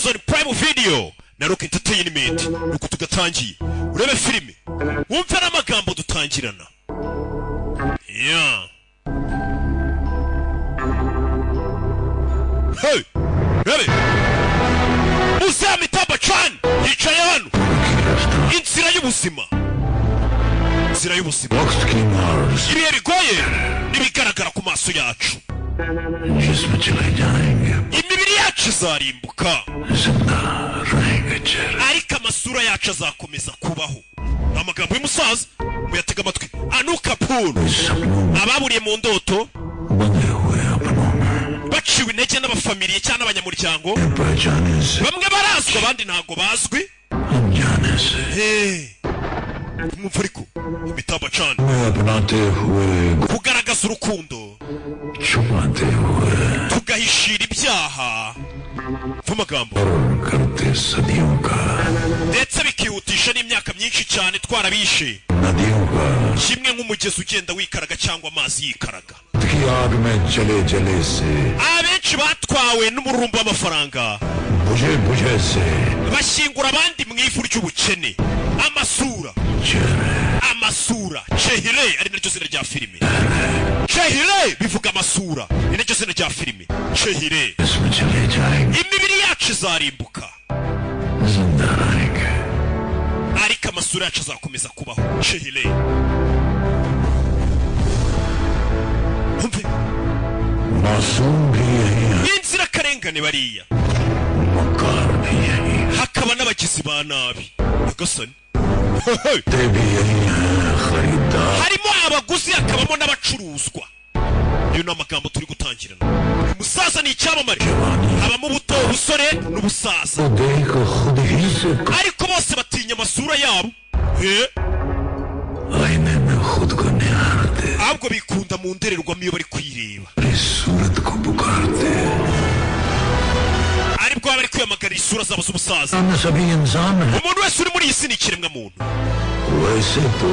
Amazon Prime Video na Rock Entertainment. Nuko tugatangiye, urebe filime wumve n'amagambo dutangirana. Yeah. Hey! Rebe Muze Amitabh Bachchan yicaye hano. Inzira y'ubuzima, inzira y'ubuzima. वक्त की मार Ibihe bigoye n'ibigaragara ku maso yacu. जिस्म चले जाएंगे, Imibiri yacu izarimbuka, जिंदा रहेंगे चेहरे। ariko amasura yacu azakomeza kubaho. Ni amagambo y'umusaza, muyatega amatwi. Anil Kapoor. सपनों में Ababuriye mu ndoto, बंधे हुए अपनों में baciwe intege n'abafamiliye cyangwa n'abanyamuryango. पहचाने से, Bamwe barazwi, abandi ntabwo bazwi. अनजाने से Hey. Mwumva ariko Amitabh Bachchan. में अपनाते हुए, Kugaragaza urukundo, छुपाते हुए, tugahishira ibyaha. Mva amagambo. और करते सदियों का, Ndetse bikihutisha n'imyaka myinshi cyane twarabishe, नदियों का, kimwe nk'umugezi ugenda wikaraga cyangwa amazi yikaraga. की आग में जले जले से, Abenshi batwawe n'umururumba w'amafaranga, बुझे बुझे से, bashyingura abandi mu ivu ry'ubukene. Amasura, चेहरे। amasura. Chehre ari naryo zina rya filime. Chehre bivuga amasura, ni naryo zina rya filime Chehre. इसमें चले जाएंगे, Imibiri yacu izarimbuka, जिंदा रहेंगे। ariko amasura yacu azakomeza kubaho. Chehre. Umve. मासूम भी यही है, N'inzirakarengane bariya, मक्कार भी यही है, hakaba n'abagizi ba nabi. Nyagasani! ते भी यही है, खरीदार Harimo abaguzi, hakabamo n'abacuruzwa. Ayo ni amagambo turi gutangirana. Uyu musaza ni icyamamare. Habamo ubuto, ubusore n'ubusaza, को देख खुद ही से ariko bose batinya amasura yabo. He? आईने में खुद को निहारते, Ahubwo bikunda mu ndorerwamo iyo bari kwireba, अपनी सूरत को पुकारते। Aribwo baba bari kwiyamagarira isura zabo z'ubusaza. हम सभी इंसान हैं। Umuntu wese uri muri iyi si ni ikiremwamuntu. वैसे तो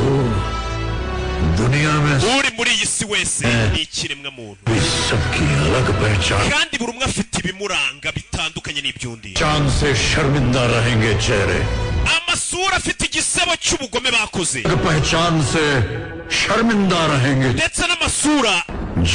दुनिया में Uri muri iyi si wese ni ikiremwamuntu. भी सबकी अलग पहचान। Kandi buri umwe afite ibimuranga bitandukanye n'iby'undi. चांद से शर्मिंदा रहेंगे चेहरे, Amasura afite igisebo cy'ubugome bakoze, अलग पहचान से शर्मिंदा रहेंगे। ndetse n'amasura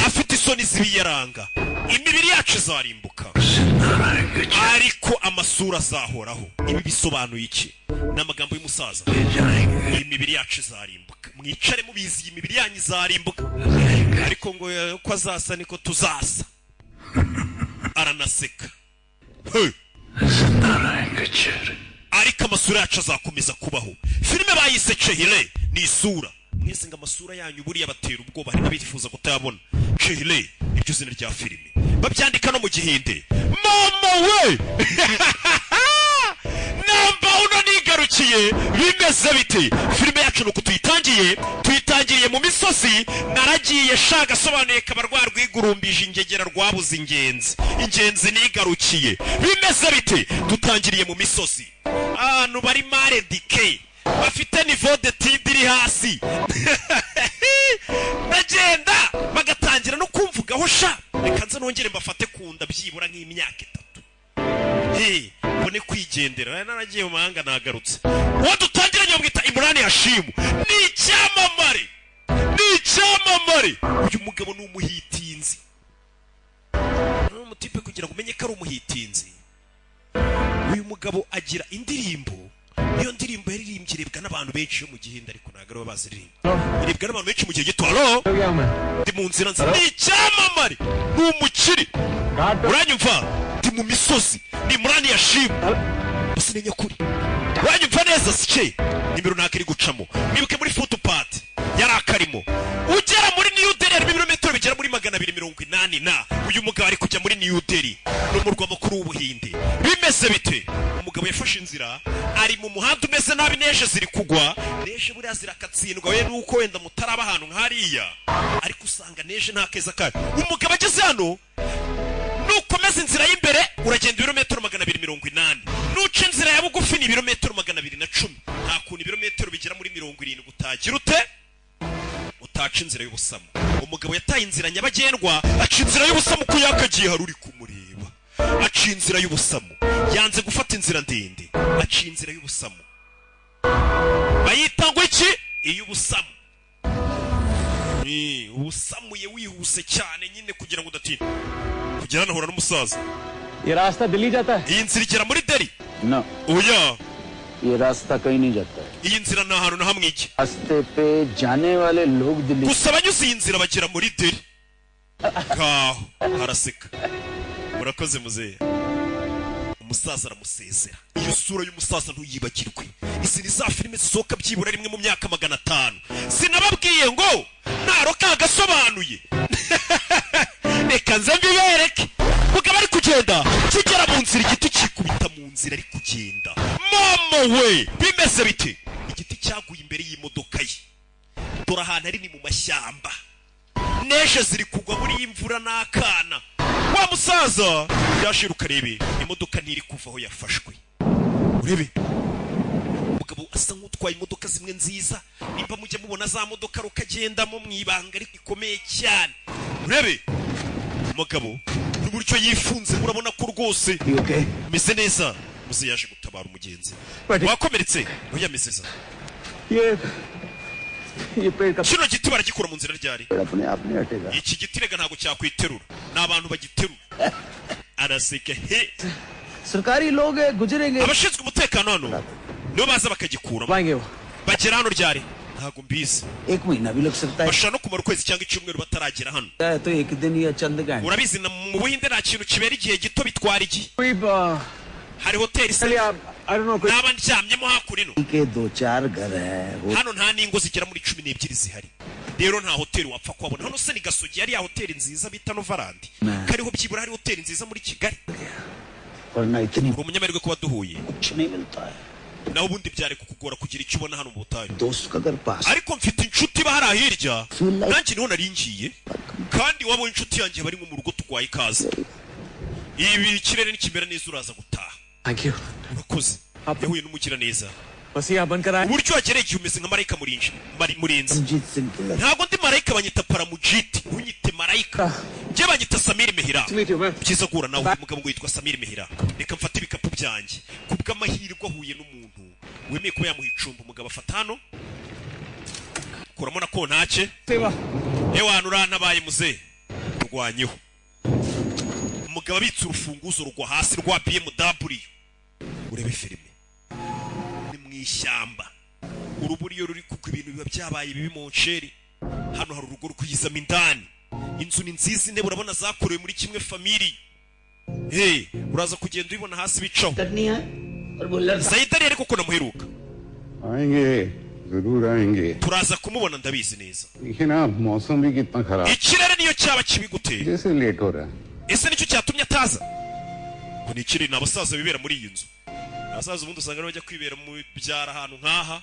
afite isoni z'ibiyaranga. Imibiri yacu izarimbuka, जिंदा रहेंगे ariko amasura azahoraho. Ibi bisobanuye iki? Ni amagambo y'umusaza. चले जाएंगे, Imibiri yacu izarimbuka, mwicare mubizi, iyi mibiri yanyu izarimbuka, रहेंगे। ariko ngo uko azasa niko tuzasa. Aranaseka. Hey! जिंदा रहेंगे चेहरे। Ariko amasura yacu azakomeza kubaho. Filime bayise Chehre, ni isura. Mwese ngo amasura yanyu buriya batera ubwoba, hari n'abifuza kutayabona. Chehre iryo zina rya filime, babyandika no mu Gihinde. Mama we, namba uno nigarukiye. Bimeze bite? Filime yacu nuko tuyitangiye, tuyitangiriye mu misozi. Naragiye shaka asobanuye kaba rwa rwigurumbije ingegera rwabuze ingenzi, ingenzi nigarukiye. Bimeze bite? Dutangiriye mu misozi, ahantu bari mal éduqué, bafite niveau d'étude iri hasi. Ndagenda bagatangira no kumvugaho sha. Reka nze nongere mbafate ku nda byibura nk'imyaka 3. Hey, mbone kwigendera. Nari naragiye mu mahanga, nagarutse. Uwo dutangiranye bamwita Imran Hashim, ni icyamamare, ni icyamamare. Uyu mugabo ni umuhitinzi, ni umutipe. Kugira ngo umenye ko ari umuhitinzi, uyu mugabo agira indirimbo. Iyo ndirimbo yaririmbye irebwa n'abantu benshi yo mu Gihinde, ariko ntabwo aribo baziririmba, irebwa n'abantu benshi mu gihe gito. Halo, ndi mu nzira nzi. Ni icyamamare, ni umukire. Uranyumva? Ndi mu misozi, ni Imran Hashim gusa, ni nyakuri. Uranyumva neza? Sike nimero ntabwo iri gucamo. Mwibuke muri footpath yari akarimo. Ugera muri New Delhi harimo ibirometero bigera muri 280 na uyu mugabo ari kujya muri New Delhi, ni umurwa mukuru w'Ubuhinde. Bimeze bite? Umugabo yafashe inzira, ari mu muhanda umeze nabi, neige ziri kugwa. Neige buriya zirakatsindwa we, nuko wenda mutaraba ahantu nk'hariya, ariko usanga neige nta keza kayo. Umugabo ageze hano, nukomeza inzira y'imbere uragenda ibirometero 280, nuca inzira ya bugufi ni ibirometero 210. Nta kuntu ibirometero bigera muri 70 utagira ute, utaca inzira y'ubusamo. Umugabo yataye inzira nyabagendwa, aca inzira y'ubusamo. Uko yakagiye hari uri kumureba, aca inzira y'ubusamo. Yanze gufata inzira ndende, aciye inzira y'ubusamo. Bayita ngo iki? Iy'ubusamu. Ni ubusamuye wihuse cyane nyine kugira ngo udatinda kugera hano. Ahura n'umusaza. ये रास्ता दिल्ली जाता है? Iyi nzira igera muri Delhi? No. Oya. ये रास्ता कहीं नहीं जाता है। Iyi nzira nta hantu na hamwe ijya. रास्ते पे जाने वाले लोग Delhi Gusa abanyuze iyi nzira bagera muri Delhi. Ngaho araseka. Murakoze, muzehe. Umusaza aramusezera. Iyo sura y'umusaza ntuyibagirwe. Izi ni za filime zisohoka byibura rimwe mu myaka 500. Sinababwiye ngo naroka agasobanuye? Reka nze mbibereke. Mugabo ari kugenda, kigera mu nzira, igiti kikubita mu nzira ari kugenda. Mama we, bimeze bite? Igiti cyaguye imbere y'imodoka ye. Dore ahantu ari ni mu mashyamba, neige ziri kugwa muri iyi mvura n'akana. Wa musaza yashiruka. Urebe, imodoka ntiri kuva aho yafashwe. Urebe, umugabo asa nk'utwaye imodoka zimwe nziza. Nimba mujya mubona za modoka rukagendamo mu ibanga ariko ikomeye cyane. Urebe umugabo n'uburyo yifunze, murabona ko rwose meze neza. Muze yaje gutabara umugenzi wakomeretse. Oya, ameze neza. ये पेड़ का Kino giti baragikura mu nzira ryari? अपने आप नहीं हटेगा। Iki giti rega ntabwo cyakwiterura, ni abantu bagiterura. Araseka he. सरकारी लोग हैं, गुजरेंगे। Abashinzwe umutekano hano nibo baza bakagikuramo. Bagera hano ryari? Ntabwo mbizi. एक महीना भी लग सकता है। Bashobora no kumara ukwezi cyangwa icyumweru bataragera hano. तो एक दिन या चंद घंटे। Urabizi na mu Buhinde nta kintu kibera igihe gito, bitwara igihe. Hari hoteli se naba ndyamyemo hakurino? के दो चार घर है वो। Hano nta n'ingo zigera muri 12 zihari, rero nta hoteli wapfa kuhabona hano. Se ni Gasogi yari ya hoteli nziza bita Novarandi, kariho byibura hari hoteli nziza muri Kigali. वरना इतनी Uri umunyamahirwe kuba duhuye. कुछ नहीं मिलता है। Naho ubundi byari kukugora kugira icyo ubona hano mu butayu. दोस्त का घर पास। Ariko mfite inshuti iba hariya hirya, nanjye niho nari ngiye, kandi waba inshuti yanjye bari nko mu rugo. Tugwaye ikaze. Ibi ikirere nikimera neza uraza gutaha. Thank you. Urakoze. Yahuye n'umugiraneza. बस ये आप बनकर आए। Uburyo wagereye igihe umeze nka marayika murinzi, murinzi. Jeet Singh के लड़के। Ntabwo ndi marayika, banyita Paramujiti. Ntunyite marayika, njye banyita Samiri Mehira. Byiza guhura nawe. Uyu mugabo ngo yitwa Samiri Mehira. Reka mfate ibikapu byanjye. Kubw'amahirwe ahuye n'umuntu wemeye kuba yamuha icumbi. Umugabo afata hano, kuramo na kontake. Ewana, urantabaye muze. Rwanyeho umugabo abitse urufunguzo rugwa hasi rwa BMW. Urebe filime, ni mu ishyamba. Urubura iyo ruri kugwa, ibintu biba byabaye bibi mu nsheri. Hano hari urugo rwizamo indani, inzu ni nziza, intebe urabona zakorewe muri kimwe family. Hey, uraza kugenda ubibona hasi bicaho. Zayidari ariko ko namuheruka? आएंगे, जरूर आएंगे। Turaza kumubona, ndabizi neza. देखिए ना, मौसम भी कितना खराब। Ikirere niyo cyaba kibi gute? जैसे लेट हो रहा है। Ese nicyo cyatumye ataza? Ngo ni ikirere. Ni abasaza bibera muri iyi nzu. Abasaza ubundi usanga bajya kwibera mu byaro ahantu nk'aha,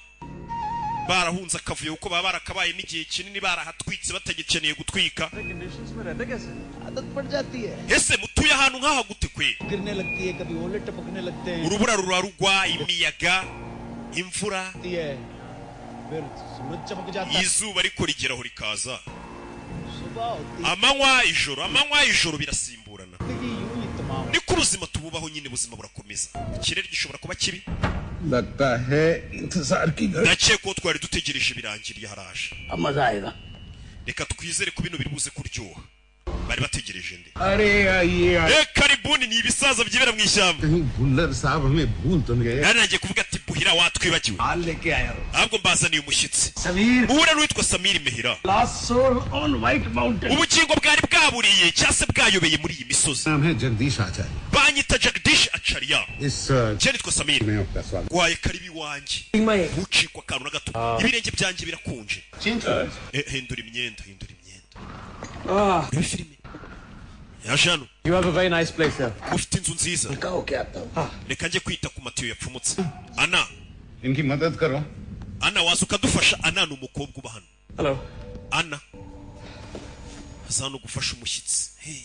barahunze akavuyo kuko baba barakabayemo igihe kinini, barahatwitse, batagikeneye gutwika. Conditions में रहते कैसे? आदत पड़ जाती है। Ese mutuye ahantu nk'aha gute kwe? गिरने लगती है, कभी ओले टपकने लगते हैं। Urubura rurarugwa, imiyaga, imvura. है फिर सूरज चमक जाता है। Izuba ariko rigeraho rikaza. सुबह होती Amanywa, ijoro, amanywa, ijoro, birasimburana. जिंदगी यूं ही तमाम। Niko ubuzima tububaho nyine, ubuzima burakomeza. Ikirere gishobora kuba kibi. लगता है इंतजार की घड़ी। Ndakeka ko twari dutegereje birangiriye, haraje. अब मजा आएगा। Reka twizere ko bino biri buze kuryoha. Bari bategereje nde? अरे आइए आइए। Eh, karibuni. Ni ibisaza byibera mu ishyamba. कहीं भुल्लर साहब हमें भूल तो नहीं गए? Nari nagiye kuvuga ati buhira watwibagiwe. हाल लेके आया हूँ। Ahubwo mbazaniye umushyitsi. Sameer. Muhure n'uwitwa Samiri Mehira. Lost soul on White Mountain. Ubugingo bwari bwaburiye cyangwa se bwayobeye muri iyi misozi. नाम है जगदीश आचार्य। Banyita Jagdish Acharya. इस Njye nitwa Samiri. में आपका स्वागत। Gwaye karibi iwanjye, ntucikwe akantu na gato. Ibirenge byanjye birakonje. Eh, hindura imyenda, hindura imyenda. Urebe filime, yaje hano. You have a very nice place here. Ufite inzu nziza. हो क्या आता हूँ। Reka njye kwita ku matiyo yapfumutse. Ana. इनकी मदद करो। Ana, waza ukadufasha? Ana ni umukobwa uba hano. Hello. Ana aza hano gufasha umushyitsi. Hey.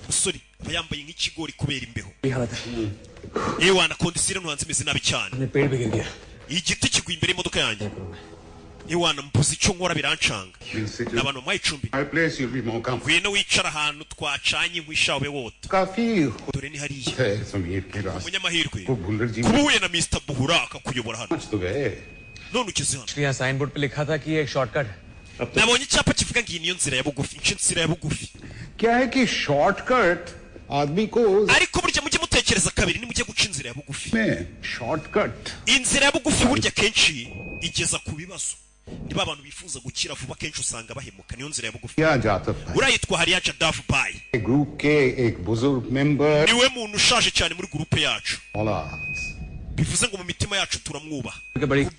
Musore aba yambaye nk'ikigori kubera imbeho. ये हालत है। Ewana, condition hano hanze imeze nabi cyane. अपने पेड़ भी गिर गया। Igiti kiguye imbere y'imodoka yanjye. Iwana mbuze icyo nkora, birancanga. Ni abantu bamuhaye icumbi. My place, you'll be more comfortable. Ngwino wicara ahantu twacanye inkwi sha, ube wota. काफी Dore ni hariya. है समीर के रास्ते Umunyamahirwe को भुल्लर जी kuba uhuye na Mr Buhura akakuyobora hano. तो गए। None ugeze hano. यहाँ sign board पे लिखा था कि ये एक शॉर्टकट है। Nabonye icyapa kivuga ngo iyi niyo nzira ya bugufi, nce inzira ya bugufi. क्या है कि शॉर्टकट आदमी को Ariko burya mujye mutekereza kabiri nimujye guca inzira ya bugufi. में shortcut Inzira ya bugufi burya kenshi igeza ku bibazo. Niba abantu bifuza gukira vuba, kenshi usanga bahemuka. Niyo nzira ya bugufi. किया जाता है। Uriya yitwa Hariya Jadav Bayi. Group के एक बुजुर्ग member Niwe muntu ushaje cyane muri groupe yacu, bivuze ngo mu mitima yacu turamwubaha.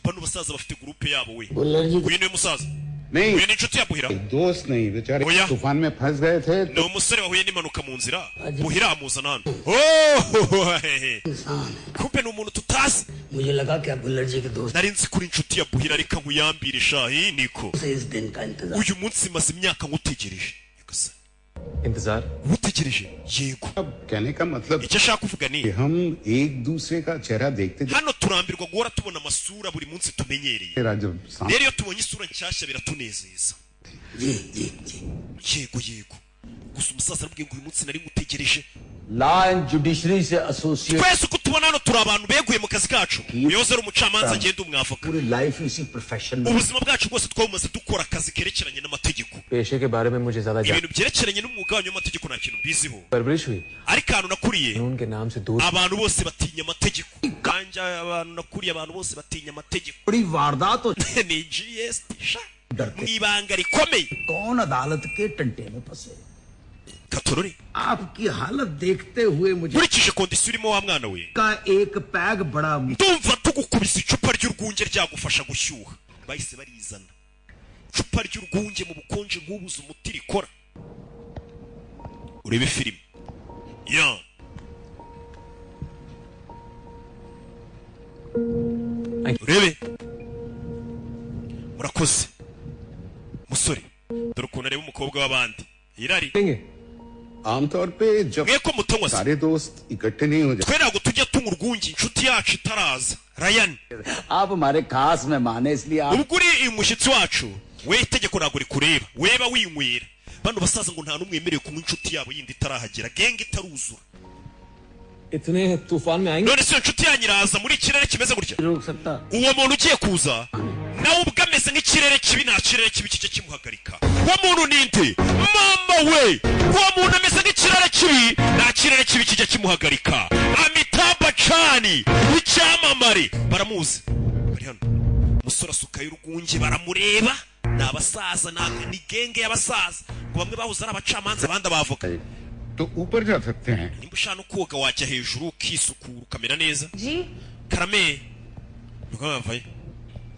Bano basaza bafite groupe yabo we. Uyu niwe musaza. नहीं Uyu ni inshuti ya Buhira. दोस्त नहीं बेचारे Oya. तूफान में फंस गए थे। Ni umusore wahuye n'impanuka mu nzira, Buhira amuzana hano. Oh, hehe. Kumbe ni umuntu tutazi. मुझे लगा कि आप भुल्लर जी के दोस्त Nari nzi kuri inshuti ya Buhira, reka nkuyambire sha. Iyi niko से इस दिन का इंतजार uyu munsi maze imyaka nkutegereje. Nyagasani. इंतजार? Utegereje, yego. अब कहने का मतलब Icyo ashaka kuvuga ni कि हम एक दूसरे का चेहरा देखते hano turambirwa guhora tubona amasura buri munsi tumenyereye. चेहरा जब सामने Rero iyo tubonye isura nshyashya biratunezeza. Ji ji ji. Yego yego, gusa umusaza aramubwiye ngo uyu munsi nari ngutegereje. Law and judiciary से associate Twese uko tubona hano turi abantu beguye mu kazi kacu. Uyoze ari umucamanza, agenda umwavoka. पूरी लाइफ इसी profession में Ubuzima bwacu bwose twawumaze dukora akazi kerekeranye n'amategeko. पेशे के बारे में मुझे ज्यादा जान Ibintu byerekeranye n'umwuga wanyu w'amategeko nta kintu mbiziho. परवरिश हुई Ariko ahantu nakuriye कानून के नाम से दूर abantu bose batinya amategeko. Kanjye abantu nakuriye, abantu bose batinya amategeko. बड़ी वारदात हो Ni GST sha, mu ibanga rikomeye. कौन अदालत के टंटे में फंसे। Katorore. आपकी हालत देखते हुए मुझे Nkurikije condition urimo wa mwana we, का एक पैग बड़ा ndumva tugukubise icupa ry'urwunge ryagufasha gushyuha. Bahise barizana icupa ry'urwunge. Mu bukonje nk'ubuze umuti rikora. Urebe filime ya urebe. Murakoze musore. Dore ukuntu areba umukobwa w'abandi, irari. आमतौर पे जब Mwe ko mutanywa se? सारे दोस्त इकट्ठे नहीं हो जाते। Twe ntabwo tujya tunywa urwunge inshuti yacu itaraza, Ryan. आप हमारे खास मेहमान हैं इसलिए आप Ubwo uri umushyitsi wacu we, itegeko ntabwo rikureba, weba winywera. Bano basaza ngo nta n'umwe wemerewe kunywa inshuti yabo yindi itarahagera, gang itaruzura. इतने तूफान में आएंगे? None se iyo nshuti yanyu iraza muri ikirere kimeze gutya? रोक सकता। Uwo muntu ugiye kuza nawe ubwo ameze nk'ikirere kibi, nta kirere kibi kijya kimuhagarika. Uwo muntu ninde? Mama we, uwo muntu ameze nk'ikirere kibi, nta kirere kibi kijya kimuhagarika. Amitabh Bachchan w'icyamamare baramuzi, bari hano. Umusore asukayo urwunge, baramureba. Ni abasaza, ni gang y'abasaza, ngo bamwe bahoze ari abacamanza, abandi abavoka. तो ऊपर जा सकते हैं। Nimba ushaka no koga wajya hejuru ukisukura ukamera neza. Ji. Karame, ntukamavaye.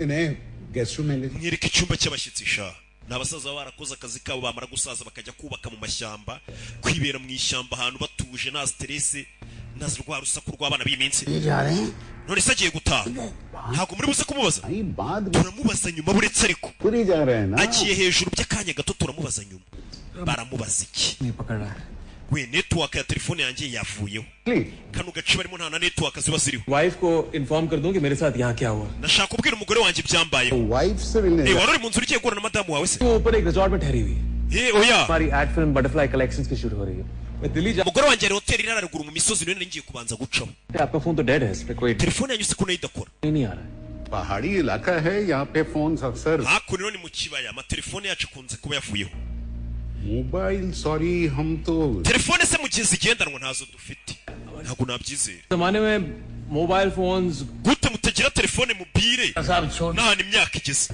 इन्हें guest room में ले Mwereke icyumba cy'abashyitsi sha. Ni abasaza baba barakoze akazi kabo, bamara gusaza bakajya kubaka mu mashyamba, kwibera mu ishyamba ahantu batuje, nta stress, nta rwa rusaku rw'abana b'iyi minsi. ये जा रहे हैं। None se agiye gutaha, ntabwo muri buze kumubaza? नहीं, बाद में। Turamubaza nyuma, buretse ariko. खुद ही जा रहे हैं ना। Agiye hejuru by'akanya gato, turamubaza nyuma. Baramubaza iki? नहीं पकड़ रहा है। We, network ya telefone yanjye yavuyeho. Kano gace barimo nta na network ziba ziriho. Wife को inform कर दूं कि मेरे साथ यहाँ क्या हुआ? Nashaka kubwira umugore wanjye ibyambayeho. Wife से मिलने Eh, wari uri mu nzira ugiye guhura na madamu wawe se? वो ऊपर एक रिजॉर्ट में ठहरी हुई है। Eh, oya. हमारी ad film butterfly collections की शूट हो रही है। मैं दिल्ली जा Umugore wanjye hari hoteli iri haruguru mu misozi, niyo nari ngiye kubanza gucaho. आपका फोन तो डेड है, इस पे कोई Telefone yanyu se ko nayo idakora? नहीं आ रहा है। पहाड़ी इलाका है, यहाँ पे फोन अक्सर Hakuno ni mu kibaya, amatelefone yacu akunze kuba yavuyeho. Mobile sorry, हम तो Telefone se mu gihe zigendanwa ntazo dufite, ntabwo nabyizera. जमाने में mobile phones Gute mutagira telefone mobile साहब छोड़ n'ahantu imyaka igeze?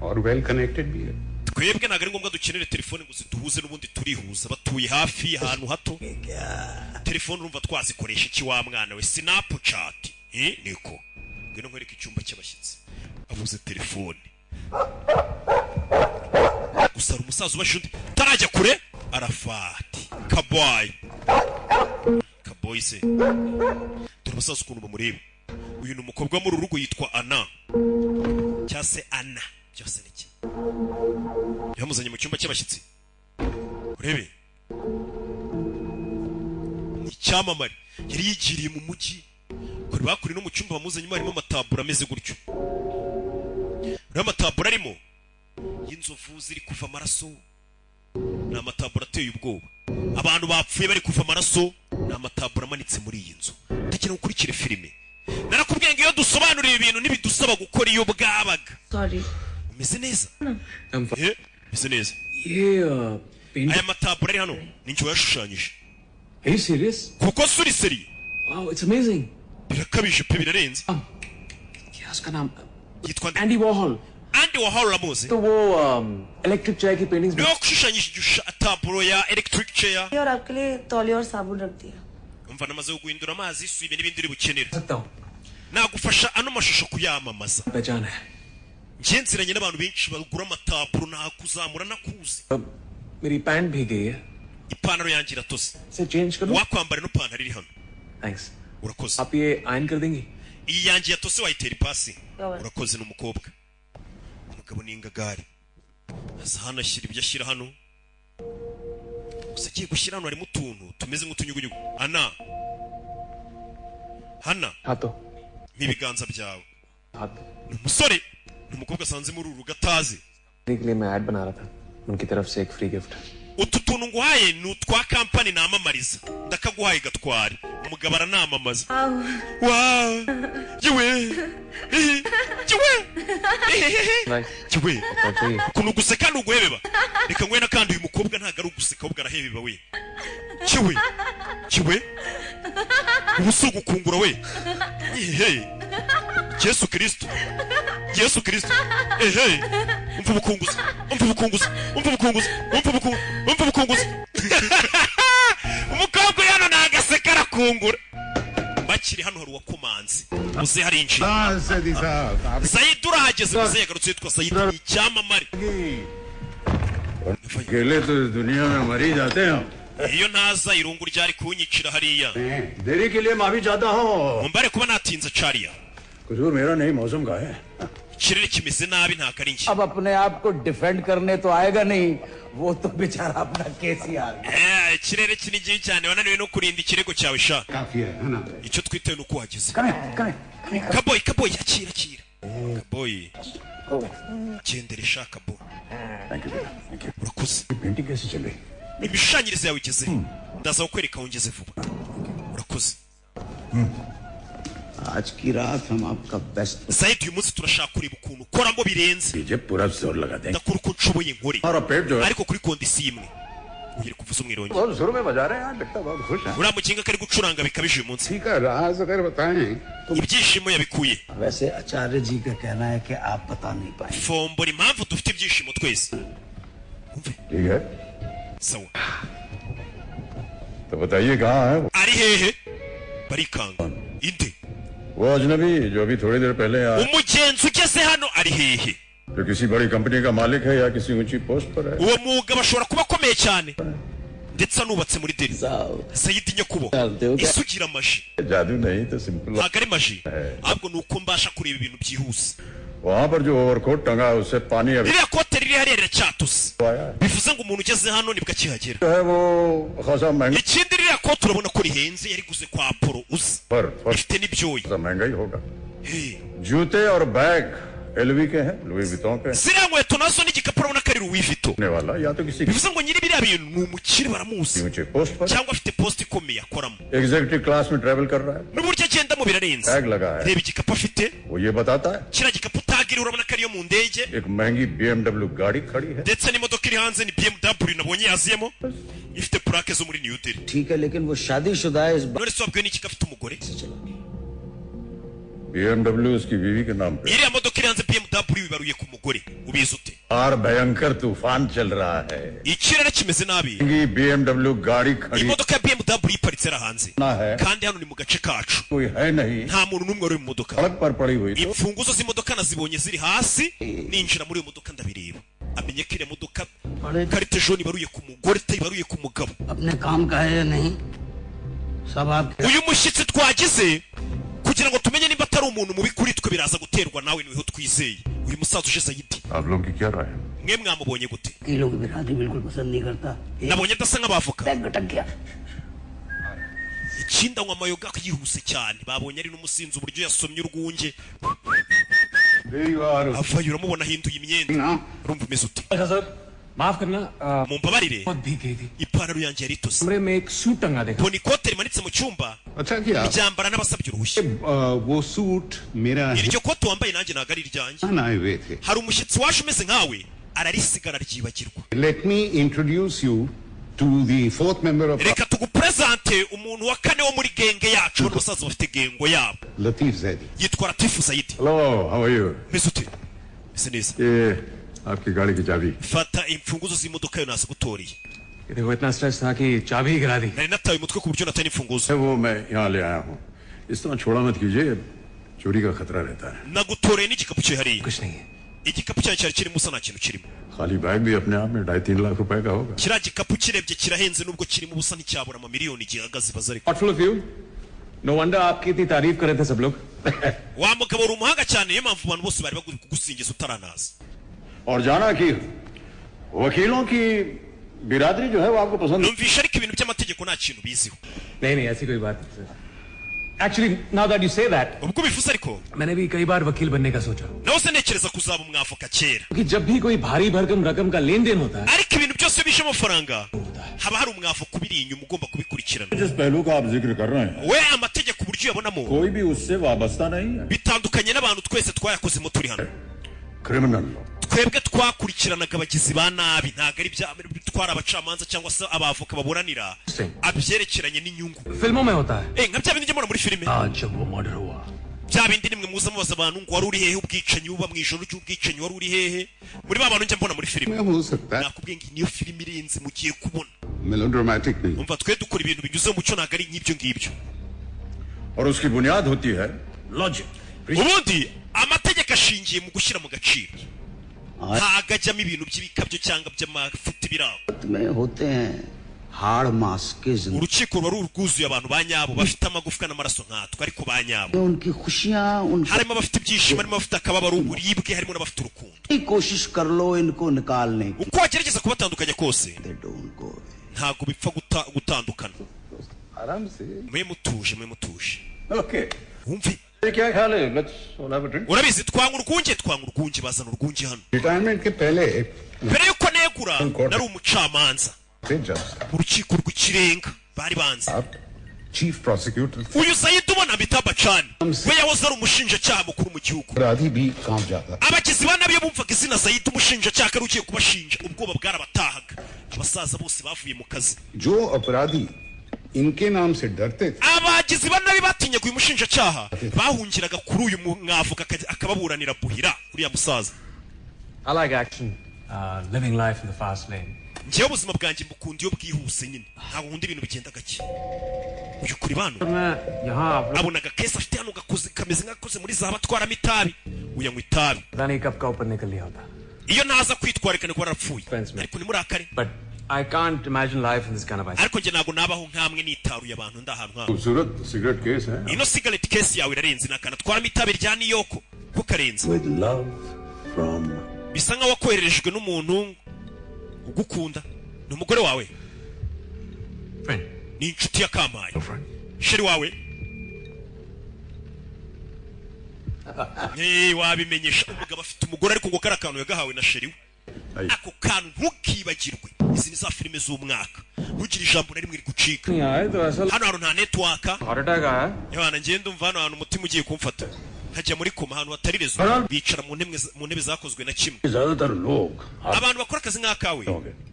और वेल कनेक्टेड भी है। Twebwe ntabwo ari ngombwa dukenere telefone ngo ziduhuze, n'ubundi turihuza. Batuye hafi ahantu hato. Telefone urumva twazikoresha iki wa mwana we? Snapchat, eh, niko. Ngwino nkwereke icyumba cy'abashyitsi. Avuze telefone gusa hari umusaza ubasha undi utarajya kure. Arafati kaboyi kaboyi se, dore umusaza ukuntu bamureba. Uyu ni umukobwa wo muri uru rugo, yitwa Ana cyangwa se Ana, byose ni kimwe. Yamuzanye mu cyumba cy'abashyitsi. Urebe, ni icyamamare, yari yigiriye mu mujyi kure. Bakuri no mu cyumba bamuzanyemo harimo amataburo ameze gutyo. Uriya amataburo arimo y'inzovu ziri kuva amaraso, ni amataburo ateye ubwoba. Abantu bapfuye bari kuva amaraso, ni amataburo amanitse muri iyi nzu. Ndagira ngo ukurikire filime. Narakubwiye ngo iyo dusobanuriye ibintu ntibidusaba gukora iyo bwabaga. Sorry. Umeze neza? I'm fine. Eh, umeze neza. ये paint Aya mataburo ari hano ni njye wayashushanyije. Are you serious? Kuko se uri sérieux? Wow, it's amazing. Birakabije pe, birarenze. क्या उसका नाम? Yitwa nde? Andy Warhol. Andy Warhol, uramuzi? तो वो electric chair की paintings. Niwe washushanyije taburo ya electric chair. और आपके लिए तौलिया और साबुन रख दिया। Umva, namaze guhindura amazi, isume n'ibindi uri bukenere. सकता हूँ। Nagufasha ano mashusho kuyamamaza. पहचान है। Njye nziranye n'abantu benshi bagura amataburo, nakuzamura nakuzi. अब मेरी पैंट भीग गई है। Ipantaro yanjye iratose. इसे change करूँ? Wakwambara ino pantaro iri hano? Thanks. Urakoze. आप ये आयरन कर देंगी? Iyi yanjye yatose wayitera ipasi? Urakoze. Ni umukobwa, umugabo ni ingagari. Aza hano ashyira ibyo ashyira hano. Gusa agiye gushyira hano harimo utuntu tumeze nk'utunyugunyugu. Ana hana. हाँ तो Nk'ibiganza byawe. हाथ। Ni umusore, ni umukobwa asanze muri uru rugo atazi. के लिए मैं ऐड बना रहा था, उनकी तरफ से एक free gift. Utu tuntu nguhaye ni utwa kampani namamariza, ndakaguhaye gatware. Umugabo aranamamaza. Wa yewe, yewe, yewe! Ukuntu guseka ni uguhebeba. Reka nguhe n'akandi. Uyu mukobwa ntabwo ari uguseka, ahubwo arahebeba we. Kiwe kiwe, ubu si ugukungura we. Ehe, Yesu Kirisito, Yesu Kirisito! Ehe, umva ubukunguzi, umva ubukunguzi, umva ubukunguzi, umva ubukunguzi, umva ubukunguzi! Umukobwa uri hano ntagaseka, arakungura. Bakiri hano hari uwakomanze, muze harinjiye. Zaidi साहब। Zayidi, urahageze. Muze yagarutse, yitwa Zayidi, ni icyamamare. अकेले तो इस दुनिया में मर ही जाते हैं हम। Iyo ntaza irungu ryari kunyicira hariya. देरी के लिए माफी चाहता हूँ। Mumbare kuba natinze cariya. कसूर मेरा नहीं, मौसम का है। Ikirere kimeze nabi, ntabwo ari njye. अब अपने आप को डिफेंड करने तो आएगा नहीं, वो तो बेचारा अपना केस ही हार गया। Eh, ikirere kinini cyane, wananiwe no kurinda ikirego cyawe sha. काफी है ना? Icyo twitewe ni uko wageze. Kaboyi, kaboyi, akira, akira kaboyi, gendera sha kabo. Urakoze. Painting कैसे चल रही? Imishushanyirize yawe igeze? Ndaza kukwereka aho ngeze vuba. Urakoze. आज की रात हम आपका best Zayidi, uyu munsi turashaka kureba ukuntu ukoramo birenze. कीजिए, पूरा जोर लगा देंगे। Ndakora uko nshoboye nkore. हमारा पेट जो है Ariko kuri condition imwe. Ugiye kuvuza umwirongi. बहुत सुर में बजा रहे हैं आज, लगता है बहुत खुश हैं। Uriya mukinga kari gucuranga bikabije uyu munsi. ठीक है, राज अगर बताएं तो Ibyishimo yabikuye? वैसे आचार्य जी का कहना है कि आप बता नहीं पाए। Fombora impamvu dufite ibyishimo twese. Umve. ठीक है। Sawa. तो बताइए, कहाँ है वो? Ari hehe? Barikanga inde? वो अजनबी जो अभी थोड़ी देर पहले आया, Umugenzi ugeze hano ari hehe? जो किसी बड़ी कंपनी का मालिक है या किसी ऊंची पोस्ट पर है। Uwo mugabo ashobora kuba akomeye cyane, ndetse anubatse muri Delhi. Sayidi nyakubahwa, ese ugira magie? जादू नहीं तो simple. Ntabwo ari magie, ahubwo ni uko mbasha kureba ibintu byihuse. वहां पर जो ओवरकोट टंगा है, उससे पानी अभी Ririya kote riri hariya riracyatose, आया है। Bivuze ngo umuntu ugeze hano nibwo akihagera. जो है वो खासा महंगा Ikindi, ririya kote urabona ko rihenze, yariguze kwa Polo uzi. पर पर Rifite n'ibyoya. खासा महंगा ही होगा। Hey. जूते और बैग एलवी के हैं, लुई वितों के। Ziriya nkweto nazo n'igikapu urabona ko ari Louis Vuitton. होने वाला या तो किसी Bivuze ngo nyiri biriya bintu ni umukire, baramuzi, ऊंचे पोस्ट पर, cyangwa afite poste ikomeye akoramo. Executive class में ट्रेवल कर रहा है। N'uburyo agendamo birarenze. Tag लगा है। Reba igikapu afite. वो ये बताता है। Kiriya gikapu tagiri urabona ko ariyo mu ndege. एक महंगी बीएमडब्ल्यू गाड़ी खड़ी है। Ndetse n'imodoka iri hanze ni BMW nabonye yaziyemo, ifite plaque zo muri New Delhi. ठीक है, लेकिन वो शादीशुदा है इस बात None se wabwiwe n'iki ko afite umugore? से चला। बीएमडब्ल्यू उसकी बीवी के नाम पे। Iriya modoka iri hanze BMW ibaruye ku mugore, ubizi ute? और भयंकर तूफान चल रहा है। Ikirere kimeze nabi. महंगी बीएमडब्ल्यू गाड़ी खड़ी Imodoka ya BMW iparitse hariya hanze, ना है। kandi hano ni mu gace kacu. कोई है नहीं। Nta muntu n'umwe wari mu modoka. सड़क पर पड़ी हुई तो Imfunguzo z'imodoka nazibonye ziri hasi ninjira muri iyo modoka ndabireba. Amenye ko iriya modoka carte jaune ibaruye ku mugore, itayibaruye ku mugabo. अपने काम का है या नहीं, सब आपके Uyu mushyitsi twagize kugira ngo tumenye niba atari umuntu mubi kuri twe, biraza guterwa nawe, niweho twizeye. Uyu musaza uje Sayidi. आप लोगों की क्या राय है? Mwe mwamubonye gute? वकीलों की बिरादरी बिल्कुल पसंद नहीं करता। Nabonye adasa nk'abavoka. Bag अटक गया। Ikindi, anywa amayoga yihuse cyane. Babonye ari n'umusinzi, uburyo yasomye urwunge. Avayo, uramubona ahinduye imyenda. Urumva umeze ute? अच्छा sir, माफ करना। Mumbabarire, बहुत भीग गई थी। ipantaro yanjye yari itose। कमरे में एक सूट टंगा देखा। Mbona ikote rimanitse mu cyumba, अच्छा किया। ryambara n'abasabye uruhushya। वो सूट मेरा Iryo kote wambaye nanjye ntabwo ari iryanjye। आए हुए थे। Hari umushyitsi waje umeze nkawe, ararisigara, aryibagirwa। Let me introduce you to the fourth member of Reka tugupresente umuntu wa kane wo muri gang yacu. Bano basaza bafite gang yabo। Latif Zaidi. Yitwa Latifu Zayidi. Hello, how are you? Meze ute? Meze neza। ये आपकी गाड़ी की चाबी। Fata imfunguzo z'imodoka yo, nazigutoreye। ये देखो, इतना स्ट्रेस था कि चाबी ही गिरा दी। Nari nataye umutwe ku buryo nataye n'imfunguzo। वो मैं यहाँ ले आया हूँ। इस तरह छोड़ा मत कीजिए, चोरी का खतरा रहता है। Nagutoreye n'igikapu cyo hariya। कुछ नहीं है। Igikapu cyawe cyari kirimo ubusa, nta kintu kirimo। खाली बैग भी अपने आप में 2.5-3 लाख रुपए का होगा। Kiriya gikapu kirebye kirahenze, nubwo kirimo ubusa nticyabura amamiliyoni gihagaze ibaza ariko। Thoughtful of you. No wonder आपकी इतनी तारीफ कर रहे थे सब लोग। Wa mugabo, uri umuhanga cyane, niyo mpamvu abantu bose bari bari kugusingiza utaranaza। और जाना कि वकीलों की बिरादरी जो है वो आपको पसंद Numvisha ariko ibintu by'amategeko nta kintu biziho। नहीं नहीं, ऐसी कोई बात नहीं sir. Actually, now that you say that, Ubwo ubivuze ariko, मैंने भी कई बार वकील बनने का सोचा, nawe se ntekereza kuzaba umwavoka kera। क्योंकि जब भी कोई भारी भरकम रकम का लेन then होता है, Ariko ibintu byose iyo bishe amafaranga, haba hari umwavoka ubiri inyuma ugomba kubikurikirana। जिस पहलू का आप जिक्र कर रहे हैं, We amategeko uburyo uyabonamo कोई भी उससे वाबस्ता नहीं है। bitandukanye n'abantu twese twayakozemo turi hano। Criminal law. Twebwe twakurikiranaga abagizi ba nabi, ntabwo ari bya twari abacamanza cyangwa se abavoka baburanira abyerekeranye n'inyungu। फिल्मों में होता है। Eh, nka bya bindi njya mbona muri filime। आज जब वो मर्डर हुआ, Bya bindi nimwe muza mubaza abantu ngo wari uri hehe ubwicanyi buba, mu ijoro ry'ubwicanyi wari uri hehe, muri ba bantu njya mbona muri filime। हो सकता है। Nakubwiye ngo iyi niyo filime irenze mugiye kubona। Melodramatic नहीं। Umva, twe dukora ibintu binyuze mu mucyo, ntabwo ari nk'ibyo ngibyo। और उसकी बुनियाद होती है logic. Ubundi amategeko ashingiye mu gushyira mu gaciro, ntabwo ajyamo ibintu by'ibikabyo cyangwa by'amafuti biraho। में होते हैं हाड़ मांस के जिंदगी। Urukiko ruba rwuzuye abantu ba nyabo, bafite amagufwa n'amaraso nkatwe, ariko ba nyabo। उनकी खुशियां उनकी Harimo abafite ibyishimo, harimo abafite akababaro, uburibwe, harimo n'abafite urukundo। कोशिश कर लो इनको निकालने की। Uko wagerageza kubatandukanya kose, ntabwo bipfa gutandukana। आराम से। Mwe mutuje, mwe mutuje। Okay. Wumve. क्या ख्याल है, let's all have a drink. Urabizi, twanywa urwunge, twanywa urwunge. Bazana urwunge hano। Retirement के पहले Mbere yuko negura, nari umucamanza थे जज। mu rukiko rw'ikirenga, bari banze। Chief prosecutor. Uyu Zayidi ubona Amitabh Bachchan, we yahoze ari umushinjacyaha mukuru mu gihugu। अपराधी भी कांप जाता। Abagizi ba nabi iyo bumvaga izina Zayidi umushinjacyaha ari ugiye kubashinja, ubwoba bwarabatahaga. Abasaza bose bavuye mu kazi। जो अपराधी इनके नाम से डरते थे, Abagizi ba nabi batinyaga uyu mushinjacyaha, bahungiraga kuri uyu mwavoka akababuranira buhira uriya musaza. I like action, living life in the fast lane. Njyewe ubuzima bwanjye mbukunda iyo bwihuse nyine, ntabwo nkunda ibintu bigenda gake. Uyu kuri bano मैं यहाँ आप लोग abonaga kesi afite hano gakoze kameze nk'agakoze muri za batwaramo itabi, uyanywa itabi। पता नहीं कब का ऊपर निकल लिया होता। Iyo ntaza kwitwararika kuba narapfuye, ariko ntimurakare। But I can't imagine life in this kind of isolation. Ariko njye ntabwo nabaho nkamwe nitaruye abantu, ndi ahantu nk'aho। खूबसूरत cigarette case है। Ino cigarette case yawe irarenze, ni akantu atwaramo itabi rya niyoko ko karenze। With love from Bisa nkaho wakohererejwe n'umuntu ugukunda. Ni umugore wawe? Friend. Ni inshuti ya kampaye, chérie wawe. Wabimenyesha umugabo afite umugore, ariko ngo kari akantu yagahawe na chérie we. Ako kantu ntukibagirwe. Izi ni za filime z'umwaka, ntugire ijambo na rimwe rigucika। नहीं आए तो ऐसा Hano hantu nta network। Heart attack आया। Yohana, ngenda umva hano hantu umutima ugiye kumfata, nkajya muri koma. Ahantu hatari réseau, bicara mu ntebe zakozwe na kimwe। ज्यादातर लोग Abantu bakora akazi nk'akawe,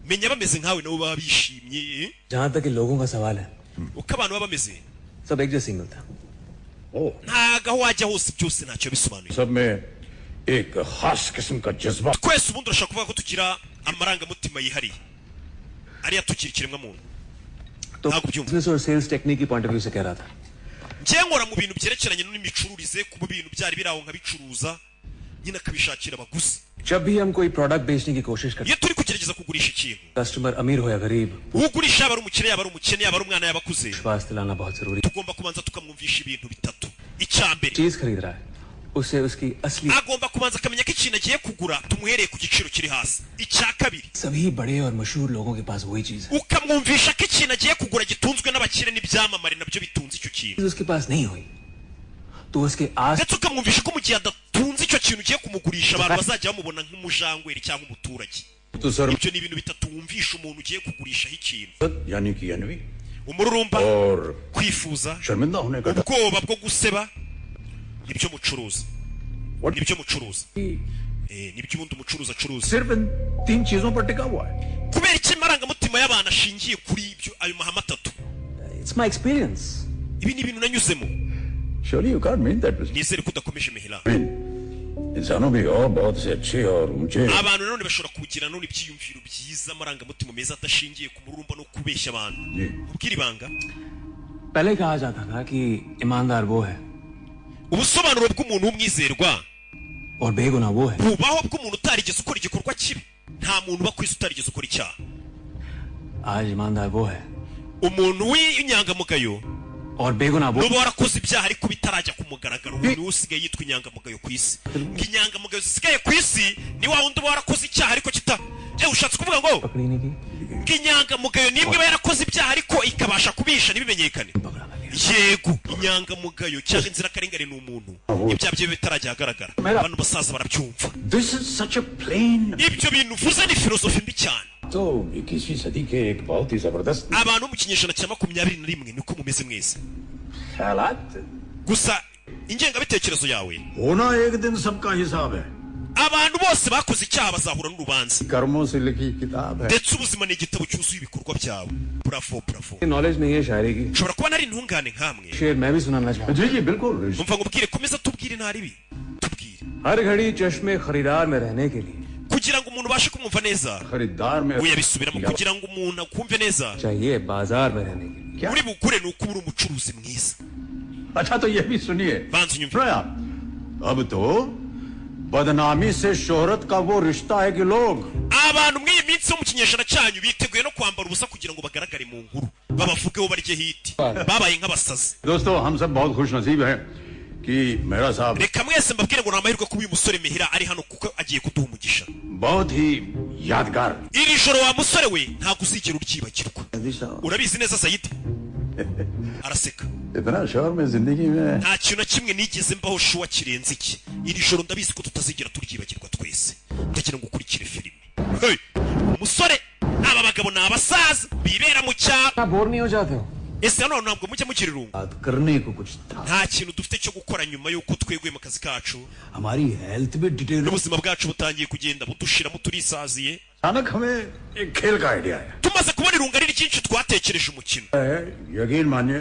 menya bameze nkawe, nabo baba bishimye। जहाँ तक कि लोगों का सवाल है, Uko abantu baba bameze, सब एक जैसे ही मिलता। ntago aho wajya hose byose ntacyo bisobanuye। सब में एक खास किस्म का जज्बा। Twese ubundi urashobora kuvuga ko tugira amarangamutima yihariye ariyo atugira ikiremwamuntu। तो बिजनेस और सेल्स टेक्निक की point of view से कह रहा था। Njye nkora mu bintu byerekeranye n'imicururize, kuba ibintu byari biri aho nkabicuruza nyine, akabishakira abaguzi। जब भी हम कोई प्रोडक्ट बेचने की कोशिश करते, Iyo turi kugerageza kugurisha ikintu, customer अमीर हो या गरीब, ugurisha yaba ari umukire, yaba ari umukene, yaba ari umwana, yaba akuze, विश्वास दिलाना बहुत जरूरी। tugomba kubanza tukamwumvisha ibintu bitatu. Icya mbere, चीज खरीद रहा है, उसे उसकी असली agomba kubanza akamenya ko ikintu agiye kugura tumuhereye ku giciro kiri hasi. Icya kabiri, सभी बड़े और मशहूर लोगों के पास वही चीज है। ukamwumvisha ko ikintu agiye kugura gitunzwe n'abakire n'ibyamamare, nabyo bitunze icyo kintu। चीज उसके पास नहीं हुई तो उसके आस Ndetse ukamwumvisha ko mu gihe adatunze icyo icyo kintu ugiye kumugurisha abantu bazajya bamubona nk'umujangweri cyangwa umuturage. तो sir Ibyo ni ibintu bitatu wumvisha umuntu ugiye kugurishaho ikintu: यानी कि envy umururumba, और kwifuza, शर्मिंदा होने का डर। Ubwoba bwo guseba. Nibyo mucuruza, nibyo mucuruza. Nibyo ubundi umucuruzi acuruza. सिर्फ इन तीन चीजों पर टिका हुआ है। Kubera iki amarangamutima y'abantu ashingiye kuri ibyo, ayo mahame atatu? It's my experience. Ibi ni ibintu nanyuzemo. Surely you can't mean that. Nizere ko udakomeje, Mehira. इंसानों भी और बहुत से अच्छे और ऊंचे Abantu nanone bashobora kugira none ibyiyumviro byiza, amarangamutima meza adashingiye ku mururumba no kubeshya abantu. Ji. Ubwira ibanga. पहले कहा जाता था कि ईमानदार वो है Ubusobanuro bw'umuntu w'umwizerwa और बेगुनाह वो है। bubaho bw'umuntu utarigeze ukora igikorwa kibi. Nta muntu uba ku isi utarigeze ukora icyaha. आज ईमानदार वो है Umuntu w'inyangamugayo और बेगुनाह वो nuba warakoze ibyaha ariko bitarajya ku mugaragaro, ubu niwe usigaye yitwa inyangamugayo ku isi. Ngo inyangamugayo zisigaye ku isi ni wa wundi uba warakoze icyaha ariko kita, ushatse kuvuga ngo पकड़ी नहीं की। Ngo inyangamugayo ni imwe iba yarakoze ibyaha ariko ikabasha kubisha ntibimenyekane. Yego, inyangamugayo cyangwa inzirakarengane ni umuntu ibyaha bye bitarajya ahagaragara. Abantu basaza barabyumva. This is such a plain Ibyo bintu uvuze ni filozofi mbi cyane. तो 21वीं सदी के एक बहुत ही जबरदस्त Abantu bo mu kinyejana cya 21 niko mumeze mwese. ख्यालात। Gusa ingengabitekerezo yawe. होना एक दिन सबका हिसाब है। Abantu bose bakoze icyaha bazahura n'urubanza. कर्मों से लिखी किताब है। Ndetse ubuzima ni igitabo cyuzuye ibikorwa byawe. Bravo, bravo. Knowledge नहीं है शायरी की। Nshobora kuba nari intungane nkamwe. शेर मैं भी सुनाना चाहूँ। जी जी बिल्कुल। Umva ngo ubwire, komeza tubwire, nta ribi, tubwire. हर घड़ी चश्मे खरीदार में रहने के लिए Kugira ngo umuntu ubashe kumwumva neza, खरीदार में uyabisubiramo, kugira ngo umuntu akumve neza, चाहिए बाजार में रहने के लिए। uri bugure ni uko uba uri umucuruzi mwiza. अच्छा तो ये भी सुनिए। Banza unyumve. सुनो आप, अब तो बदनामी से शोहरत का वो रिश्ता है कि लोग Abantu mw'iyi minsi yo mu kinyejana cyanyu biteguye no kwambara ubusa kugira ngo bagaragare mu nkuru, babavugeho, barye hit, babaye nk'abasazi. दोस्तों, हम सब बहुत खुश नसीब हैं कि मेहरा साहब Reka mwese mbabwire ngo ni amahirwe kuba uyu musore Mehira ari hano kuko agiye kuduha umugisha. बहुत ही यादगार। Iri joro, wa musore we, ntabwo uzigera uryibagirwa, urabizi neza. Sayidi araseka. इतना शोर में जिंदगी में Nta kintu na kimwe nigeze mbaho sure kirenze iki. Iri joro ndabizi ko tutazigera turyibagirwa twese. Ndagira ngo ukurikire filime. Hey! Umusore, aba bagabo ni abasaza bibera mu cyaro. Bore नहीं हो जाते हो? Ese hano ntabwo mujya mugira irungu? बात करने को कुछ था। Nta kintu dufite cyo gukora nyuma y'uko tweguye mu kazi kacu. हमारी health भी detail N'ubuzima bwacu butangiye kugenda budushiramo, turisaziye. अचानक हमें एक खेल का idea आया। Tumaze kubona irungu ari ryinshi, twatekereje umukino. है, यकीन मानिए,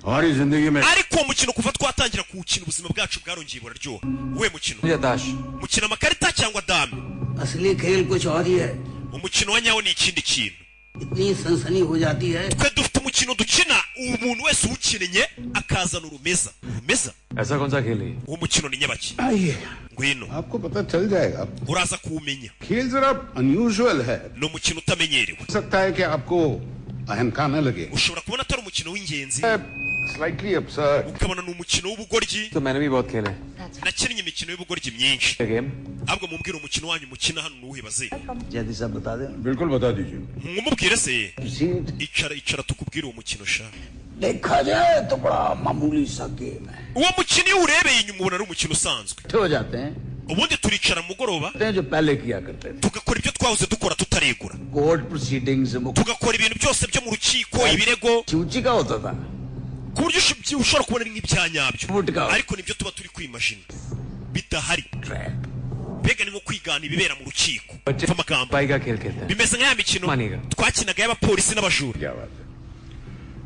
हमारी जिंदगी में Ariko uwo mukino, kuva twatangira kuwukina, ubuzima bwacu bwarongeye buraryoha. Uwuhe mukino? या ताश। Mukina amakarita cyangwa dame? असली खेल कुछ और ही है। Umukino wa nyawo ni ikindi kintu. इतनी सनसनी हो जाती है। Twe dufite umukino dukina, umuntu wese uwukinnye akazana urumeza, urumeza. ऐसा कौन सा खेल है? Uwo mukino ni nyabaki? आइए। Ngwino. आपको पता चल जाएगा। Uraza kuwumenya. खेल जरा unusual है। Ni umukino utamenyerewe. हो सकता है कि आपको अहम न लगे। Ushobora kubona atari umukino w'ingenzi, slightly absurd. Ukabona ni umukino w'ubugoryi. तो मैंने भी बहुत खेले। Nakinnye imikino y'ubugoryi myinshi. Game. Ahubwo mumbwire, umukino wanyu mukina hano ni uwuhe baze? Zaidi साहब, बता दें। बिल्कुल, बता दीजिए। Mwumubwire se. Seat. Icara, icara tukubwire uwo mukino sha. देखा जाए तो बड़ा मामूली सा game है। Uwo mukino iyo uwurebeye inyuma ubona ari umukino usanzwe. हो जाते हैं Ubundi turicara mugoroba, हैं जो पहले किया करते थे। Tugakora ibyo twahoze dukora tutaregura, court proceedings tugakora ibintu byose byo mu rukiko, ibirego, सूची का होता था। Ku buryo ushobora kubona ari nk'ibya nyabyo, Vuga. Ariko nibyo tuba turi kwimajina bidahari. Mbega ni nko kwigana ibibera mu rukiko. बच्चे Umva amagambo. भाई का खेल खेलते हैं। Bimeze nka ya mikino Maniga. Twakinaga y'abapolisi n'abajura. क्या बात है,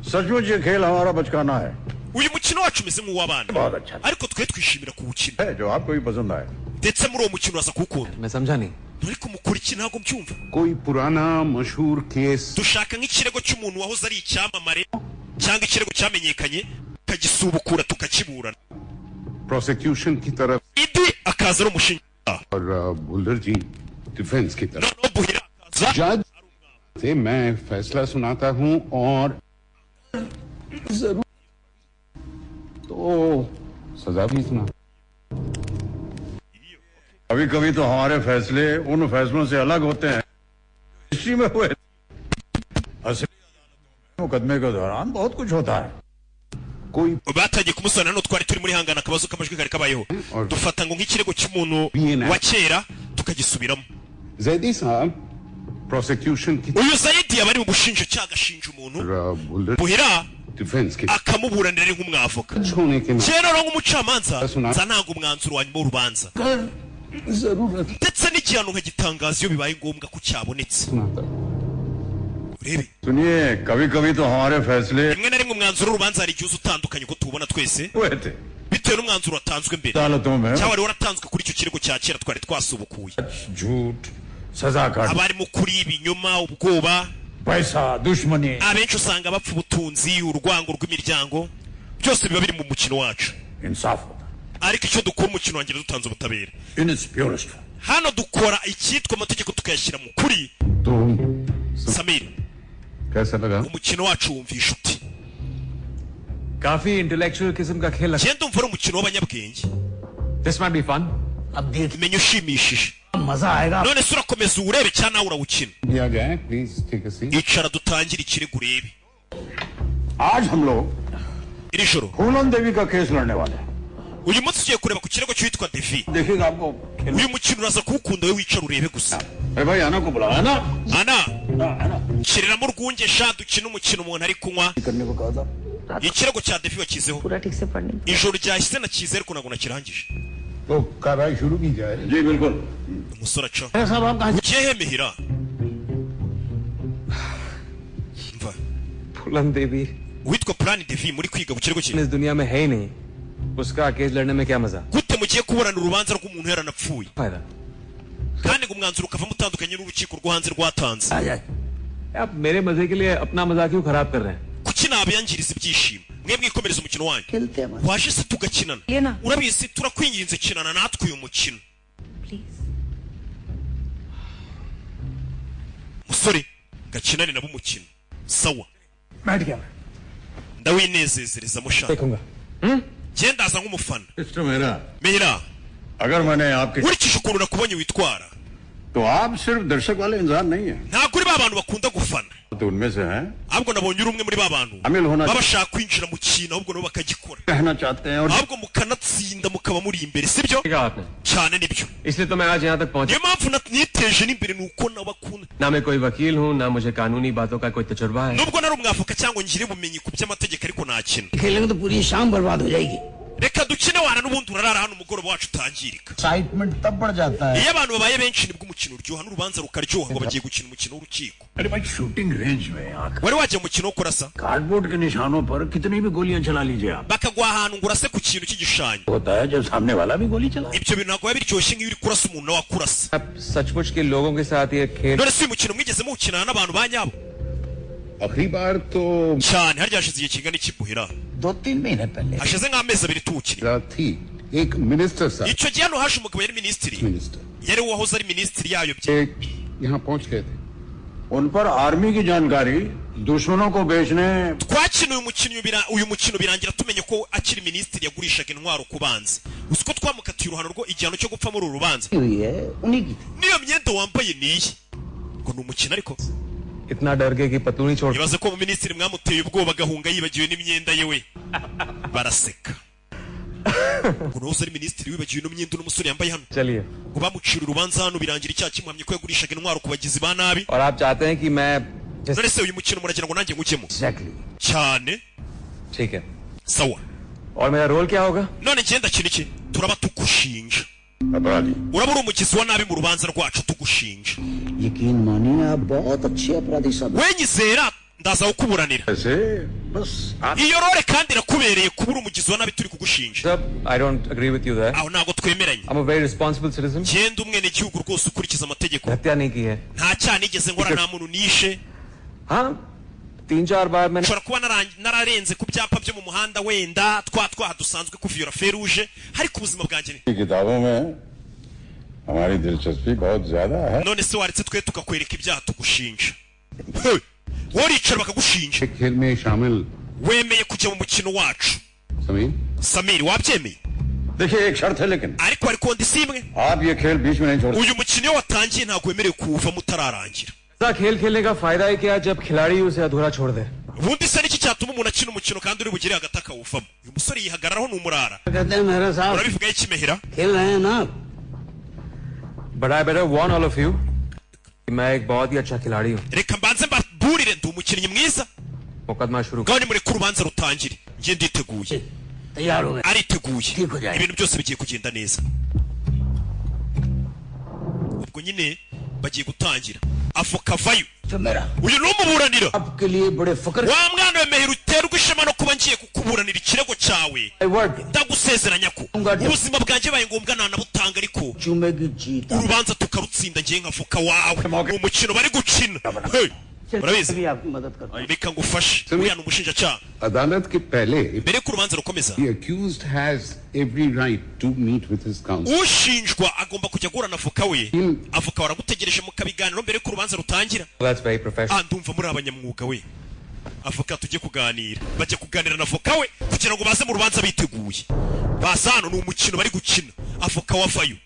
सचमुच ये खेल हमारा बचकाना है। Uyu mukino wacu umeze nk'uw'abana, बहुत अच्छा ariko twe twishimira kuwukina. है जो आपको भी पसंद आए। Ndetse muri uwo mukino uraza kuwukunda. मैं समझा नहीं। Ariko mukora iki? Ntabwo mbyumva. कोई पुराना मशहूर case Dushaka nk'ikirego cy'umuntu wahoze ari icyamamare cyangwa ikirego cyamenyekanye, tukagisubukura, tukakiburana. Prosecution की तरफ Idi akaza ari umushinjacyaha, और भुल्लर जी defence की तरफ। Noneho Buhira akaza जज से मैं फैसला सुनाता हूं और तो सजा भी सुना। कभी कभी तो हमारे फैसले उन फैसलों से अलग होते हैं हिस्ट्री में हुए। असली मुकदमे के दौरान बहुत कुछ होता है। कोई Batangiye kumusobanurira. Hano twari turi muri hangana, akabazo k'amajwi kari kabayeho, dufata ngo nk'ikirego cy'umuntu wa kera tukagisubiramo. Zaidi साहब prosecution की Uyu Zayidi aba ari mu bushinjacyaha, agashinja umuntu. Buhira defence की akamuburanira ari nk'umwavoka. होने के Kera rero nk'umucamanza nza ntanga umwanzuro wa nyuma w'urubanza, जरूरत ndetse n'igihano nkagitangaza iyo bibaye ngombwa ko cyabonetse. Urebe. सुनिए, कभी कभी तो हमारे फैसले Rimwe na rimwe umwanzuro w'urubanza hari igihe uza utandukanye uko tuwubona twese, हुए थे bitewe n'umwanzuro watanzwe mbere अदालतों में cyangwa wari waratanzwe kuri icyo kirego cya kera twari twasubukuye. झूठ, सजा का Haba harimo ukuri, ibinyoma, ubwoba, पैसा, दुश्मनी। Abenshi usanga bapfa ubutunzi, urwango rw'imiryango, byose biba biri mu mukino wacu. इंसाफ होता Ariko icyo dukora, umukino wanjye, dutanze ubutabera. In its purest. Hano dukora icyitwa amategeko tukayashyira mu kuri. तो Samiri, कैसा लगा? Umukino wacu wumvisha uti? काफी intellectual किस्म का खेल। Ngenda umva ari umukino w'abanyabwenge. This might be fun. अब देख Menya ushimishije. मजा आएगा। None se urakomeza uwurebe cyangwa nawe urawukina? दिया जाए, please take a seat. Icara dutangire ikirego urebe. आज हम लोग Iri joro Phoolan Devi का केस लड़ने वाले हैं। uyu munsi tugiye kureba ku kirego cy'uwitwa Devi. देखिएगा आपको खेल Uyu mukino uraza kuwukunda, we wicara urebe gusa. अरे भाई, आना को बुलाया ना। Ana, shyiriramo urwunge sha, dukine umukino umuntu ari kunywa. करने को कहा था। Ikirego cya Devi wakizeho? पूरा ठीक से पढ़ने Ijoro ryahise nakize, ariko ntabwo nakirangije. तो कार्रवाई शुरू की जाए। जी बिल्कुल। Umusore aca साहब, आप कहाँ? ugiye hemehera mva. Phoolan Devi Uwitwa Purani Devi muri kwiga ku kirego cye इस दुनिया में है ही नहीं, उसका केस लड़ने में क्या मजा? Gute mugiye kuburana urubanza rw'umuntu yaranapfuye, फायदा? kandi ngo umwanzuro ukavamo utandukanye n'urukiko rwo hanze rwatanze? आ जाए। आप मेरे मजे के लिए अपना मजा क्यों खराब कर रहे हैं? Kuki nabiyangiriza ibyishimo? Mwe mwikomereza umukino wanyu. खेलते हैं। Waje se tugakinana? ये ना। Urabizi, turakwinginze, kinana natwe uyu mukino. Please. Musore, gakinane nabo umukino, sawa? बैठ गया मैं। Ndawinezezereza mushaka. देखूंगा। Genda, ndaza nk'umufana. Mister Mehra, Mehra, अगर मैंने आपके nkurikije ukuntu nakubonye witwara, तो आप सिर्फ दर्शक वाले इंसान नहीं है। Ntabwo uri ba bantu bakunda gufana, तो उनमें से हैं ahubwo nabonye uri umwe muri ba bantu शामिल होना baba bashaka kwinjira mu kintu, ahubwo nabo bakagikora, कहना चाहते हैं और ahubwo mukanatsinda, mukaba muri imbere, sibyo? कहा आपने। Cyane, nibyo. इसलिए तो मैं आज यहाँ तक पहुंचा। Niyo mpamvu niteje n'imbere, ni uko nabakunda. ना मैं कोई वकील हूँ, ना मुझे कानूनी बातों का कोई तजुर्बा है। Nubwo nari umwavoka cyangwa ngire ubumenyi ku by'amategeko, ariko nakina. खेलेंगे तो पूरी शाम बर्बाद हो जाएगी। Reka dukine wana, n'ubundi urarara hano, umugoroba wacu utangirika. Excitement तब बढ़ जाता है। Iyo abantu babaye benshi nibwo umukino uryoha n'urubanza rukaryoha, ngo bagiye gukina umukino w'urukiko. अरे भाई, shooting range में आकर Wari wajya mu mukino wo kurasa? Cardboard के निशानों पर कितनी भी गोलियां चला लीजिए आप। Bakaguha ahantu ngo urase ku kintu cy'igishushanyo. होता है जब सामने वाला भी गोली चला। Ibyo bintu ntabwo biba biryoshye nk'iyo uri kurasa umuntu nawe akurasa. आप सचमुच के लोगों के साथ ये खेल None se uyu mukino mwigeze muwukinana n'abantu ba nyabo? आखिरी बार तो Cyane, harya hashize igihe kingana iki, Buhira? 2-3 महीने पहले। Hashize nk'amezi 2 tuwukina. रात थी, एक मिनिस्टर साहब Icyo gihe hano haje umugabo, yari minisitiri, minister yari uwahoze ari minisitiri yayobye. एक यहाँ पहुंच गए थे। उन पर आर्मी की जानकारी दुश्मनों को बेचने Twakina uyu mukino uyu mukino birangira tumenye ko akiri minisitiri yagurishaga intwaro ku banzi. Uzi ko twamukatiye uruhano rwo igihano cyo gupfa muri uru rubanza? हुई है उन्हीं की थी। N'iyo myenda wambaye niye, ngo ni umukino ariko. इतना डर गए कि पतलूनी छोड़ Ibaze ko minisitiri mwamuteye ubwoba agahunga yibagiwe n'imyenda ye we! Baraseka ngo nawe ari minisitiri wibagiwe n'imyenda uno musore yambaye hano. चलिए। Ngo bamucira urubanza hano, birangira icyaha kimuhamye ko yagurishaga intwaro ku bagizi ba nabi. और आप चाहते हैं कि मैं जिस None se uyu mukino muragira ngo nanjye ngujyemo? Exactly. Cyane. ठीक है। Sawa. और मेरा रोल क्या होगा? None ngenda kintu iki, turaba tugushinja. अपराधी। Uraba uri umugizi wa nabi mu rubanza rwacu, tugushinja. यकीन मानिए, आप बहुत अच्छे अपराधी साहब। Wenyizera, ndaza kukuburanira. ऐसे बस आप Iyo role kandi irakubereye, kuba uri umugizi wa nabi turi kugushinja. Sir, I don't agree with you there. Aho ntabwo twemeranye. I am a very responsible citizen. Genda, umwenegihugu rwose ukurikiza amategeko. हत्या नहीं की है। Nta cyaha nigeze nkora, nta muntu nishe. हाँ, 3-4 बार मैंने Nshobora kuba nararenze ku byapa byo mu muhanda, wenda twa twaha dusanzwe kuviyora feruje, ariko ubuzima bwanjye किताबों में हमारी दिलचस्पी बहुत ज्यादा है। None se waretse twe tukakwereka ibyaha tugushinja? Hey! Wowe uricara bakagushinja. खेल में शामिल Wemeye kujya mu mukino wacu? Sameer? Samiri, wabyemeye? देखिए, एक शर्त है लेकिन। Ariko hari condition imwe. आप ये खेल बीच में नहीं छोड़ Uyu mukino iyo watangiye ntabwo wemerewe kuwuvamo utararangira. ऐसा खेल खेलने का फायदा ही क्या जब खिलाड़ी उसे अधूरा छोड़ दे? Ubundi se niki cyatuma umuntu akina umukino kandi uri bugere hagati akawuvamo? Uyu musore yihagararaho, ni umurara. कहते हैं मेहरा साहब। Urabivugaho iki, Mehera? खेल रहे हैं ना आप? But I better warn all of you, मैं एक बहुत ही अच्छा खिलाड़ी हूँ। Reka mbanze mbaburire, ndi umukinnyi mwiza. मुकदमा शुरू। Ngaho nimureke urubanza rutangire, njye nditeguye. तैयार हो गए। Ariteguye, ibintu byose bigiye kugenda neza. Ubwo nyine bagiye gutangira, avoka avayo. मेरा Uyu ni umuburanira. आपके लिए बड़े फकर। Wa mwana we Mehera, uterwa ishema no kuba ngiye kukuburanira ikirego cyawe. Ndagusezeranya ko ubuzima bwanjye baye ngombwa nanabutanga, ariko चूमेगी जीत। urubanza tukarutsinda, ngiye nk'avoka wawe. Ni umukino bari gukina. Hey, urabizi. भी आपकी मदद करता। Reka ngufashe, uriya ni umushinjacyaha. अदालत के पहले Mbere y'uko urubanza rukomeza, the accused has every right to meet with his counsel. Ushinjwa agomba kujya guhura na avoka we. Avoka waragutegereje mukabiganiro mbere y'uko urubanza rutangira. That's very professional. Ah, ndumva muri abanyamwuga we. Avoka, tujye kuganira. Bajya kuganira na avoka we kugira ngo baze mu rubanza biteguye. Baza hano, ni umukino bari gukina. Avoka wavayo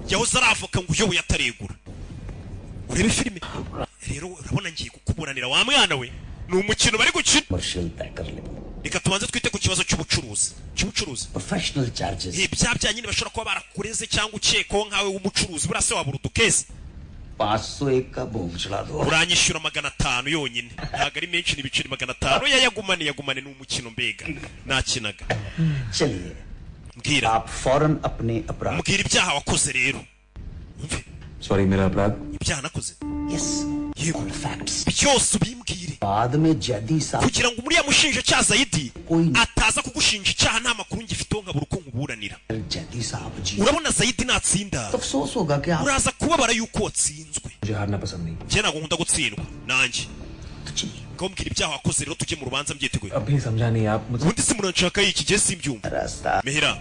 yahoze ari avoka ngo uyoboye ataregura. Urebe filime rero, urabona ngiye kukuburanira wa mwana we, ni umukino bari gukina. Commercial तय कर ले। Reka tubanze twite ku kibazo cy'ubucuruzi. Professional charges. Ibya bya nyine bashobora kuba barakureze cyangwa ukekwaho nkawe w'umucuruzi, buriya se wabura udukezi? 501 का भोग चढ़ा दो। Uranyishyura 500 yonyine, ntabwo ari menshi, ni ibiceri 500. Yayagumane, yagumane, ni umukino mbega nakinaga. चलिए। Mbwira. आप फौरन अपने अपराध Mbwira ibyaha wakoze rero. Sorry, मेरा अपराध? Ibyaha nakoze? Yes. Yego, byose ubimbwire. बाद में जैदी साहब Kugira ngo muriya mushinjacyaha Zayidi ataza kugushinja icyaha nta makuru ngifiteho, nkabura uko nkuburanira. Zaidi साहब जी Urabona Zayidi natsinda, अफसोस होगा कि आप uraza kubabara yuko watsinzwe. मुझे हारना पसंद नहीं। Njye ntabwo nkunda gutsindwa nanjye. Ngaho mbwira ibyaha wakoze rero, tujye mu rubanza mbyiteguye. अभी समझा नहीं आप मुझे। Ubundi se muranshaka iki gihe? Simbyumva, Mehera.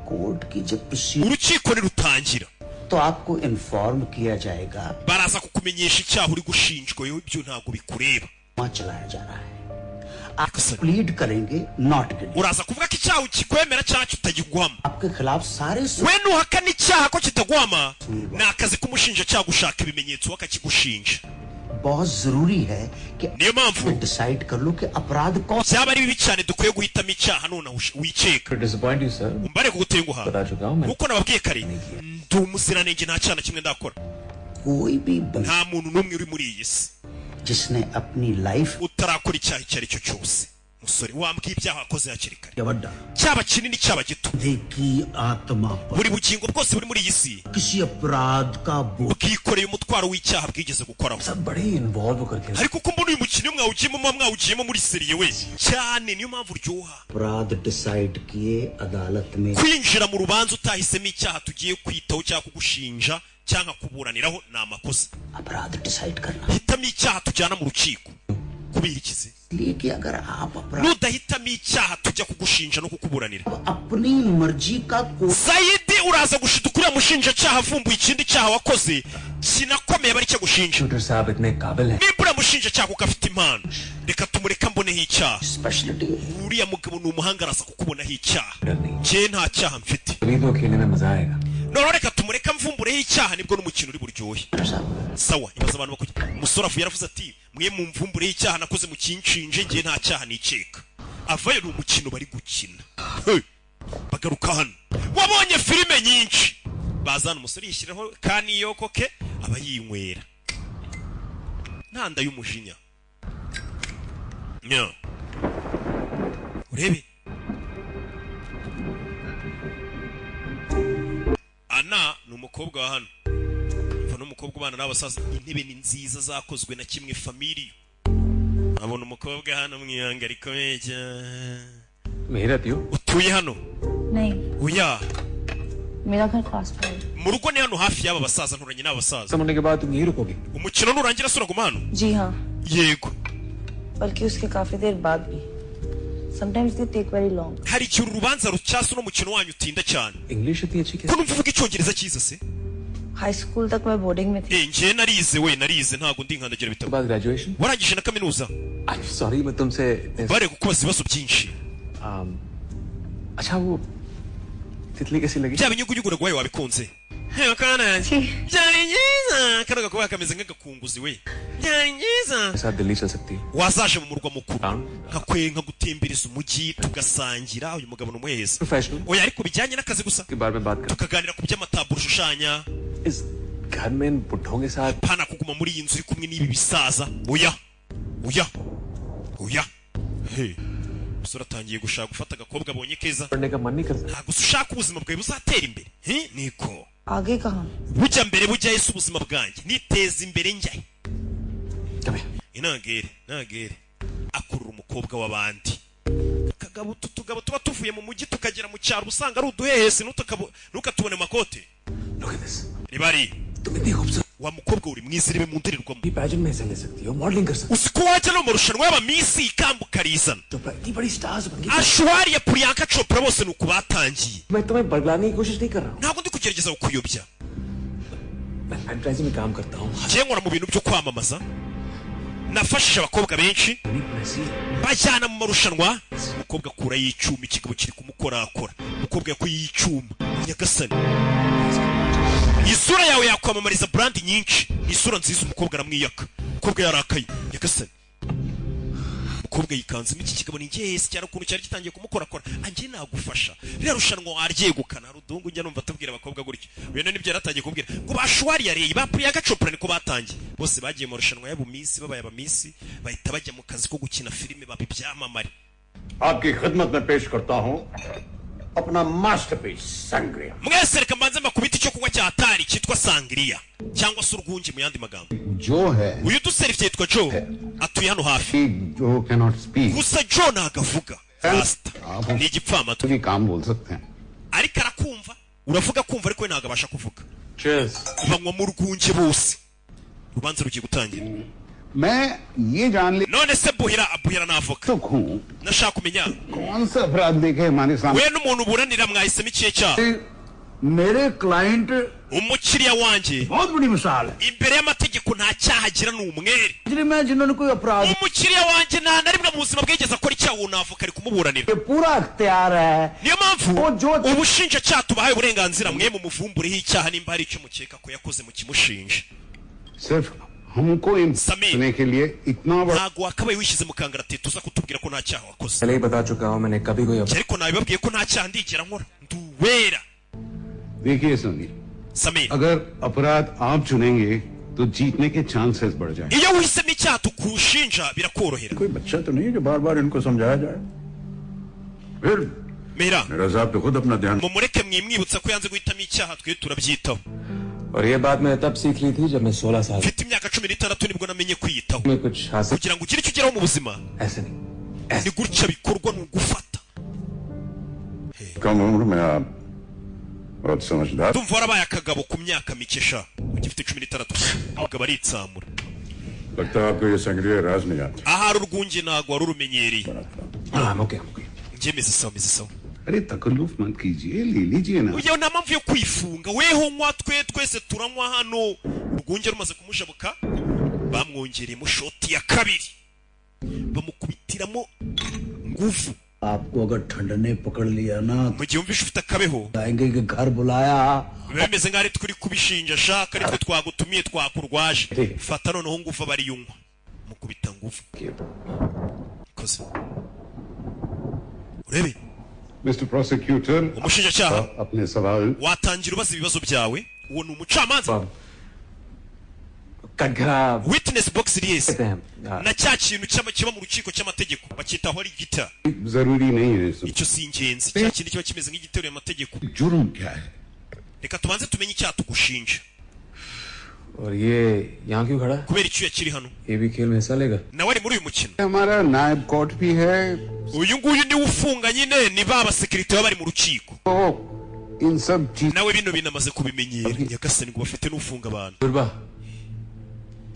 Court की जब proceed Urukiko nirutangira, तो आपको इन्फॉर्म किया जाएगा। baraza kukumenyesha icyaha uri gushinjwa. Yewe, ibyo ntabwo bikureba. वहां चलाया जा रहा है, आप प्लीड करेंगे not guilty. Uraza kuvuga ko icyaha ukikwemera cyangwa kitagiguhama. आपके खिलाफ सारे We nuhakana icyaha ko kitaguhama, ni akazi k'umushinjacyaha gushaka ibimenyetso akakigushinja. बहुत जरूरी है कि Niyo mpamvu decide कर लो कि अपराध कौन। byaba ari bibi cyane, dukwiye guhitamo icyaha nonaha wikeka. Disappoint you, sir. Umbare kugutenguha. बता चुका हूँ मैं। Nkuko nababwiye kare, ndi umuziranenge, nta cyaha na kimwe ndakora. कोई भी बंदा Nta muntu n'umwe uri muri iyi si जिसने अपनी life utarakora icyaha icyo ari cyo cyose. Musore, wambwiye ibyaha wakoze hakiri kare, वड्डा cyaba kinini cyaba gito. की आत्मा पर Buri bugingo bwose buri muri iyi si किसी अपराध का बोझ bwikoreye umutwaro w'icyaha bwigeze gukoraho. सब बड़े इन्वॉल्व होकर Ariko uko mbona uyu mukino mwawugiyemo, muba mwawugiyemo muri sérieux we cyane, niyo mpamvu uryoha. अपराध decide किए अदालत में। Kwinjira mu rubanza utahisemo icyaha tugiye kwitaho cyangwa kugushinja cyangwa kuburaniraho ni amakosa. अपराध decide करना Hitamo icyaha tujyana mu rukiko. Kubera ikize? इसलिए कि अगर आप अपराध Nudahitamo icyaha tujya kugushinja no kukuburanira, अपनी मर्जी का को Zayidi uraza gushiduka uriya mushinjacyaha avumbuye ikindi cyaha wakoze kinakomeye, aba aricyo agushinja. Shooter साहब इतने काबिल हैं। Nimba uriya mushinjacyaha kuko afite impano, reka tumureke mboneho icyaha. Speciality. Uriya mugabo ni umuhanga, araza kukubonaho icyaha. Njye nta cyaha mfite. अभी तो खेलने में मजा आएगा। Noneho reka tumureke mvumbureho icyaha, nibwo n'umukino uri buryohe. Sawa, ibaza abantu bakujya. Umusore avuye yaravuze ati: "Mwe mumvumbureho icyaha nakoze mu kinshinje, njye nta cyaha nikeka." Avayo, ni umukino bari gukina. Hey! Bagaruka hano, wabonye filime nyinshi. Bazana umusore, yishyiraho kaniyoko ke, aba yinywera ntanda y'umujinya. Nya. Urebe Ana ni umukobwa wa hano. Umva, n'umukobwa ubana n'abasaza. Intebe ni nziza, zakozwe na kimwe family. Abona umukobwa hano mu ihanga rikomeye cyane. वहीं रहती हो? Utuye hano? नहीं। Oya. मेरा घर पास पर है। Mu rugo ni hano hafi y'aba basaza, nturanye n'aba basaza. खत्म होने के बाद तुम यहीं रुकोगी? Umukino nurangira se uraguma hano? जी हाँ। Yego. बल्कि उसके काफी देर बाद भी। Sometimes they take very long. Hari igihe uru rubanza rucyasa uno mukino wanyu utinda cyane. English इतनी अच्छी Ko numva uvuga icyongereza cyiza se? High school तक मैं बोर्डिंग में थी। Eh, njye narize we, narize, ntabwo ndi nkandagira bitabo. बाद graduation? Warangije na kaminuza? I sorry, मैं तुमसे Bare kukubaza ibibazo byinshi. अच्छा, वो तितली कैसी लगी? Bya binyugunyugu naguhaye wabikunze? Hewe kana, byari byiza. Kano gakuba kameze nk'agakunguzi we. Byari byiza. मेरे साथ दिल्ली चल सकती है? Wazaje mu murwa mukuru nkakwe nkagutembereza umujyi, tugasangira. Uyu mugabo ni umuheza. Professional Oya, ariko bijyanye n'akazi gusa. के बारे में बात कर Tukaganira ku by'amataburo ushushanya. इस घर में इन बुढ़ों के साथ Pana kuguma muri iyi nzu uri kumwe n'ibi bisaza. Oya, oya, oya. He, umusore atangiye gushaka gufata agakobwa abonye keza. पढ़ने का मन नहीं करता। Ntabwo se ushaka ubuzima bwawe buzatera imbere? He, niko. आगे कहाँ? Bujya mbere, bujya ese ubuzima bwanjye niteza imbere njyahe? Inangere nangere akurura umukobwa w'abandi. Akagabo, utu tugabo tuba tuvuye mu mujyi tukagera mu cyaro usanga ari uduhehesi. Ntukatubone mu makote. Reba ari wa mukobwa, uri mwiza, irebe mu ndorerwamo. Pageant में हिस्सा ले सकती हो, मॉडलिंग कर सकती Uzi ko wajya no mu marushanwa y'abamisi ikamba ukarizana? हो, इतनी बड़ी स्टार्स बन गई। Aishwarya, Priyanka Chopra, bose ni uku batangiye. मैं तुम्हें बदलाने की कोशिश नहीं कर रहा हूँ। Ntabwo ndi kugerageza kukuyobya. मैं एडवर्टाइजिंग में काम करता हूँ। Ngiye nkora mu bintu byo kwamamaza, nafashije abakobwa benshi bajyana mu marushanwa. Umukobwa akurayo icyuma, ikigabo kiri kumukorakora. Umukobwa yakuye icyuma. Nyagasani, isura yawe yakwamamariza brand nyinshi, ni isura nziza. Umukobwa aramwiyaka. Umukobwa yarakaye. Nyagasani, umukobwa yikanzemo iki kigabo ni ngesi cyane ukuntu cyari gitangiye kumukorakora. Anjye nagufasha, ririya rushanwa waryegukana. Hari udungu njya numva tubwira abakobwa gutyo. Uyu nibyo yaratangiye kubwira ngo ba Aishwarya Rai, ba Priyanka Chopra, niko batangiye. Bose bagiye mu marushanwa y'abumisi, babaye abamisi, bahita bajya mu kazi ko gukina filime, baba ibyamamare. आपकी खिदमत में पेश करता हूँ अपना masterpiece sangria. Mwese reka mbanze mbakubite icyo kunywa cya atari cyitwa sangria, cyangwa se urwunge mu yandi magambo. जो है Uyu duserivye yitwa Joe, atuye hano hafi. जो cannot speak. Gusa Joe ntago avuga, rasta ni igipfamatwi. भी काम बोल सकते हैं। Ariko arakumva, uravuga kumva, ariko we ntabwo abasha kuvuga. Banywa mu rwunge bose, urubanza rugiye gutangira. मैं ये जान ले None se Buhira, Buhira ni avoka, हूँ nashaka kumenya कौन सा अपराध देखे हमारे सामने। We n'umuntu uburanira mwahisemo ikihe cyaha? मेरे client Umukiriya wanjye बहुत बड़ी मिसाल है। Imbere y'amategeko nta cyaha agira, ni umwere. में जिन्होंने कोई अपराध Umukiriya wanjye nta na rimwe mu buzima bwigeze akora icyaha. Uwo ni avoka, ari kumuburanira. पूरा अख्तियार है। Niyo mpamvu ubushinjacyaha tubahaye uburenganzira, mwe mumuvumbureho icyaha, nimba hari icyo mukeka ko yakoze mukimushinja. सिर्फ हमको इम्पने के लिए इतना बड़ा Ntabwo wakabaye wishyize mu kangaratete uza kutubwira ko nta cyaha wakoze. पहले ही बता चुका हूँ, मैंने कभी कोई Njye ariko nabibabwiye ko nta cyaha ndigera nkora, nduwera. देखिए समीर, Samir, अगर अपराध आप चुनेंगे तो जीतने के chances बढ़ जाएंगे। Iyo uhisemo icyaha tukushinja birakorohera. कोई बच्चा तो नहीं है जो बार बार इनको समझाया जाए फिर। Mera मेरा साहब तो खुद अपना ध्यान mumureke, mwimwibutsa ko yanze guhitamo icyaha, twe turabyitaho. और ये बात मैंने तब सीख ली थी जब मैं 16 साल Mfite imyaka 16 nibwo namenye kwiyitaho. में कुछ हासिल Kugira ngo ugire icyo ugeraho mu buzima ऐसे नहीं ni gutya bikorwa, ni ugufata. कम उम्र में आप बहुत समझदार। Ndumva warabaye akagabo ku myaka mike sha, ugifite 16. Umugabo aritsamura. लगता है आपको ये संग्रिया राज नहीं आता। Ahari urwunge ntabwo wari urumenyereye. Okay. Njye meze sawa, meze sawa. अरे तकल्लुफ मत कीजिए, ले लीजिए ना। Ujya nta mpamvu yo kwifunga, weho nywa, twe twese turanywa hano. Urwunge rumaze kumujabuka, bamwongereyemo shot ya kabiri, bamukubitiramo nguvu. आपको अगर ठंड ने पकड़ लिया ना Mu gihe wumvishe ufite akabeho आएंगे कि घर बुलाया। Biba bimeze nk'aho ari twe uri kubishinja shaka, ari twe twagutumiye, twakurwaje. Fata noneho nguvu, aba ariyo unywa. Mukubita nguvu koze urebe. Mister prosecutor, Umushinjacyaha, अपने सवाल watangira ubaza ibibazo byawe. Uwo ni umucamanza. Katghara Witness box iri कहते हैं na cya kintu kiba mu rukiko cy'amategeko bacyita aho ari gita. जरूरी नहीं है। Icyo si ingenzi, cya kintu kiba kimeze nk'igiteruye amategeko. जुर्म क्या है? Reka tubanze tumenye icyaha tugushinja. और ये यहाँ क्यों खड़ा है? Kubera icyuya kiri hano? ये भी खेल में हिस्सा लेगा? Nawe ari muri uyu mukino. हमारा नायब कोर्ट भी है। Uyu nguyu niwe ufunga nyine, ni ba basekirite baba bari mu rukiko. इन सब चीज Nawe bino bintu amaze kubimenyera. Nyagasani, ngo bafite n'ufunga abantu. तजुर्बा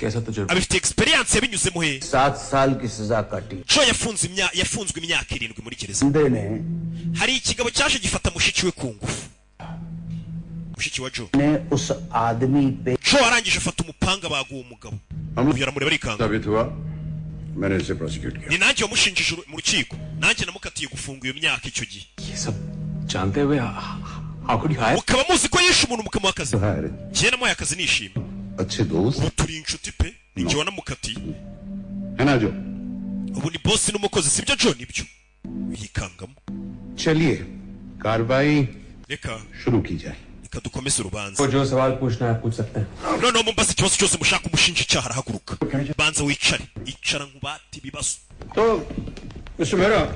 कैसा तजुर्बा? Abifite experience, yabinyuzemo he. 7 साल की सजा काटी। Joe yafunzwe imyaka 7 muri gereza. बंदे ने Hari ikigabo cyaje gifata mushiki we ku ngufu, mushiki wa Joe. ने उस आदमी पे Joe arangije afata umupanga baguha umugabo uyu, aramureba arikanga. साबित हुआ, मैंने इसे प्रोसिक्यूट किया। Ni nanjye wamushinjije mu rukiko, nanjye namukatiye gufunga iyo myaka icyo gihe. ये सब जानते हुए how could you hire? Mukaba muzi ko yishe umuntu mukamuha akazi? Njye namuhaye akazi nishimye. अच्छे दोस्त Ubu turi inshuti pe, ni njye wanamukatiye. है ना जो? Ubu ni boss n'umukozi, sibyo Joe? Nibyo, yikangamo. चलिए कार्रवाई Reka शुरू की जाए। Reka dukomeze urubanza. को जो सवाल पूछना है आप पूछ सकते हैं। Noneho mumbaze ikibazo cyose mushaka. Umushinjacyaha arahaguruka. Banza wicare, icara nkubate ibibazo. तो mister Mehra,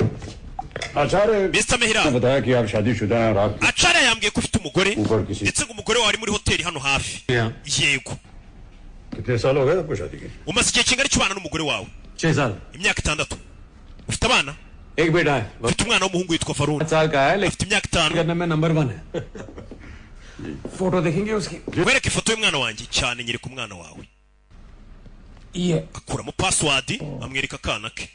Acharya Mr Mehra, ने बताया कि आप शादीशुदा हैं और आप Acharya yambwiye ko ufite umugore, ऊपर किसी ndetse ngo umugore wawe ari muri hoteli hano hafi. Yego. कितने साल हो गए आपको शादी के? Umaze igihe kingana iki ubana n'umugore wawe? 6 साल। Imyaka 6. Ufite abana? एक बेटा है। Ufite umwana w'umuhungu witwa Varun. 5 साल का है, लेकिन Afite imyaka 5. करने में नंबर 1 है। फोटो देखेंगे उसकी? Wereke ifoto y'umwana wanjye cyane. Nyereka umwana wawe. ये। Akuramo password, amwereka akana ke.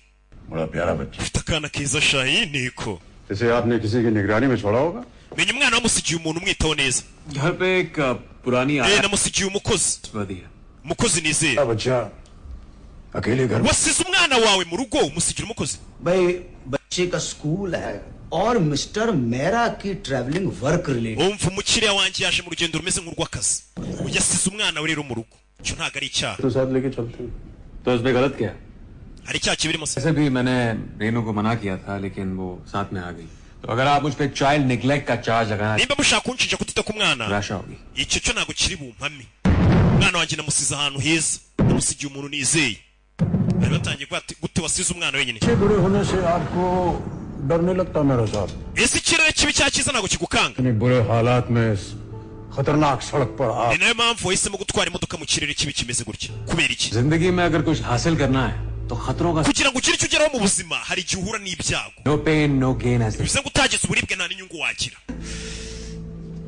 बड़ा प्यारा बच्चा। Ufite akana keza shayi niko. इसे आपने किसी की निगरानी में छोड़ा होगा। Menya umwana wamusigiye umuntu umwitaho neza. घर पे एक पुरानी Eh, namusigiye umukozi, आदत है। umukozi nizeye. बच्चा अकेले घर Wasize umwana wawe mu rugo umusigira umukozi? भाई, बच्चे का स्कूल है और मिस्टर मेहरा की travelling work related. Umva, umukiriya wanjye yaje mu rugendo rumeze nk'urw'akazi, yasize umwana we rero mu rugo. Icyo ntabwo ari icyaha. तो साथ लेके चलते हैं। तो इसमें गलत क्या है? Hari icyaha kibirimo se? ऐसे भी मैंने रेनू को मना किया था, लेकिन वो साथ में आ गई। तो अगर आप मुझ पे चाइल्ड निग्लेक्ट का चार्ज लगाना, Nimba mushaka kunshinja kutita ku mwana, निराशा होगी। icyo cyo ntabwo kiri bumpame. Umwana wanjye namusize ahantu heza, namusigiye umuntu nizeye. Bari batangiye kuvuga ati gute wasize umwana wenyine? अच्छे बुरे होने से आपको डर नहीं लगता मेरा साहब? Ese ikirere kibi cya cyiza ntabwo kigukanga? इतने बुरे हालात में इस खतरनाक सड़क पर आप Ni nayo mpamvu wahisemo gutwara imodoka mu kirere kibi kimeze gutya, kubera iki? जिंदगी में अगर कुछ हासिल करना है तो खतरों का Kugira ngo ugire icyo ugeraho mu buzima, hari igihe uhura n'ibyago. No pain no gain ऐसे। Bivuze ngo utagize uburibwe nta n'inyungu wagira.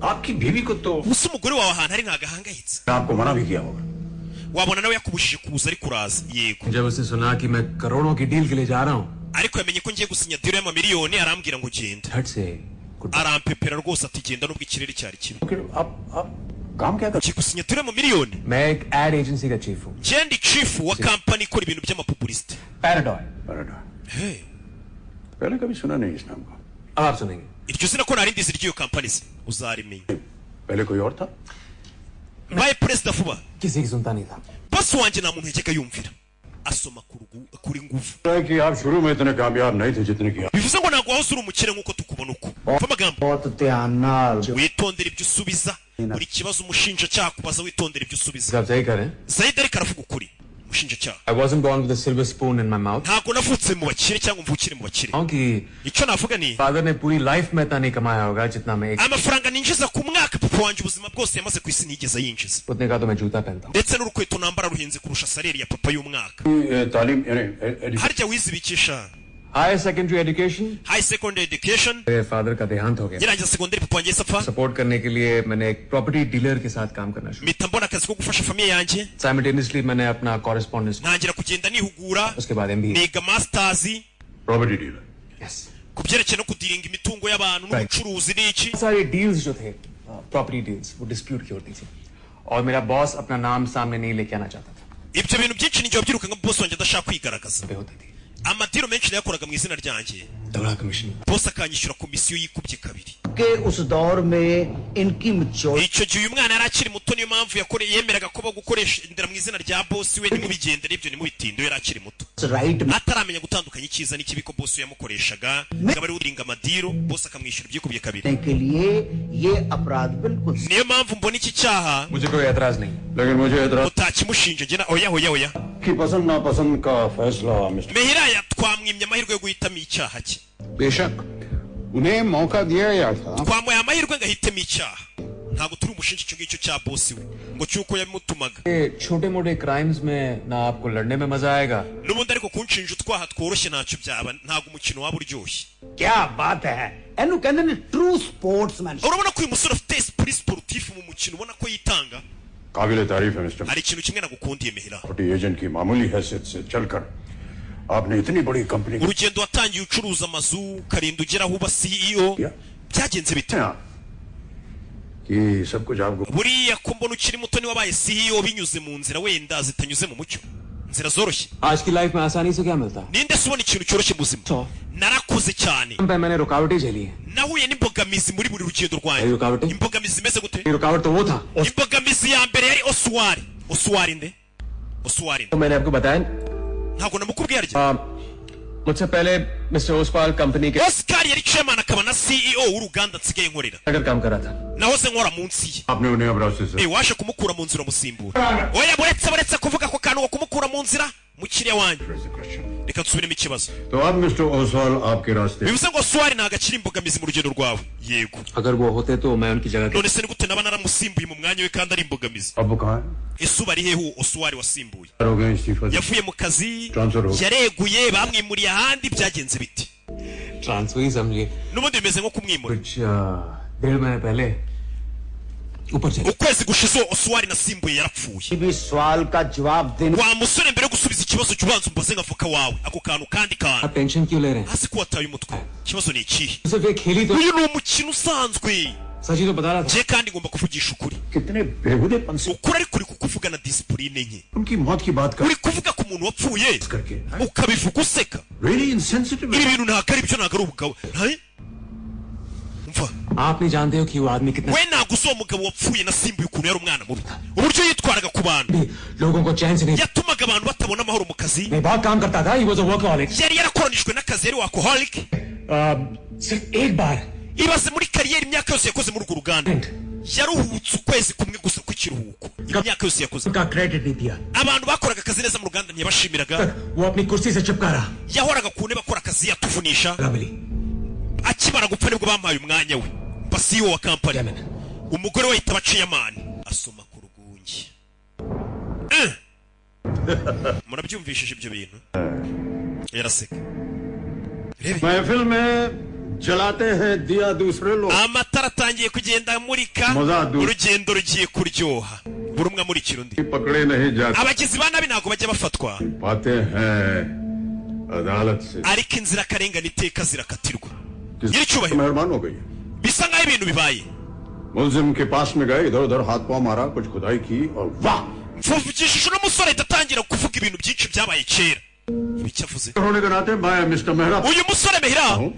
आपकी बीवी को तो Gusa umugore wawe ahantu ari ntabwo ahangayitse? आपको मना भी किया होगा। Wabona nawe yakubujije kuza, ariko uraza, yego. जब उसने सुना कि मैं करोड़ों की डील के लिए जा रहा हूँ, Ariko yamenye ko ngiye gusinya deal y'amamiliyoni, arambwira ngo genda. झट से Arampepera rwose ati genda nubwo ikirere cyari kibi. आप आप काम क्या कर Ngiye gusinya deal y'amamiliyoni. मैं एक एड एजेंसी का चीफ हूँ। Ngende chief wa company ikora ibintu by'amapublicité. पैराडॉय। Hey, पहले कभी सुना नहीं इस नाम को। अब आप सुनेंगे। Iryo zina ko narindi ry'iyo company se uzarimenya. पहले कोई और था। Mbaye perezida vuba. किसी की सुनता नहीं था। Boss wanjye nta muntu yajyaga yumvira, asoma ku kuri nguvu. है कि आप शुरू में इतने कामयाब नहीं थे जितने की Bivuze ngo ntabwo wahoze uri umukire nk'uko tukubona uko. Umva amagambo. बहुत ध्यान नाल। Witondere ibyo usubiza, buri kibazo umushinjacyaha kubaza, witondere ibyo usubiza. आप सही करें। Zayidi ariko aravuga ukuri, umushinjacyaha. I wasn't born with a silver spoon in my mouth. Ntabwo navutse mu bakire cyangwa mvukire mu bakire. क्योंकि Icyo navuga ni father ने पूरी लाइफ में इतना नहीं कमाया होगा जितना मैं एक amafaranga ninjiza ku mwaka, papa wanjye ubuzima bwose yamaze ku isi ntiyigeze yinjiza. उतने का तो मैं जूता पहनता हूँ। Ndetse n'urukweto nambara ruhenze kurusha salaire ya papa y'umwaka. तालीम यानी Harya wize ibikisha? Higher secondary education. High secondary education. मेरे फादर का देहांत हो गया। Ngirangiza segonderi, papa wanjye yahise apfa. Support करने के लिए मैंने एक प्रॉपर्टी डीलर के साथ काम करना शुरू। Mpita mbona akazi ko gufasha famille yanjye. Simultaneously मैंने अपना correspondence, Ntangira kugenda nihugura. उसके बाद MBA. Niga masters. Property dealer? Yes. Ku byerekeye no kudiringa imitungo y'abantu n'ubucuruzi n'iki. सारे डील्स जो थे, प्रॉपर्टी डील्स, वो डिस्प्यूट की होती थी और मेरा बॉस अपना नाम सामने नहीं लेके आना चाहता था। Ibyo bintu byinshi ninjye wabyiruka nka boss wanjye adashaka kwigaragaza. पे होती थी। Amadeal menshi nayakoraga mu izina ryanjye. तगड़ा commission. Boss akanyishyura komisiyo yikubye kabiri. के उस दौर में इनकी maturity Icyo gihe uyu mwana yari akiri muto, niyo mpamvu yemeraga ko gukoresha indera mu izina rya boss we. Ntimubigendere ibyo, ntimubitinde, yari akiri muto, right ataramenya gutandukanya icyiza n'ikibi, ko boss we yamukoreshaga akaba ari uringa amadeal, boss akamwishyura ibyikubye kabiri. के लिए ये अपराध बिल्कुल Niyo mpamvu mbona iki cyaha मुझे कोई एतराज नहीं। लेकिन मुझे एतराज utakimushinja njye oya, oya, oya. की पसंद नापसंद का फैसला mister Mehiraya, twamwimye amahirwe yo guhitamo icyaha cye. बेशक उन्हें मौका दिया गया था। Twamuhaye amahirwe ngo ahitemo icyaha, ntabwo turi umushinja icyo ngicyo cya boss we ngo cy'uko yamutumaga. ये छोटे मोटे क्राइम्स में ना आपको लड़ने में मजा आएगा। N'ubundi ariko kunshinja utwaha tworoshye ntacyo byaba, ntabwo umukino waba uryoshye. क्या बात है, ਇਹਨੂੰ ਕਹਿੰਦੇ ਨੇ true sportsman. Urabona ko uyu musore afite esprit sportif mu mukino, ubona ko yitanga. काबिल तारीफ है mister. Hari ikintu kimwe nagukundiye, Mehira. Property agent की मामूली हैसियत से चलकर आपने इतनी बड़ी company Urugendo watangiye ucuruza amazu, ukarinda ugera aho uba CEO, byagenze bite? कि सब कुछ आपको Buriya ko mbona ukiri muto, niba wabaye CEO binyuze mu nzira wenda zitanyuze mu mucyo, inzira zoroshye. आज की लाइफ में आसानी से क्या मिलता है? Ninde se ubona ikintu cyoroshye mu buzima? Narakoze cyane. पे मैंने रुकावटें झेली हैं। Nahuye n'imbogamizi muri buri rugendo rwanjye. रुकावटें? Imbogamizi zimeze gute? रुकावट तो वो था। Imbogamizi ya mbere yari Oswari. Oswald nde? Oswald nde? तो मैंने आपको बताया। Ntabwo namukubwiye arya? मुझसे पहले mister Oswal company के Oscar yari chairman akaba na CEO w'uruganda nsigaye nkorera. अगर काम कर रहा था। Nahoze nkora munsi ye. आपने उन्हें अब रास्ते से Eh, waje kumukura mu nzira umusimbura. Oya, buretse, buretse kuvuga ako kantu ngo kumukura mu nzira. Mukiriya wanjye, reka nsubiremo ikibazo. तो अब मिस्टर ओसवाल आपके रास्ते Bivuze ngo Oswald ntabwo akiri imbogamizi mu rugendo rwawe? Yego. अगर वो होते तो मैं उनकी जगह None se ni gute naba naramusimbuye mu mwanya we kandi ari imbogamizi? अब वो कहाँ है? Ese ubu ari hehe uwo Oswald wasimbuye? हो गए इस्तीफा से। Yavuye mu kazi? Transfer हो Yareguye? Bamwimuriye ahandi? Byagenze biti? Transfer ही समझिए। N'ubundi bimeze nko kumwimura. कुछ डेढ़ महीने पहले ऊपर चले। Ukwezi gushize uwo Oswald nasimbuye yarapfuye. भी सवाल का जवाब देने Wa musore, mbere yo gusubiza ikibazo jya ubanza umbaze nka avoka wawe ako kantu kandi kantu. आप टेंशन क्यों ले रहे हैं? Hasi ko wataye umutwe, ikibazo ni ikihe? सिर्फ एक खेली तो Uyu ni umukino usanzwe. सच ही तो बता रहा था। Njye kandi ngomba kuvugisha ukuri. कितने बेहुदेपन से Ukuri, ariko uri kukuvugana discipline nke. उनकी मौत की बात कर Uri kuvuga ku muntu wapfuye करके ukabivuga useka. Really insensitive. Ibi bintu ntabwo ari byo, ntabwo ari ubugabo. Ntaye mva. आप नहीं जानते हो कि वो आदमी कितना We ntabwo uzi uwo mugabo wapfuye nasimbuye ukuntu yari umwana mubi, uburyo yitwaraga ku bantu. भी लोगों को चैन से नहीं Yatumaga abantu batabona amahoro mu kazi. नहीं बहुत काम करता था। He was a workaholic. Yari yarakoranijwe n'akazi, yari workaholic. सिर्फ एक बार Ibaze, muri carrière, imyaka yose yakoze muri urwo ruganda, yaruhutse ukwezi kumwe gusa kw'ikiruhuko, imyaka yose yakoze. का credit नहीं दिया। Abantu bakoraga akazi neza mu ruganda ntiyabashimiraga. वो अपनी कुर्सी से चिपका रहा। Yahoraga ku ntebe akora akazi yatuvunisha. Milli. Akimara gupfa nibwo bampaye umwanya we mba CEO wa company. Umugore we ahita aba chairman, asoma ku rwunge. Eh! Murabyumvishije ibyo bintu? Yaraseka. महफिल में जलाते हैं दिया दूसरे लोग। Amatara atangiye kugenda amurika. Muzadu. Urugendo rugiye kuryoha, buri umwe amurikira undi. पकड़े नहीं जाते। Abagizi ba nabi ntabwo bajya bafatwa, पाते हैं अदालत से। ariko inzirakarengane iteka zirakatirwa. Nyiricyubahiro, मेहरबान हो गई। bisa nkaho ibintu bibaye. मुलजिम के पास में गए, इधर उधर हाथ पांव मारा, कुछ खुदाई की और वाह! Mvugishije uno musore ahita atangira kuvuga ibintu byinshi byabaye kera. Ibiki avuze? होने के नाते मैं mister Mehra Uyu musore Mehra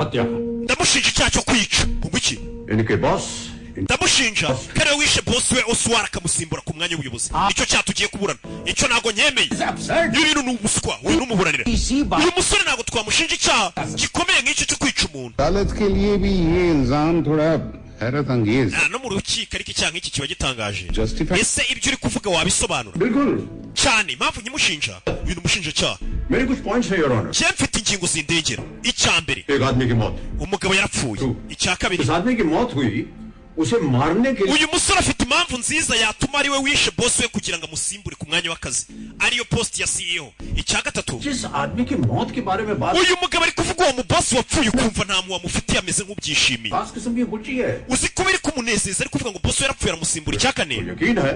हत्या ndamushinja icyaha cyo kwica. Ngo iki? इनके boss. Ndamushinja ko ariwe wishe boss we Oswald, akamusimbura ku mwanya w'ubuyobozi. Icyo cyaha tugiye kuburana, icyo ntabwo nyemeye. Ibi bintu ni ubuswa. Uyu n'umuburanira, uyu musore ntabwo twamushinja icyaha gikomeye nk'icyo cyo kwica umuntu. अदालत के लिए भी ये इल्जाम थोड़ा हैरत अंगेज। Ah, no mu rukiko ariko icyaha nk'iki kiba gitangaje. Justify. Ese ibyo uri kuvuga wabisobanura? बिल्कुल। Cyane. Impamvu nyimushinja uyu ni umushinjacyaha. मेरे कुछ points है, your honour. Njye mfite ingingo zindengera. Icya mbere, एक आदमी की मौत। umugabo yarapfuye. Icya kabiri, उस आदमी की मौत हुई, उसे मारने के लिए uyu musore afite impamvu nziza yatuma ari we wishe boss we kugira ngo amusimbure ku mwanya w'akazi, ariyo post ya CEO. Icya gatatu, जिस आदमी की मौत के बारे में बात uyu mugabo ari kuvuga uwo mu boss wapfuye, ukumva nta muntu wamufitiye, ameze nk'ubyishimiye. खास किस्म की खुशी है। Uzi kuba iri kumunezeza, ari kuvuga ngo boss we yarapfuye aramusimbura. Icya kane, यकीन है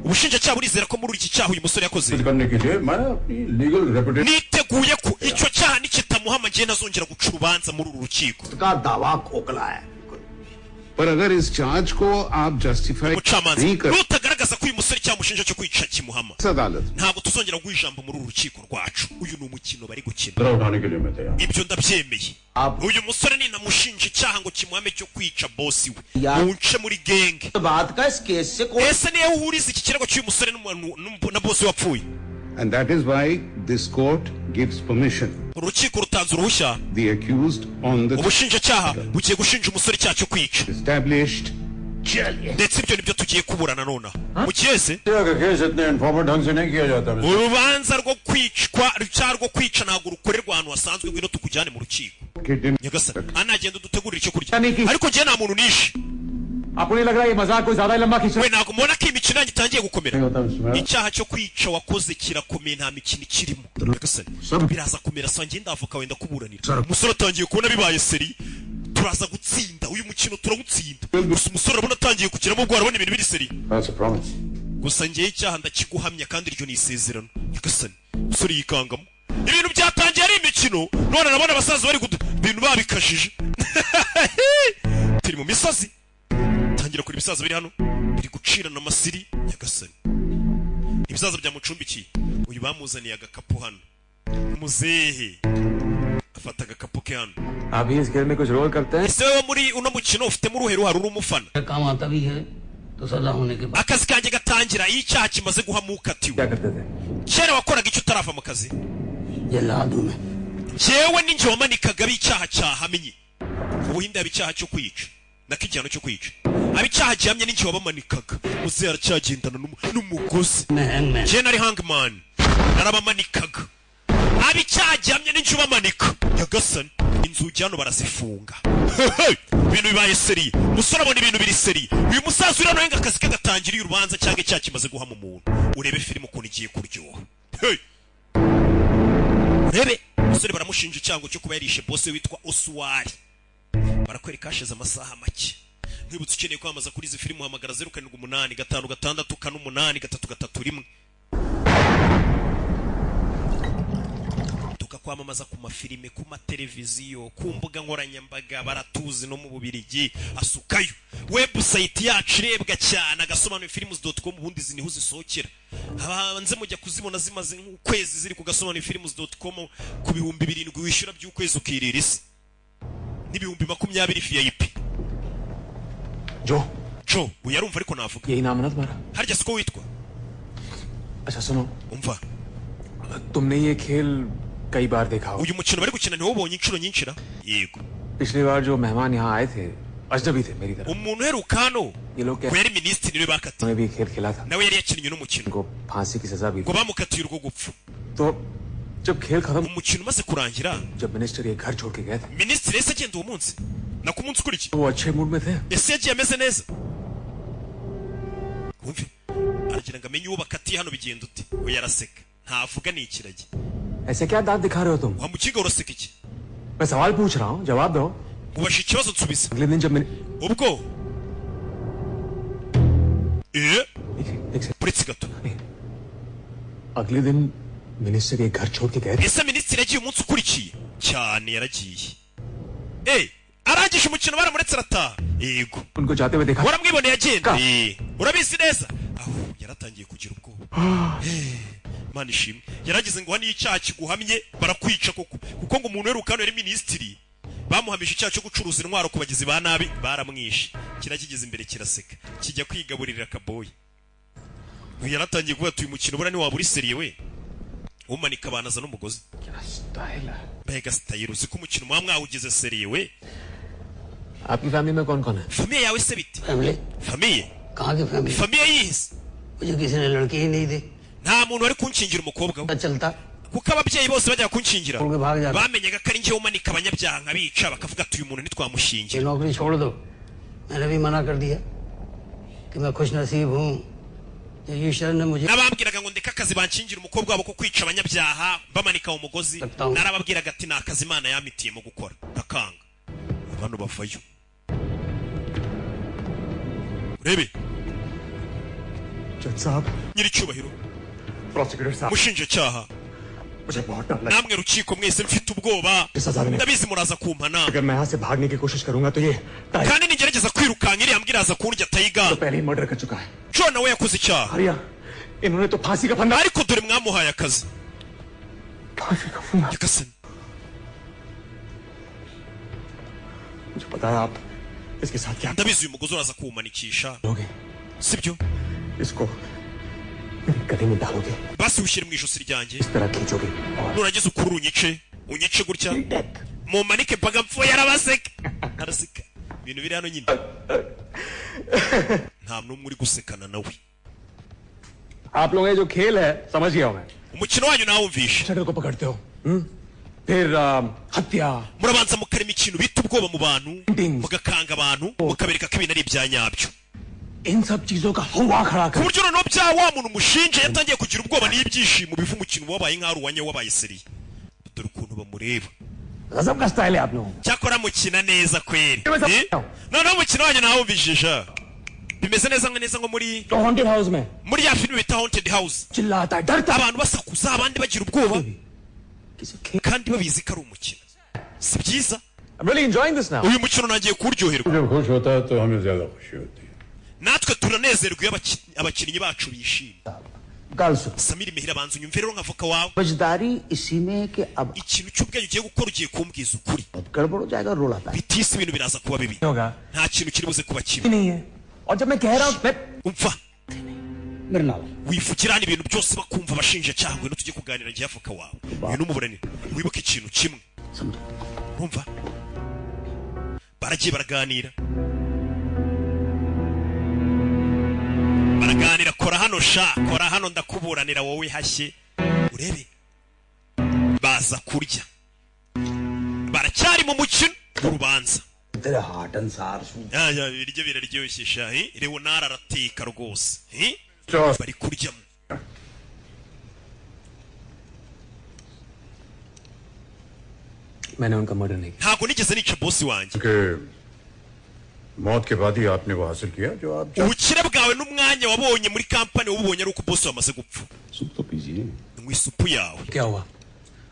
ubushinjacyaha burizera ko muri iki cyaha uyu musore yakoze, करने के लिए मैं अपनी legal reputation niteguye ko icyo cyaha nikitamuhama ngiye ntazongera guca urubanza muri uru rukiko. का दावा खोखला है। पर अगर इस चार्ज को आप justify Umucamanza, नहीं कर nutagaragaza ko uyu musore icyaha cyo kwica kimuhama, अदालत ntabwo tuzongera guha ijambo muri uru rukiko rwacu. Uyu ni umukino bari gukina. खतरा उठाने के लिए मैं तैयार। Ibyo ndabyemeye. Uyu musore ninamushinja icyaha ngo kimuhame cyo kwica boss we, munce muri gang. बात का इस केस से कोई Ese niyo uhuriza iki kirego cy'uyu musore na boss we wapfuye? And that is why this court gives permission. Urukiko rutanze uruhushya. The accused on the Ubushinjacyaha bugiye gushinja umusore icyaha cyo kwica, established. ndetse ibyo nibyo tugiye kuburana nonaha mu cyese. Case इतने informal ढंग से नहीं किया जाता। Urubanza rwo kwicwa cyangwa rwo kwica ntabwo rukorerwa ahantu hasanzwe. Ngwino tukujyane mu rukiko. Nyagasani, anagenda udutegurira icyo kurya, ariko njye nta muntu nishe. आपको नहीं लग रहा ये मजाक कोई ज्यादा ही लंबा खींच We, ntabwo mubona ko iyi mikino yanyu itangiye gukomera? Icyaha cyo kwica wakoze kirakomeye, nta mikino ikirimo. Nyagasani, biraza kumera sa. Njye ndavoka wenda kuburanira umusore atangiye kubona bibaye sérieux. Turaza gutsinda uyu mukino, turawutsinda. Gusa umusore urabona atangiye kugiramo ubwo arabona ibintu biri sérieux. That's a promise. Gusa ngewe icyaha ndakiguhamya, kandi iryo ni isezerano. Nyagasani, umusore yikangamo ibintu byatangiye ari imikino, none arabona abasaza bari kudu ibintu babikajije. Turi mu misozi, tangira kure ibisaza biri hano biri gucirana amasiri. Nyagasani, ibisaza byamucumbikiye. Uyu bamuzaniye agakapu hano, muzehe afata agakapu ke hano. अभी इस खेल में कुछ रोल करते हैं। Ese wowe muri uno mukino ufitemo uruhe ruhare? Uri umufana? काम आता भी है तो सजा होने के बाद Akazi kanjye gatangira iyo icyaha kimaze guhama ukatiwe. Kera wakoraga icyo utarava mu kazi? जल्लाद हूं मैं। Njyewe ninjye wamanikaga ab'icyaha cyahamye. Mu Buhinde haba icyaha cyo kwica, nako igihano cyo kwica. Ab'icyaha gihamye ninjye wabamanikaga. Muzehe aracyagendana n'umugozi. Njyewe nari hangman, narabamanikaga. Ab'icyaha gihamye ninjye ubamanika. Nyagasani, inzugi hano barazifunga. Ibintu bibaye sérieux. Umusore abona ibintu biri sérieux. Uyu musaza uri hano yenga akazi kagatangira iyo urubanza cyangwa icyaha kimaze guhama umuntu. Urebe filime ukuntu igiye kuryoha. Hey! Urebe umusore, baramushinja icyago cyo kuba yarishe boss witwa Osuwari. Barakwereka hashize amasaha make. Nkwibutsa, ukeneye kwamamaza kuri izi filime uhamagara 0785564833 1, tukakwamamaza ku mafilime, ku mateleviziyo, ku mbuga nkoranyambaga. Baratuzi no mu Bubirigi. Asukayo website yacu irebwa cyane, agasobanuyefilms.com. Ubundi izi niho zisohokera, hanze mujya kuzibona zimaze nk'ukwezi ziri ku gasobanuyefilms.com, ku 7000 wishyura by'ukwezi ukirira isi n'20,000 VIP. जो Jo, uyu arumva ariko navuga. यही नाम है ना तुम्हारा? Harya siko witwa? अच्छा सुनो। Umva. तुमने ये खेल कई बार देखा होगा। Uyu mukino bari gukina ntiwubonye inshuro nyinshi ra? Yego. पिछली बार जो मेहमान यहाँ आए थे, अजनबी थे मेरी तरफ। Umuntu uheruka hano ये लोग ngo yari minisitiri, niwe bakatiye। उन्होंने भी खेल खेला था। Nawe yari yakinnye n'umukino। उनको फांसी की सजा भी। Ngo bamukatiye urwo gupfa। तो जब खेल खत्म, Umukino umaze kurangira, जब मिनिस्टर ये घर छोड़ के गए थे, minisitiri yahise agenda uwo munsi, nako umunsi ukurikiye। वो अच्छे मूड में थे? Ese yagiye ameze neza? Wumve, aragira ngo amenye uwo bakatiye hano bigenda ute. We yaraseka, ntavuga, ni ikiragi। ऐसे क्या दांत दिखा रहे हो तुम? Wa mukiga, uraseka iki? मैं सवाल पूछ रहा हूँ, जवाब दो। Mubasha ikibazo, nsubiza। अगले दिन जब मैंने Ubwo uretse gato। अगले दिन मिनिस्टर ये घर छोड़ के गए थे? Ese minisitiri yagiye umunsi ukurikiye? Cyane, yaragiye. Arangije umukino baramuretse arataha? Yego. उनको जाते हुए देखा? Waramwiboneye agenda? Urabizi neza? Aho yaratangiye kugira ubwoba. Mana ishimwe. Yaragize ngo hano iyo icyaha kiguhamye barakwica koko, kuko ngo umuntu uheruka hano yari minisitiri, bamuhamije icyaha cyo gucuruza intwaro ku bagizi ba nabi, baramwishe. Kirakigeze imbere kiraseka, kijya kwigaburira akaboyi. Uyu yaratangiye kuvuga ati uyu mukino buriya ntiwaba uri sérieux. We umanika abantu aza n'umugozi, mbega style! Uzi ko umukino muba mwawugize sérieux we? आपकी फैमिली में कौन कौन है? Famille yawe se bite? Family? Famille? कहाँ की family? Famille yihe? मुझे किसी ने लड़की ही नहीं दी। Nta muntu wari kunshingira umukobwa we, चलता kuko ababyeyi bose bajyaga kunshingira उड़ के भाग जाता। bamenyaga ko ari njyewe umanika abanyabyaha nkabica, bakavuga ati uyu muntu ntitwamushingira। ये नौकरी छोड़ दो, मैंने भी मना कर दिया कि मैं खुश नसीब हूँ जो ईश्वर ने मुझे N'abambwiraga ngo ndeke akazi banshingira umukobwa wabo ko kwica abanyabyaha bamanika mu mugozi, narababwiraga ati ni akazi Imana yampitiyemo gukora, ndakanga. Abantu bavayo, urebe. जज साहब, Nyiricyubahiro, prosecutor साहब, mushinjacyaha, मुझे बहुत डर लगा। Namwe rukiko mwese, mfite ubwoba। सजा देने Ndabizi muraza kumpana। अगर मैं यहाँ से भागने की कोशिश करूंगा तो ये Kandi nigerageza kwirukanka, iriya mbwa iraza kundya. Tiger तो पहले ही मर्डर कर चुका है। John nawe yakoze icyaha। Arya, इन्होंने तो फांसी का फंदा Ariko dore mwamuhaye akazi। फांसी का फंदा। Nyagasani. मुझे पता है आप इसके साथ क्या Ndabizi uyu mugozi uraza kuwumanikisha, करोगे। sibyo? इसको मेरे गले में डालोगे, Basi ushyire mu ijosi ryanjye, इस तरह खींचोगे और nurangiza ukurure, unyice, unyice gutya, mumanike mpaka mpfuye. Arabaseka, araseka. Ibintu biri hano nyine, nta n'umwe uri gusekana nawe। आप लोगों का जो खेल है, समझ गया हूं मैं। Umukino wanyu nawumvishe। Shutter को पकड़ते हो, हम्म? फिर हत्या, Murabanza mukarema ikintu bita ubwoba mu bantu, mugakanga abantu, mukabereka ko ibintu ari ibya nyabyo, इन सब चीजों का हुआ खड़ा ku कर buryo noneho bya wa muntu umushinja yatangiye kugira ubwoba n'ibyishimo biva umukino wabaye nk'aho ari uwanya, wabaye sérieux. Dore ukuntu bamureba। गजब का स्टाइल है आप लोगों। Cyakora mukina neza kweri. Noneho umukino wanyu nawumvishije sha. Bimeze neza neza nko muri तो haunted house में muri ya filime bita Haunted House, चिल्लाता है, डरता। abantu basakuza, abandi bagira ubwoba, kandi babizi ko ari umukino. Si byiza? I'm really enjoying this now. Uyu mukino nagiye kuwuryoherwa। जब खुश होता है तो हमें ज्यादा खुशी होती है। Natwe turanezerwa iyo abakinnyi bacu bishimye। गल सुन। Samiri Mehira, banza unyumve rero nk'avoka wawe। समझदारी इसी में है कि अब Ikintu cy'ubwenge ugiye gukora, ugiye kumbwiza ukuri। गड़बड़ हो जाएगा, रोला पाएगा। Bitise ibintu biraza kuba bibi। होगा। Nta kintu kiri buze kuba kibi। नहीं है और जब मैं कह रहा हूँ मैं Umva, Mrinal wivugira hano ibintu byose bakumva abashinjacyaha. Ngwino tujye kuganira igihe avoka wawe, uyu n'umuburanira. Wibuke ikintu kimwe, urumva? Baragiye baraganira, baraganira. Kora hano sha, kora hano, ndakuburanira wowe hashye urebe. Baza kurya, baracyari mu mukino w'urubanza. तेरे heart and सार Ya, ya, ibiryo biraryoshye sha, eh? Leonard arateka rwose, eh? Bari kuryamo. मैंने उनका मर्डर नहीं Ntabwo nigeze nica bosi wanjye. कि मौत के बाद ही आपने वो हासिल किया जो आप Ubukire bwawe n'umwanya wabonye muri kampani wabubonye ari uko bosi wamaze gupfa. Soup तो पीजिए। Nywa isupu yawe. किया। क्या हुआ?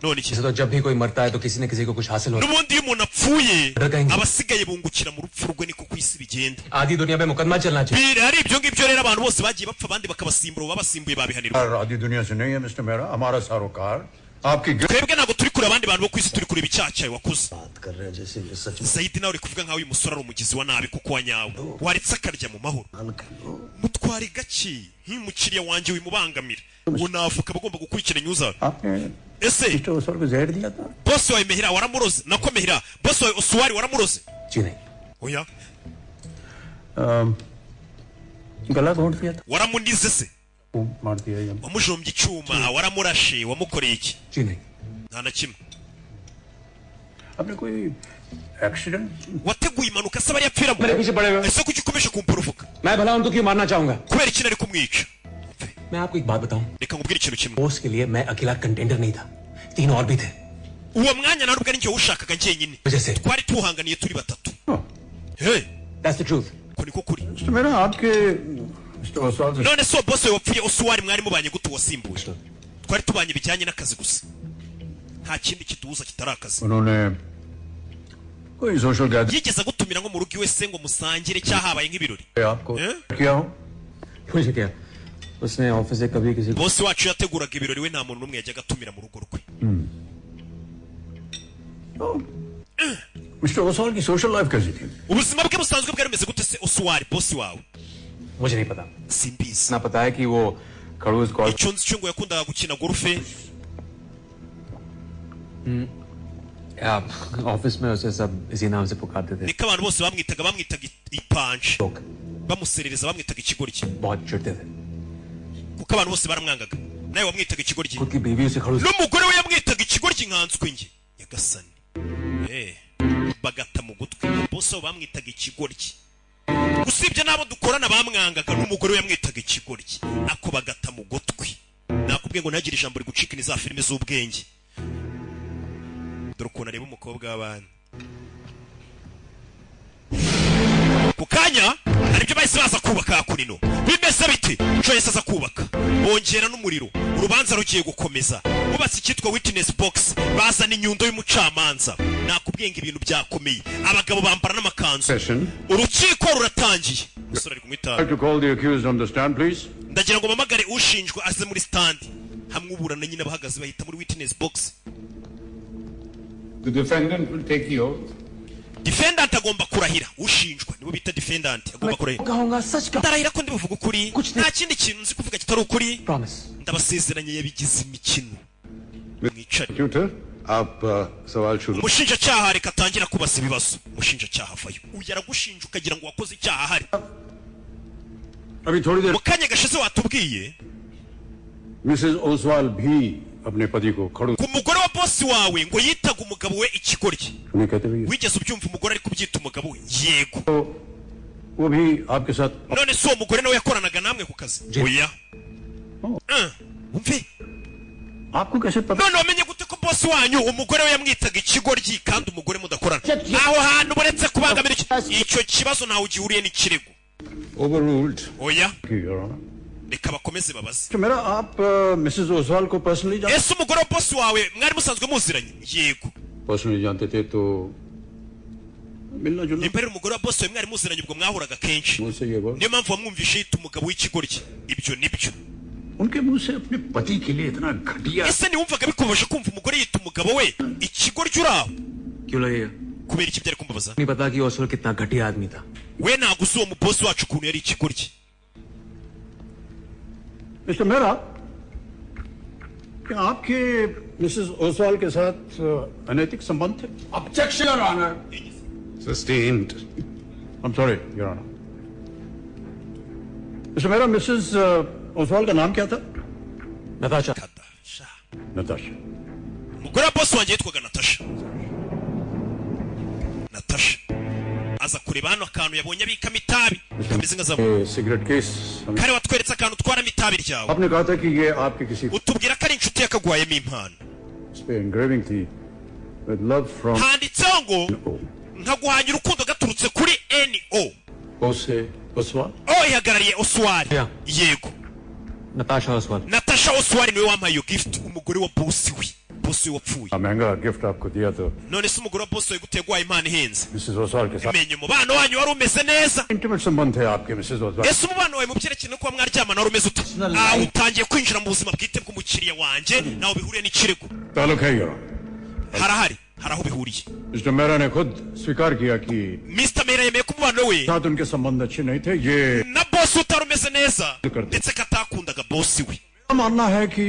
None iki? इसे तो जब भी कोई मरता है तो किसी न किसी को कुछ हासिल होता N'ubundi iyo umuntu apfuye, abasigaye bungukira mu rupfu rwe, niko ku isi bigenda. है। आधी दुनिया पे मुकदमा चलना चाहिए। Biri ari ibyo ngibyo rero, abantu bose bagiye bapfa, abandi bakabasimbura, babasimbuye babihanirwa. आधी दुनिया से नहीं है मिस्टर मेहरा, हमारा सारोकार आपकी Twebwe ntabwo turi kureba abandi bantu bo ku isi, turi kureba icyaha cyawe wakoze. कर रहे हैं जैसे ये सच में Zayidi, nawe uri kuvuga nkaho uyu musore ari umugizi wa nabi kuko wa nyawe. Waretse akarya mu mahoro? Mutware gake nk'umukiriya wanjye, wimubangamira. Uwo navuka aba agomba gukurikira inyuza. आपने Ese mister Oswal को जहर दिया था? Bosi wawe Mehira waramuroze, nako Mehira, bosi wawe Osuwari waramuroze? जी नहीं। Oya. अम, गला घोंट दिया था? Waramunize se? वो मार दिया या Wamujombye icyuma, waramurashe, wamukoreye iki? जी नहीं। Nta na kimwe. आपने कोई accident Wateguye impanuka se bariya apfiramo? मेरे पीछे पड़े हुए। Ese kuki ukomeje kumpuruvuka? मैं भला उनको क्यों मारना चाहूंगा? Kubera iki nari kumwica? मैं आपको एक बात बताऊं, Reka nkubwire ikintu kimwe. Boss के लिए मैं अकेला कंटेंडर नहीं था, तीन और भी थे। Uwo mwanya nta nubwo ari njye wawushakaga njyenyine, वजह से twari tuwuhanganiye turi batatu. Hey, That's the truth. Ko niko kuri. Mister Mehra, आपके मिस्टर ओसवाल से None se uwo bosi wawe wapfuye Osuwari mwari mubanye gute, wasimbuye? Twari tubanye bijyanye n'akazi gusa, nta kindi kiduhuza kitari akazi. उन्होंने कोई social gathering Yigeze agutumira nko mu rugo iwe se ngo musangire, cyahabaye nk'ibirori? आपको Eh? किया हो? मुझे क्या, उसने ऑफिस से कभी किसी को Bosi wacu yateguraga ibirori, we nta muntu n'umwe yajyaga atumira mu rugo rwe. Mister Oswal की सोशल लाइफ कैसी थी? Ubuzima bwe busanzwe bwari bumeze gute se, Osuwari bosi wawe? मुझे नहीं पता। Simbizi. ना पता है कि वो खड़ूस golf Icyo nzi cyo ngo yakundaga gukina golf. Office में उसे सब इसी नाम से पुकारते थे। Niko abantu bose bamwitaga ipanje, लोग bamuserereza, bamwitaga ikigoryi, बहुत चिढ़ते थे। Kuko abantu bose baramwangaga, nawe wamwitaga ikigoryi. खुद की बीवी उसे खड़ूस N'umugore we yamwitaga ikigoryi, nkanswe njye nyagasani. Eh, bagata mu gutwi, bose abo bamwitaga ikigoryi, usibye n'abo dukorana bamwangaga, n'umugore we yamwitaga ikigoryi, ako bagata mu gutwi. Nakubwiye ngo ntagire ijambo rigucika, ni za filime z'ubwenge. Dore ukuntu areba umukobwa w'abandi. Ku kanya hari ibyo bahise baza kubaka hakurino. Bimeze biti Joyce aza kubaka, bongera n'umuriro, urubanza rugiye gukomeza. Bubatse icyitwa witness box, bazana inyundo y'umucamanza. Nakubwiye ngo ibintu byakomeye, abagabo bambara n'amakanzu. Session. Urukiko ruratangiye, umusore ari kunywa itabi. Like to call the accused on the stand, please. Ndagira ngo mpamagare ushinjwa aze muri stand. Hamwe uburana nyine abahagaze bahita muri witness box. The defendant will take the oath. Defendant agomba kurahira, ushinjwa nibo bita defendant, agomba kurahira. कहूंगा सच का। Ndarahira ko ndibuvuga ukuri, nta kindi kintu nzi kuvuga kitari ukuri. Promise. Ndabasezeranye. Yabigize imikino, mwicare. Tutor, आप अ, सवाल शुरू Umushinjacyaha reka atangira kubaza ibibazo. Umushinjacyaha avayo. Uyu aragushinja ukagira ngo wakoze icyaha ahari. अभी थोड़ी देर Mu kanya gashize watubwiye Mrs Oswal भी अपने पति को खड़ूस ku mugore wa bosi wawe ngo yitaga umugabo we ikigoryi. उन्हें कहते हुए? Wigeze ubyumva umugore ari kubyita umugabo we? Yego. तो वो भी आपके साथ None se uwo mugore nawe yakoranaga namwe ku kazi? Oya. Umve. आपको कैसे पता? None wamenye gute ko bosi wanyu umugore we yamwitaga ikigoryi kandi umugore mudakorana aho hantu? Buretse kubangamira icyo kibazo, ntawe ugihuriye n'ikirego. Overruled. Oya. Your honour. Reka bakomeze babaze. तो मेरा आप मिसेस ओसवाल को personally Ese umugore wa bosi wawe mwari musanzwe muziranye? Yego. Personally जानते थे तो मिलना जुलना Nimba rero umugore wa bosi wawe mwari muziranye, ubwo mwahuraga kenshi, मुझसे ये बोल niyo mpamvu wamwumvishe yita umugabo w'ikigoryi. Ibyo nibyo. उनके मुंह से अपने पति के लिए इतना घटिया Ese ntiwumvaga bikubaje kumva umugore yita umugabo we ikigoryi uri aho? क्यों लगेगा? Kubera iki byari kumbabaza? नहीं पता कि ओसवाल कितना घटिया आदमी था। We ntabwo uzi uwo mubosi wacu ukuntu yari ikigoryi. Mister Mehra, क्या आपके मिसेस ओसवाल के साथ अनैतिक संबंध थे? Objection, your honour. Sustained. I am sorry, your honour. Mister Mehra, Mrs Oswal का नाम क्या था? Natasha. Natasha. Umugore wa bosi wanjye yitwaga Natasha. Natasha aza kureba hano akantu yabonye abikamo itabi kameze nka zamu. Cigarette case. Kare watweretse akantu utwaramo itabi ryawe. आपने कहा था कि ये आपके किसी Utubwira ko ari inshuti yakaguhayemo impano. इस पे engraving थी, with love from Handitseho ngo nkaguhanya urukundo gaturutse kuri no O से Oswal. O ihagarariye Oswari. Yego. Natasha Oswal. Natasha Oswari niwe wampaye iyo gift, umugore wa bosi we, bosi we wapfuye. महंगा gift आपको दिया तो None se umugore wa bosi wawe gute yaguhaye impano ihenze? Mrs Oswal के साथ Menya umubano wanyu wari umeze neza. Intimate संबंध थे आपके Mrs Oswal? Ese umubano wawe mu byerekeye no kuba mwaryamana wari umeze ute? Ah, utangiye kwinjira mu buzima bwite bw'umukiriya wanjye, nawe bihuriye n'ikirego. ताल्लुक है, your Harahari, hari aho bihuriye. Mister Mehra ने खुद स्वीकार किया कि Mr Mehra yemeye ko umubano we साथ उनके संबंध अच्छे नहीं थे ये na bosi utari umeze neza, ndetse ko atakundaga bosi we. मानना है कि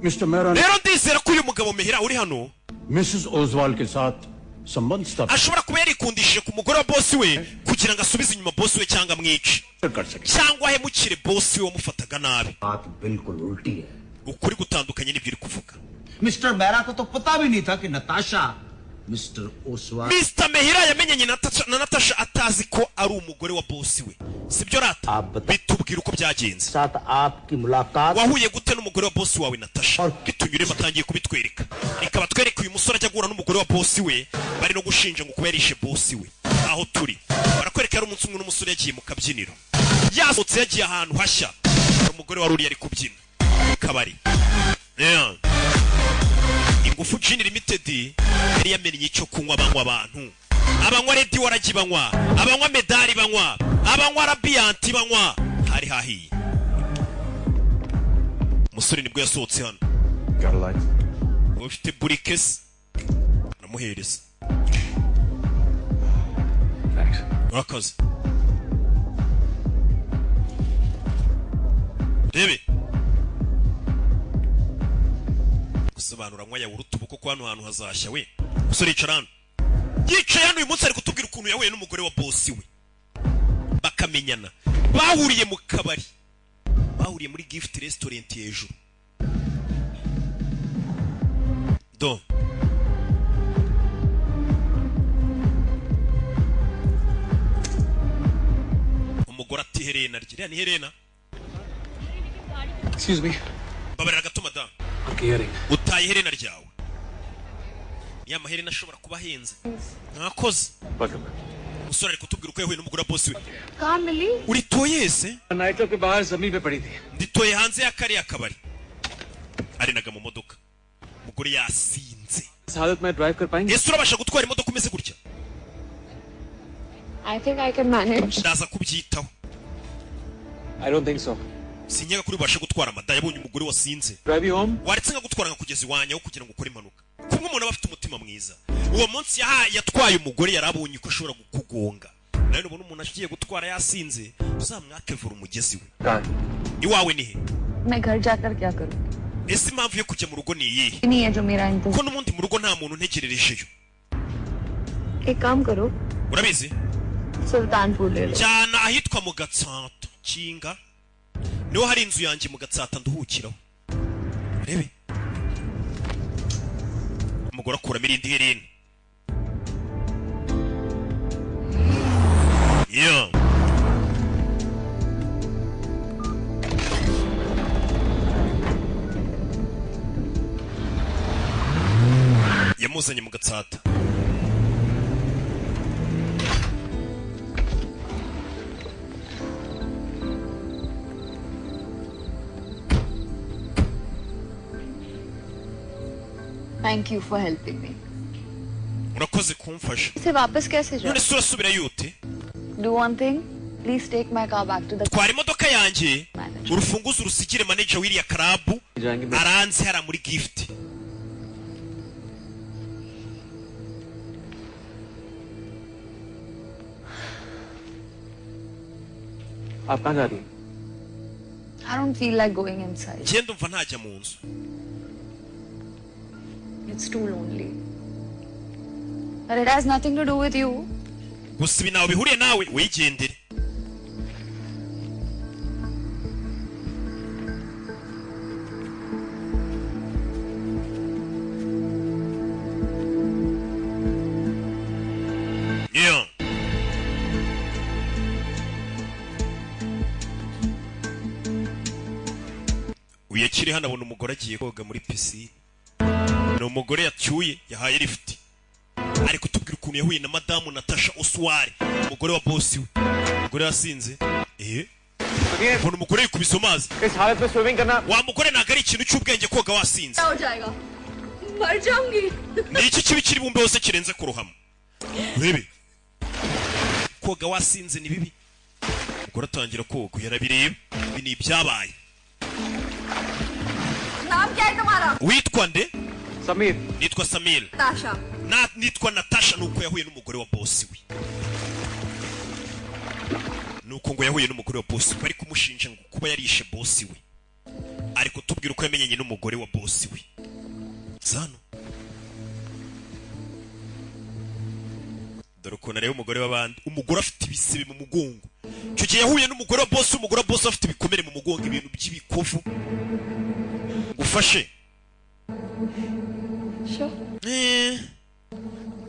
मिस्टर मेहरा ने Rero ndizera ko uyu mugabo Mehra uri hano Mrs Oswal के साथ संबंध स्थापित ashobora kuba yarikundishije ku mugore wa bosi we kugira ngo asubize inyuma bosi we cyangwa amwice कर सके। Cyangwa ahemukire bosi we wamufataga nabi. बात बिल्कुल उल्टी है। Ukuri gutandukanye n'ibyo uri kuvuga. Mister Mehra को तो पता भी नहीं था कि Natasha mister Oswal. Mr Mehra yamenyanye na Natasha atazi ko ari umugore wa bosi we, sibyo rata? Bitubwira uko byagenze. साथ आपकी मुलाकात Wahuye gute n'umugore wa bosi wawe Natasha? Bitunyuremo, atangiye kubitwereka. Reka batwereke uyu musore ajya guhura n'umugore wa bosi we bari no gushinja ngo kuba yarishe bosi we. Aho turi barakwereka yari umunsi umwe n'umusore yagiye mu kabyiniro, yasohotse yagiye ahantu hashya. Hari umugore wari uri ari kubyina mu kabari. Yeah. Ingufu Gin Limited yari yamennye icyo kunywa, banywa abantu, abanywa Red Waragi banywa, abanywa Medali banywa, abanywa Rabianti banywa, hari hahiye. Umusore nibwo yasohotse hano. Got a light? Ufite burikesi, aramuhereza. Thanks. Urakoze. Rebe gusobanura anywa yawuruta ubu kuko hano hantu hazashya we. Umusore yicara hano, yicaye hano uyu munsi ari kutubwira ukuntu yahuye n'umugore wa bosi we bakamenyana. Bahuriye mu kabari, bahuriye muri Gift Restaurant hejuru do. Umugore ati iherena rye, iriya ni iherena. Excuse me. Mbabarira gato, madamu. आपकी earring. Utaye iherena ryawe. Ya maherena ashobora kuba ahenze. Mwakoze. Welcome. Umusore ari kutubwira uko yahuye n'umugore wa bosi we. कहाँ मिली? Uritoye ese? Night club के बाहर जमीन पे पड़ी थी। Nditoye hanze ya kariya kabari, arinaga mu modoka, umugore yasinze. इस हालत में drive कर पाएंगे? Ese urabasha gutwara imodoka umeze gutya? I think I can manage. Ndaza kubyitaho. I don't think so. Sinyaga kuri bubashe gutwara amada. Yabonye umugore wasinze. Drive you home. Waretse nkagutwara nkakugeza iwanyu aho kugira ngo ukore impanuka? Kumwe umuntu aba afite umutima mwiza. Uwo munsi yatwaye umugore, yari abonye ko ashobora kukugonga. Nawe nubona umuntu agiye gutwara yasinze, uzamwake vura umugezi we. कहाँ? Iwawe ni he? मैं घर जाकर क्या करूँ? Ese impamvu yo kujya mu rugo ni iyihe? नहीं है जो मेरा इंतजार। Ko n'ubundi mu rugo nta muntu ntegererejeyo. एक काम करो, Urabizi, Sultanpur ले लो। Njyana ahitwa mu Gatsata kinga, niho hari inzu yanjye mu Gatsata nduhukiraho. Urebe umugore akuramo irindi herena. Yeah. Yamuzanye mu Gatsata. Thank you for helping me. Urakoze kumfasha. इसे वापस कैसे जाऊँ? None se urasubirayo ute? Do one thing, please take my car back to the Twara imodoka yanjye, urufunguzo urusigire manager w'iriya club, aranze hariya muri Gift. आप कहाँ जा रही हैं? I don't feel like going inside. Njye ndumva ntajya mu nzu. It's too lonely. But it has nothing to do with you. Gusa ibi ntawe bihuriye nawe, wigendere. Yeah. Uyu akiri hano abona umugore agiye koga muri pisine. Ni umugore yacyuye, yahaye lift. Ari kutubwira ukuntu yahuye na madamu Natasha Oswari, umugore wa bosi we. Umugore yasinze, mbona umugore yikubise amazi. इस हालत में swimming करना Wa mugore, ntabwo ari ikintu cy'ubwenge koga wasinze. क्या हो जाएगा? मर जाऊंगी. Ni iki kibi kiri bumbe hose kirenze kurohama? Urebe, koga wasinze ni bibi. Umugore atangira koga, yarabireba. Ibi ni ibyabaye. नाम क्या है तुम्हारा? Witwa nde? Sameer. Nitwa Samir. Natasha. Na nitwa Natasha. Nuko yahuye n'umugore wa bosi we, nuko ngo yahuye n'umugore wa bosi we, bari kumushinja ngo kuba yarishe bosi we. Ari kutubwira uko yamenyanye n'umugore wa bosi we. Zano dore ukuntu areba umugore w'abandi. Umugore afite ibisebe mu mugongo. Icyo gihe yahuye n'umugore wa bosi, umugore wa bosi afite ibikomere mu mugongo, ibintu by'ibikovu. Ngufashe? Sure.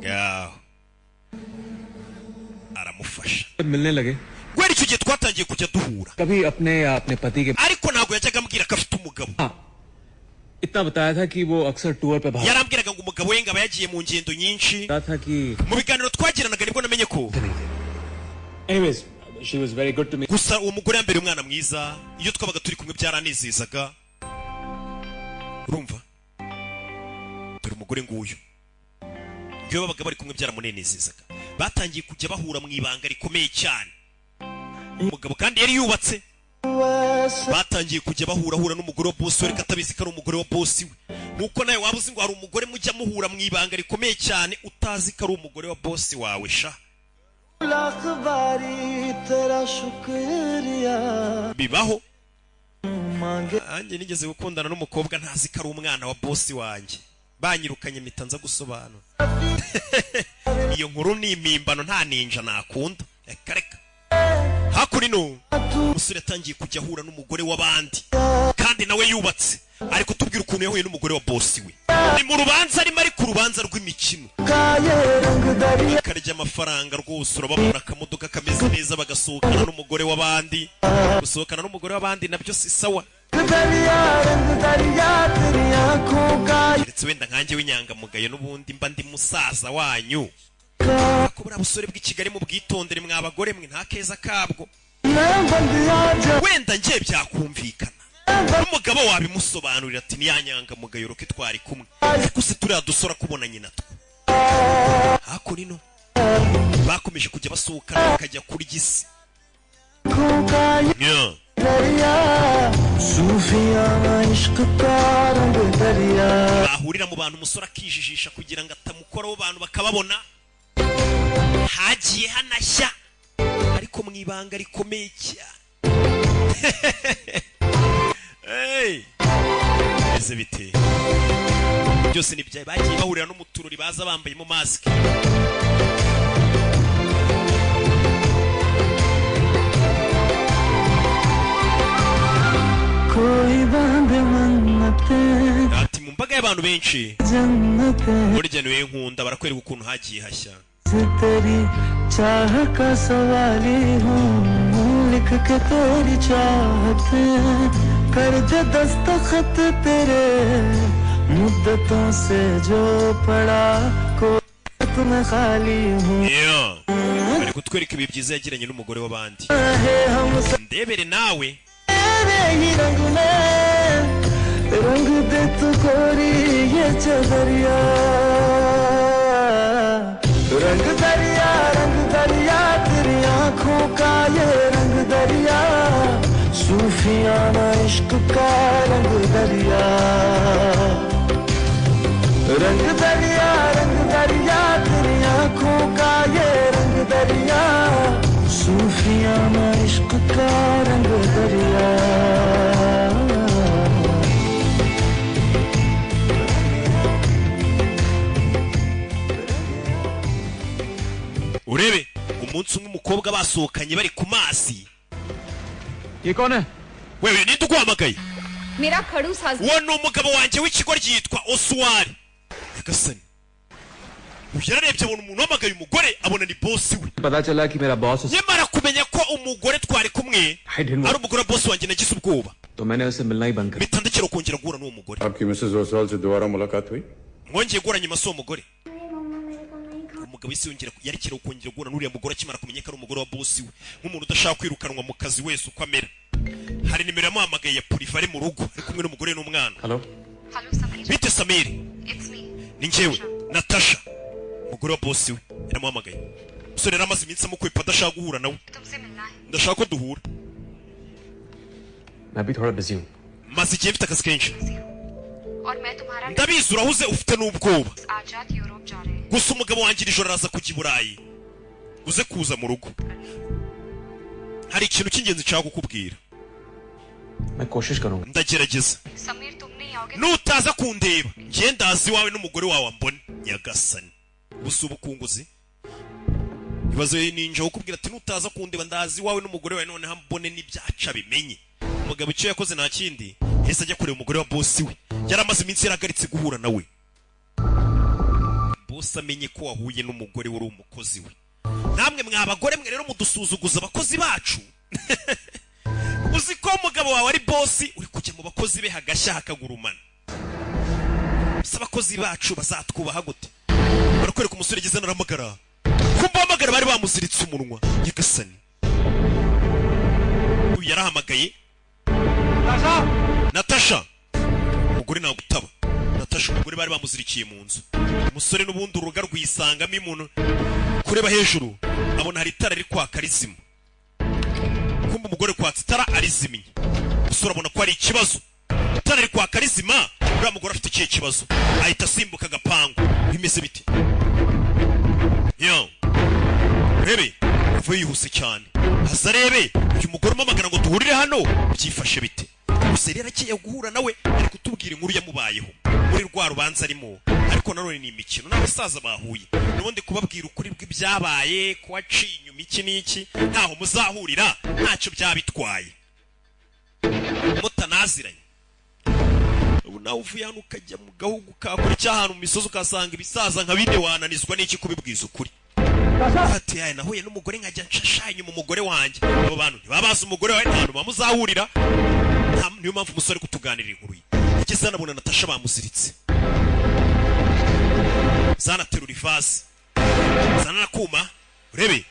Ngaho aramufasha. मिलने लगे. Guhera icyo gihe twatangiye kujya duhura. कभी अपने या अपने पति के Ariko ntabwo yajyaga ambwira ko afite umugabo. इतना बताया था कि वो अक्सर टूर पे भाग Yarambwiraga ngo umugabo we ngo aba yagiye mu ngendo nyinshi. रहा था कि Mu biganiro twagiranaga nibwo namenye ko Anyways, she was very good to me. Gusa uwo mugore yambere umwana mwiza. Iyo twabaga turi kumwe byaranezezaga. Urumva, dore umugore nguyu. Iyo babaga bari kumwe byaramunezezaga. Batangiye kujya bahura mu ibanga rikomeye cyane. Umugabo kandi yari yubatse. Batangiye kujya bahura, ahura n'umugore wa bosi we ariko atabizi ko ari umugore wa bosi we. Nkuko nawe waba uzi ngo hari umugore mujya muhura mu ibanga rikomeye cyane, utazi ko ari umugore wa bosi wawe sha. Lakh बारी तेरा शुक्रिया. Bibaho. Nanjye nigeze gukundana n'umukobwa ntazi ko ari umwana wa bosi wanjye. Banyirukanye, mpita nza gusobanura. Iyo nkuru ni impimbano, nta ninja nakunda, reka reka. Hakuno umusore yatangiye kujya ahura n'umugore w'abandi kandi nawe yubatse. Ari kutubwira ukuntu yahuye n'umugore wa bosi we. Ni mu rubanza arimo, ari ku rubanza rw'imikino, akarya amafaranga rwose. Urababona akamodoka kameze neza, bagasohokana n'umugore w'abandi. Gusohokana n'umugore w'abandi nabyo si sawa, दरिया रंग दरिया तेरी आंखों का. Keretse wenda nkanjye w'inyangamugayo, n'ubundi mba ndi musaza wanyu. Ariko buriya busore bw'i Kigali mu bwitondere, mwa bagore mwe, nta keza kabwo. मैं बंदिया जा Wenda njye byakumvikana, n'umugabo wabimusobanurira ati ni ya nyangamugayo roke twari kumwe. Ariko se turiya dusora kubona nyina two? Hakuno bakomeje kujya basohokana, bakajya kurya isi. आंखों का ये Yeah. दरिया सूफियाना इश्क का रंग दरिया. Bahurira mu bantu, umusore akijijisha kugira ngo atamukoraho, abantu bakababona hagiye hanashya, ariko mu ibanga rikomeye cyane. Hey! Bimeze bite? Byose ni ibyaye. Bagiye bahurira no mu turori, baza bambayemo masike. कोई बांधे मन्नतें Ati mu mbaga y'abantu benshi जन्नतें burya niwe nkunda. Barakwereka ukuntu hagiye hashya. से तेरी चाह का सवाली हूँ, लिख के तेरी चाहतें कर दे दस्तखत तेरे. मुद्दतों से जो पड़ा को तुम्हें खाली हूँ. Yeah. Bari kutwereka ibihe byiza yagiranye n'umugore w'abandi. है हम सब Ndebere nawe. तेरे ही रंग में रंग दे तू गोरी ये चदरिया. रंग दरिया रंग दरिया तेरी आंखों का ये रंग दरिया सूफियाना इश्क का रंग दरिया. रंग दरिया रंग दरिया तेरी आंखों का ये रंग दरिया सूफियाना इश्क का mukobwa basohokanye bari ku mazi. ये कौन है? Wewe, ninde uguhamagaye? मेरा खड़ूस husband. Uwo ni umugabo wanjye w'ikigo ryitwa Oswari. Nyagasani, uyu yararebye abona umuntu uhamagaye umugore, abona ni bosi we. पता चला कि मेरा boss Nyamara kumenya ko umugore twari kumwe ari umugore wa bosi wanjye, nagize ubwoba. तो मैंने उसे मिलना ही बंद कर Mpita ndekera kongera guhura n'uwo mugore. आपकी Mrs Oswal से दोबारा मुलाकात हुई? Mwongeye guhura nyuma si uwo mugore? Umugabo wese yongera yerekera kongera guhura n'uriya mugore akimara kumenya ko ari umugore wa bosi we, nk'umuntu udashaka kwirukanwa mu kazi wese uko amera. Hari nimero yamuhamagaye ya privé ari mu rugo, ari kumwe n'umugore n'umwana. Hello. Hello Sameer. Bite Samiri? It's me. Ni njyewe Natasha. Umugore wa bosi we yaramuhamagaye. Umusore yari amaze iminsi amukwepa, adashaka guhura nawe. तुमसे मिलना है। Ndashaka ko duhura. मैं भी थोड़ा busy हूँ। Maze igihe mfite akazi kenshi. और मैं तुम्हारा Ndabizi urahuze, ufite n'ubwoba. आज रात Europe जा रहे हैं। Gusa umugabo wanjye iri joro araza kujya i Burayi, uze kuza mu rugo, hari ikintu cy'ingenzi nshaka kukubwira. मैं कोशिश करूंगा। Ndagerageza. Sameer, तुम नहीं आओगे? Nutaza kundeba, njye ndazi iwawe n'umugore wawe ambone. Nyagasani, ubu ubukunguzi ibibazo ninja kukubwira ati nutaza kundeba ndazi iwawe n'umugore wawe, noneho ambone n'ibyaca bimenye. Umugabo icyo yakoze nta kindi, yahise ajya kureba umugore wa bosi we yari amaze iminsi yarahagaritse guhura nawe. Bosi amenye ko wahuye n'umugore wari umukozi we. Namwe mwa bagore mwe rero mudusuzuguza abakozi bacu. Uzi ko umugabo wawe ari bosi, uri kujya mu bakozi be hagashya hakagurumana? Gusa abakozi bacu bazatwubaha gute? Barakwereka umusore igeze naramagara kumva hamagara, bari bamuziritse umunwa. Nyagasani, uyu yarahamagaye Natasha, umugore ntabwo utaba. Natasha, umugore bari bamuzirikiye mu nzu. Umusore n'ubundi uruga rwisangamo umuntu kureba hejuru abona hari itara riri kwaka rizima. Kumva umugore kwatsa itara arizimye. Umusore abona ko hari ikibazo, itara riri kwaka rizima, uriya mugore afite ikihe kibazo? Ahita asimbuka agapangu. Bimeze bite? Yo, urebe uvuye yihuse cyane, aza arebe uyu mugore umamagara ngo duhurire hano byifashe bite. Gusa rero agiye guhura nawe, ari kutubwira inkuru yamubayeho muri rwa rubanza arimo, ariko nanone ni imikino n'abasaza bahuye n'ubundi kubabwira ukuri bw'ibyabaye, kuwaciye inyuma iki n'iki, ntaho muzahurira, ntacyo byaba bitwaye mutanaziranye. Ubu nawe uvuye hano ukajya mu gahugu kakure cy'ahantu mu misozi, ukahasanga ibisaza nka bine, wananizwa n'iki kubibwiza ukuri? Ati yaye, nahuye n'umugore nkajya nshasha inyuma umugore wanjye. Abo bantu ntibaba bazi umugore wawe, nta hantu bamuzahurira. Niyo mpamvu umusore ari kutuganirira inkuru ye. Yageze hano abona Natasha bamuziritse, zanaterura ivase, zana n'akuma, urebe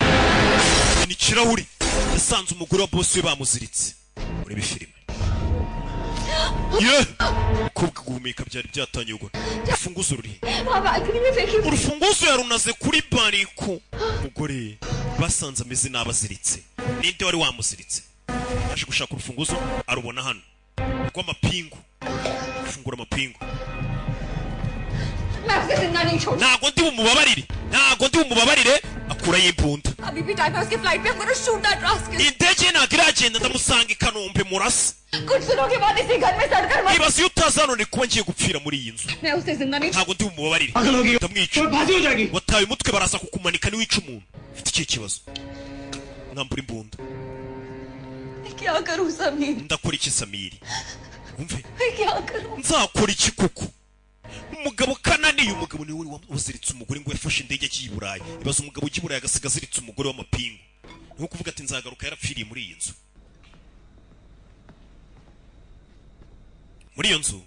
ni ikirahuri. Yasanze umugore wa bosi we bamuziritse. Urebe filime ye, umukobwa guhumeka byari byatangiye ubwo. Urufunguzo ruri he? वहाँ balcony में फेंकी। Urufunguzo yarunaze kuri bariko. Umugore basanze ameze nabi aziritse. Ninde wari wamuziritse? Aje gushaka urufunguzo, arubona hano rw'amapingu, gufungura amapingu. मैं उसे जिंदा नहीं छोड़ Ntago ndi bumubabarire, ntago ndi bumubabarire. Akurayo imbunda. अभी भी टाइम है उसके फ्लाइट पे। I'm gonna shoot that rascal. Indege ye ntabwo iragenda, ndamusanga i Kanombe murasa. कुछ दिनों के बाद इसी घर में सड़कर मर Ibaze iyo utaza hano, ni kuba ngiye gupfira muri iyi nzu. मैं उसे जिंदा नहीं Ntabwo ndi bumubabarire, ndamwica. Wataye umutwe, baraza kukumanika niwica umuntu. Ufite ikihe kibazo? Mwambura imbunda. क्या करूं Sameer? Ndakora iki Samiri? Wumve. मैं क्या करूं? Nzakora iki kuko umugabo kananiye? Umugabo niwe wari waziritse umugore ngo yafashe indege agiye i Burayi. Ibaze umugabo ujya i Burayi agasiga aziritse umugore w'amapingu, ni nko kuvuga ati nzagaruka yarapfiriye muri iyi nzu. Muri iyo nzu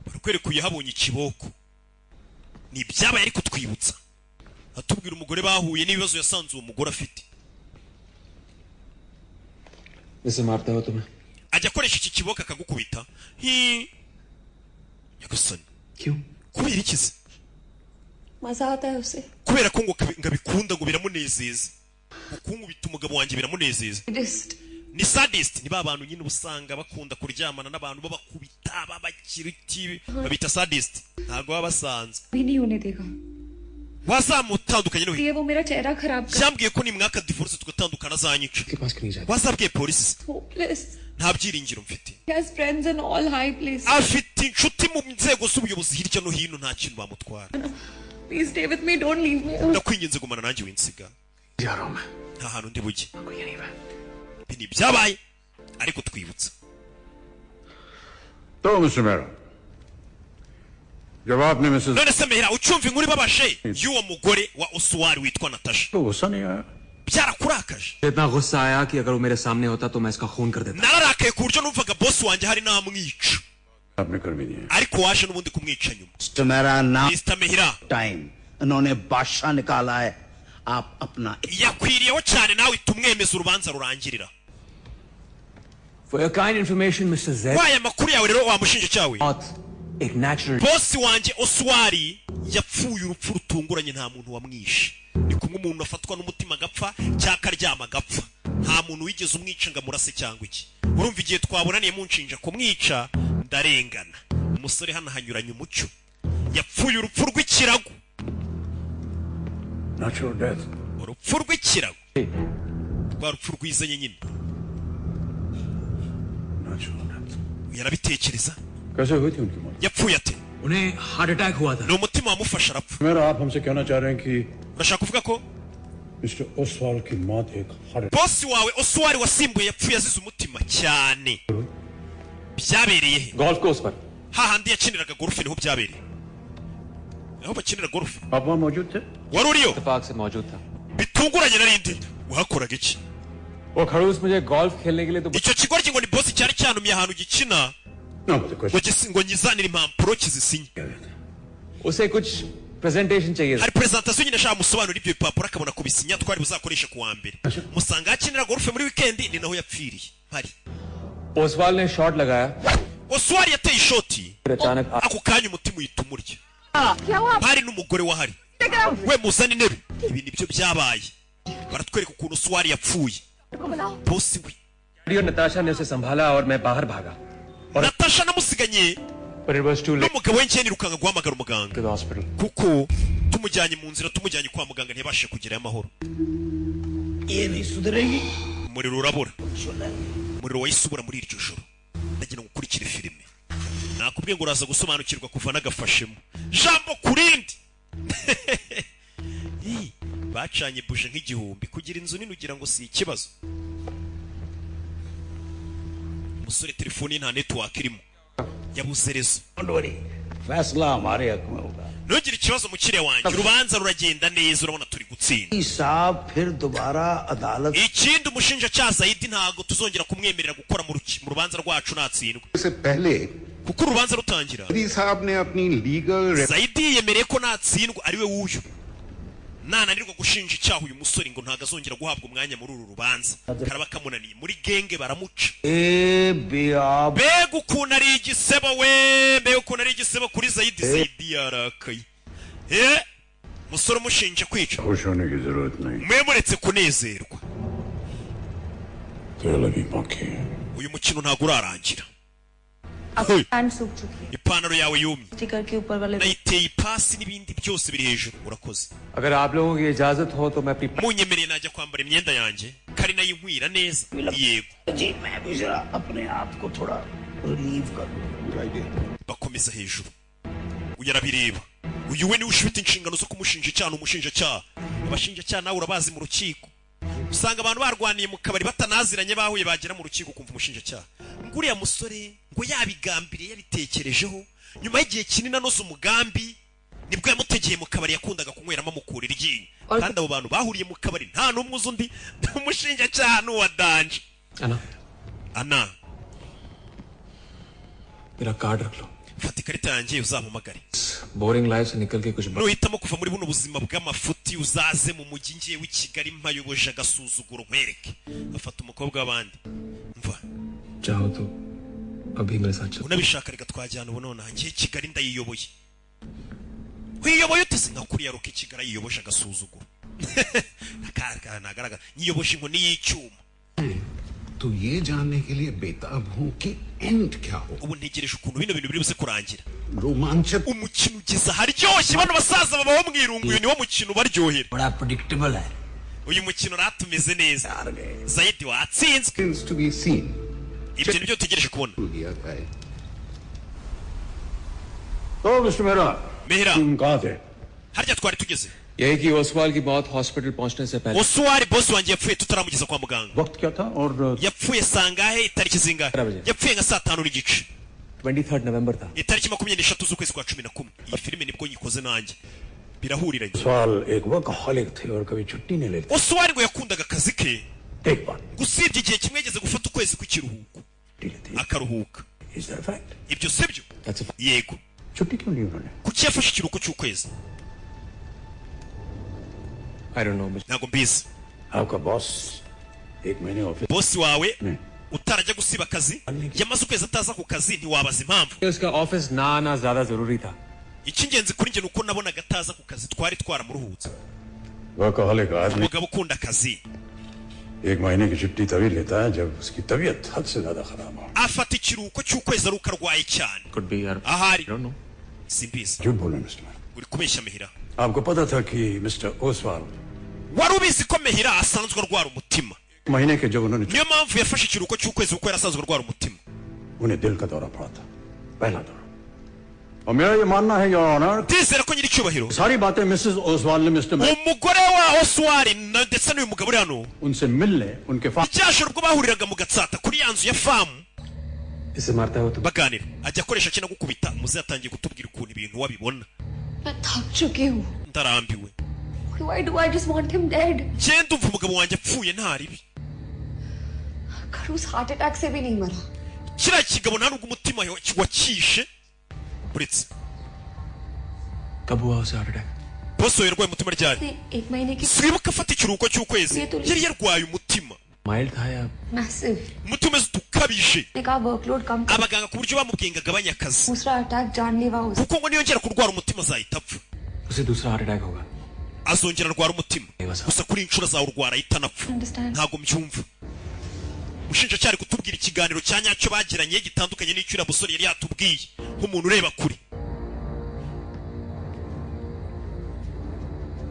barakwereka uyahabonye ikiboko, ni ibyabaye ari kutwibutsa, atubwira umugore bahuye n'ibibazo yasanze uwo mugore afite. इसे मारता हो तुम्हें? Ajya akoresha iki kiboko akagukubita? Hi, nyagasani. क्यों? Kubera iki se? मजा आता है उसे। Kubera ko ngo abikunda, ngo biramunezeza kunkubita. Umugabo wanjye biramunezeza. Ni sadist, ni ba bantu nyine uba usanga bakunda kuryamana n'abantu babakubita, babakira iki, babita sadist, ntabwo baba basanzwe. भी नहीं होने देगा। Wazamutandukanye nawe? ये वो मेरा चेहरा खराब कर Byambwiye ko nimwaka divorce tugatandukana azanyica. Wazabwiye polisi se? Hopeless. Nta byiringiro mfite. He has friends in all high places. Afite inshuti mu nzego z'ubuyobozi hirya no hino, nta kintu bamutwara. Please stay with me, don't leave me. Ndakwinginze gumana nanjye, winsiga. Nta hantu ndi bujye. Ibi ni ibyabaye ariko twibutsa. तो mister Mehra, जब आपने Mrs None se Mehra, ucyumva inkuru ibabaje y'uwo mugore wa Osuwari witwa Natasha, तो गुस्सा नहीं आया? Byarakurakaje? इतना गुस्सा आया कि अगर वो मेरे सामने होता तो मैं इसका खून कर देता। Nararakaye ku buryo numvaga boss wanjye hari namwica. आपने कर भी दिया। Ariko waje n'ubundi kumwica nyuma. Mister Mehra ना Mr Mehra, time इन्होंने बादशाह निकाला है, आप अपना yakwiriyeho cyane nawe tumwemeza urubanza rurangirira. For your kind information, Mr. Z, Waye amakuru yawe rero, wa mushinjacyaha we, मौत एक natural boss wanjye Oswari yapfuye urupfu rutunguranye, nta muntu wamwishe. Ni kumwe umuntu afatwa n'umutima agapfa cyangwa akaryama agapfa. Nta muntu wigeze umwica ngo amurase cyangwa iki. Urumva igihe twabonaniye munshinja kumwica, ndarengana. Umusore hano hanyuranye umucyo, yapfuye urupfu rw'ikirago. Natural death. Urupfu rw'ikirago, rwa rupfu rwizanye nyine. Natural death. Yarabitekereza. कैसे हुई थी उनकी मौत? Yapfuye ate? उन्हें heart attack हुआ था। Ni umutima wamufashe arapfa. मेरा आप हमसे कहना चाह रहे हैं कि Urashaka kuvuga ko mister Oswal की मौत एक heart boss wawe Oswari wasimbuye yapfuye azize umutima cyane? Byabereye he? Golf course पर। Hahandi yakiniraga golf niho byabereye, aho bakinira golf. आप वहां मौजूद थे? Wari uriyo? इत्तेफाक से मौजूद था। Bitunguranye narindi. Wahakoraga iki? वो खड़ूस मुझे golf खेलने के लिए तो Icyo kigoryi ngo ni boss cyari cyantumye ahantu gikina ngo ngo nyizanire impapuro kizisinye. उसे कुछ presentation चाहिए था। Hari presentation nyine ashaka musobanura ibyo bipapuro akabona kubisinya twari buzakoresha ku wa mbere. Musanga akinira golf muri weekend, ni naho yapfiriye mpari. Oswal ने shot लगाया। Oswari yateye ishoti. फिर अचानक Ako kanya umutima uhita umurya. क्या हुआ? Hari n'umugore wahari we. Muzane intebe. Ibi nibyo byabaye, baratwereka ukuntu Oswari yapfuye, boss we. और नताशा ने उसे संभाला और मैं बाहर भागा। Natasha namusiganye But it was too late. n'umugabo we. Njye nirukanka guhamagara umuganga To the hospital. kuko tumujyanye mu nzira, tumujyanye kwa muganga, ntiyabashe kugerayo amahoro. ये नहीं सुधरेगी। Umuriro urabura, umuriro wahise ubura muri iryo joro. Ndagira ngo ukurikire filime, nakubwiye ngo uraza gusobanukirwa kuva n'agafashemo jambo ku rindi. Ih, bacanye buje nk'igihumbi. Kugira inzu nini ugira ngo si ikibazo. Umusore telefoni ye nta network irimo, yabuze réseau. Don't worry, फैसला हमारे हक में होगा। Ntugire ikibazo mukiriya wanjye, urubanza ruragenda neza, urabona turi gutsinda. साहब फिर दोबारा अदालत Ikindi, umushinjacyaha Zayidi ntabwo tuzongera kumwemerera gukora mu rubanza rwacu natsindwa, इससे पहले kuko urubanza rutangira Zaidi साहब ने अपनी legal Zayidi yiyemereye ko natsindwa ari we wuyu nananirwa gushinja icyaha uyu musore, ngo ntabwo azongera guhabwa umwanya muri uru rubanza. Karaba kamunaniye muri gang baramuca. ए बेआब Mbega ukuntu ari igisebo we! Mbega ukuntu ari igisebo kuri Zayidi! Zayidi yarakaye. Eh, musore umushinja kwica. खुश होने की जरूरत नहीं। Mwe muretse kunezerwa. खेल अभी बाकी है। Uyu mukino ntabwo urarangira. अब पैंट सूख चुकी है। Ipantaro yawe yumye. Sticker के ऊपर वाले Nayiteye ipasi n'ibindi byose biri hejuru. Urakoze. अगर आप लोगों की इजाजत हो तो मैं अपनी Munyemereye najya kwambara imyenda yanjye kari nayo inkwira neza. Yego. जी, मैं भी जरा अपने आप को थोड़ा relieve कर लूं। Bakomeza hejuru. Uyu arabireba. Uyu we niwe ufite inshingano zo kumushinja icyaha, ni umushinjacyaha. Abashinjacyaha nawe urabazi, mu rukiko usanga abantu barwaniye mu kabari batanaziranye, bahuye, bagera mu rukiko ukumva umushinjacyaha ngo uriya musore ngo yabigambiriye, yabitekerejeho nyuma y'igihe kinini anoza umugambi, nibwo yamutegeye mu kabari yakundaga kunyweramo amukura iryinyo. Kandi abo bantu bahuriye mu kabari nta n'umwe uzi undi. Umushinjacyaha ni uwa danger. Ana. Ana. मेरा card रख लो। Fata ikarita yanjye uzampamagare. Boring life से निकल के कुछ Nuhitamo kuva muri buno buzima bw'amafuti, uzaze mu mujyi ngiye w'i Kigali mpayoboje agasuzuguro nkwereke. Afata umukobwa w'abandi mva. चाहो तो अभी मेरे साथ चलो। Unabishaka reka twajyana ubu nonaha, ngiye Kigali ndayiyoboye. Wiyoboye ute se? Nka kuriya roka i Kigali ayiyoboje agasuzuguro ntagaragara, nyiyoboje inkoni y'icyuma. तो ये जानने के लिए बेताब हूँ कि एंड क्या हो। Ubu ntegereje ukuntu bino bintu biri buze kurangira. रोमांचक। Umukino ugeze aharyoshye. Bano basaza babaho mu irungu, uyu niwo mukino ubaryohera. बड़ा predictable है। Uyu mukino uratumeze neza. Zayidi watsinzwe. To be seen. Ibyo nibyo dutegereje kubona. दिया जाए। तो mister Mehra, Mehra, तुम कहाँ थे? Harya twari tugeze? यही कि ओसवाल की मौत हॉस्पिटल पहुंचने से पहले Oswald, boss wanjye yapfuye tutaramugeza kwa muganga. वक्त क्या था और Yapfuye sangahe, itariki zingahe? Yapfuye nka saa 5:30. 23 नवंबर था। Itariki 23 z'ukwezi kwa 11. Iyi filime nibwo nyikoze nanjye, birahuriranye. सवाल एक वर्कहोलिक थे और कभी छुट्टी नहीं लेते। Oswald ngo yakundaga akazi ke. एक बार Usibye igihe kimwe yageze gufata ukwezi kw'ikiruhuko akaruhuka. Is that fact? Ibyo sibyo? Yego. छुट्टी क्यों ली उन्होंने? Kuki yafashe ikiruhuko cy'ukwezi? I don't know. Ntabwo mbizi. आपका बॉस एक महीने office Boss wawe utarajya gusiba akazi, yamaze ukwezi ataza ku kazi, ntiwabaza impamvu? उसका ऑफिस ना आना ज्यादा जरूरी था। Icy'ingenzi kuri njye ni uko nabonaga ataza ku kazi, twari twaramuruhutse. Workaholic आदमी Umugabo ukunda akazi एक महीने की छुट्टी तभी लेता है जब उसकी तबीयत हद से ज्यादा खराब हो। Afata ikiruhuko cy'ukwezi ari uko arwaye cyane. Could be यार। Ahari. I don't know. Simbizi. झूठ बोले mister. Uri kubeshya, Mehira. आपको पता था कि मिस्टर Oswal Wari ubizi ko Mehira asanzwe arwara umutima? महीने के जब उन्होंने Niyo mpamvu yafashe ikiruhuko cy'ukwezi, kuko yari asanzwe arwara umutima. उन्हें दिल का दौरा पड़ा था, पहला दौरा। और मेरा ये मानना है your honour, Ndizera ko nyiricyubahiro सारी बातें मिसेस ओसवाल ने mister umugore wa Oswald ndetse n'uyu mugabo uri hano उनसे मिलने उनके farm ryajoro ubwo bahuriraga mu Gatsata kuri ya nzu ya farm इसे मारता है वो तो baganira, ajya akoresha akina gukubita muze. Yatangiye kutubwira ukuntu ibintu wabibona. मैं थक चुकी हूँ। Ndarambiwe. What do I do? I just want him dead. Ngenda umva umugabo wanjye apfuye ntaribi. खड़ूस heart attack से भी नहीं मरा। Kiriya kigabo nta nubwo umutima wakishe uretse. कब हुआ उसे heart attack? Boss wawe yarwaye umutima ryari? एक महीने की Swibuka afata ikiruhuko cy'ukwezi yari yarwaye umutima. Mild था या massive. Umutima umeze utukabije. ने कहा वर्कलोड कम कर। Abaganga ku buryo bamubwiye ngo agabanye akazi, दूसरा अटैक जानलेवा हो kuko ngo niyongera kurwara umutima azahita apfa. उसे दूसरा हार्ट अटैक होगा। Azongera arwara umutima, gusa kuri iyi nshuro azawurwara ahita anapfa. Understand. Ntabwo mbyumva. Umushinjacyaha ari kutubwira ikiganiro cya nyacyo bagiranye gitandukanye n'icyo uriya musore yari yatubwiye nk'umuntu ureba kure.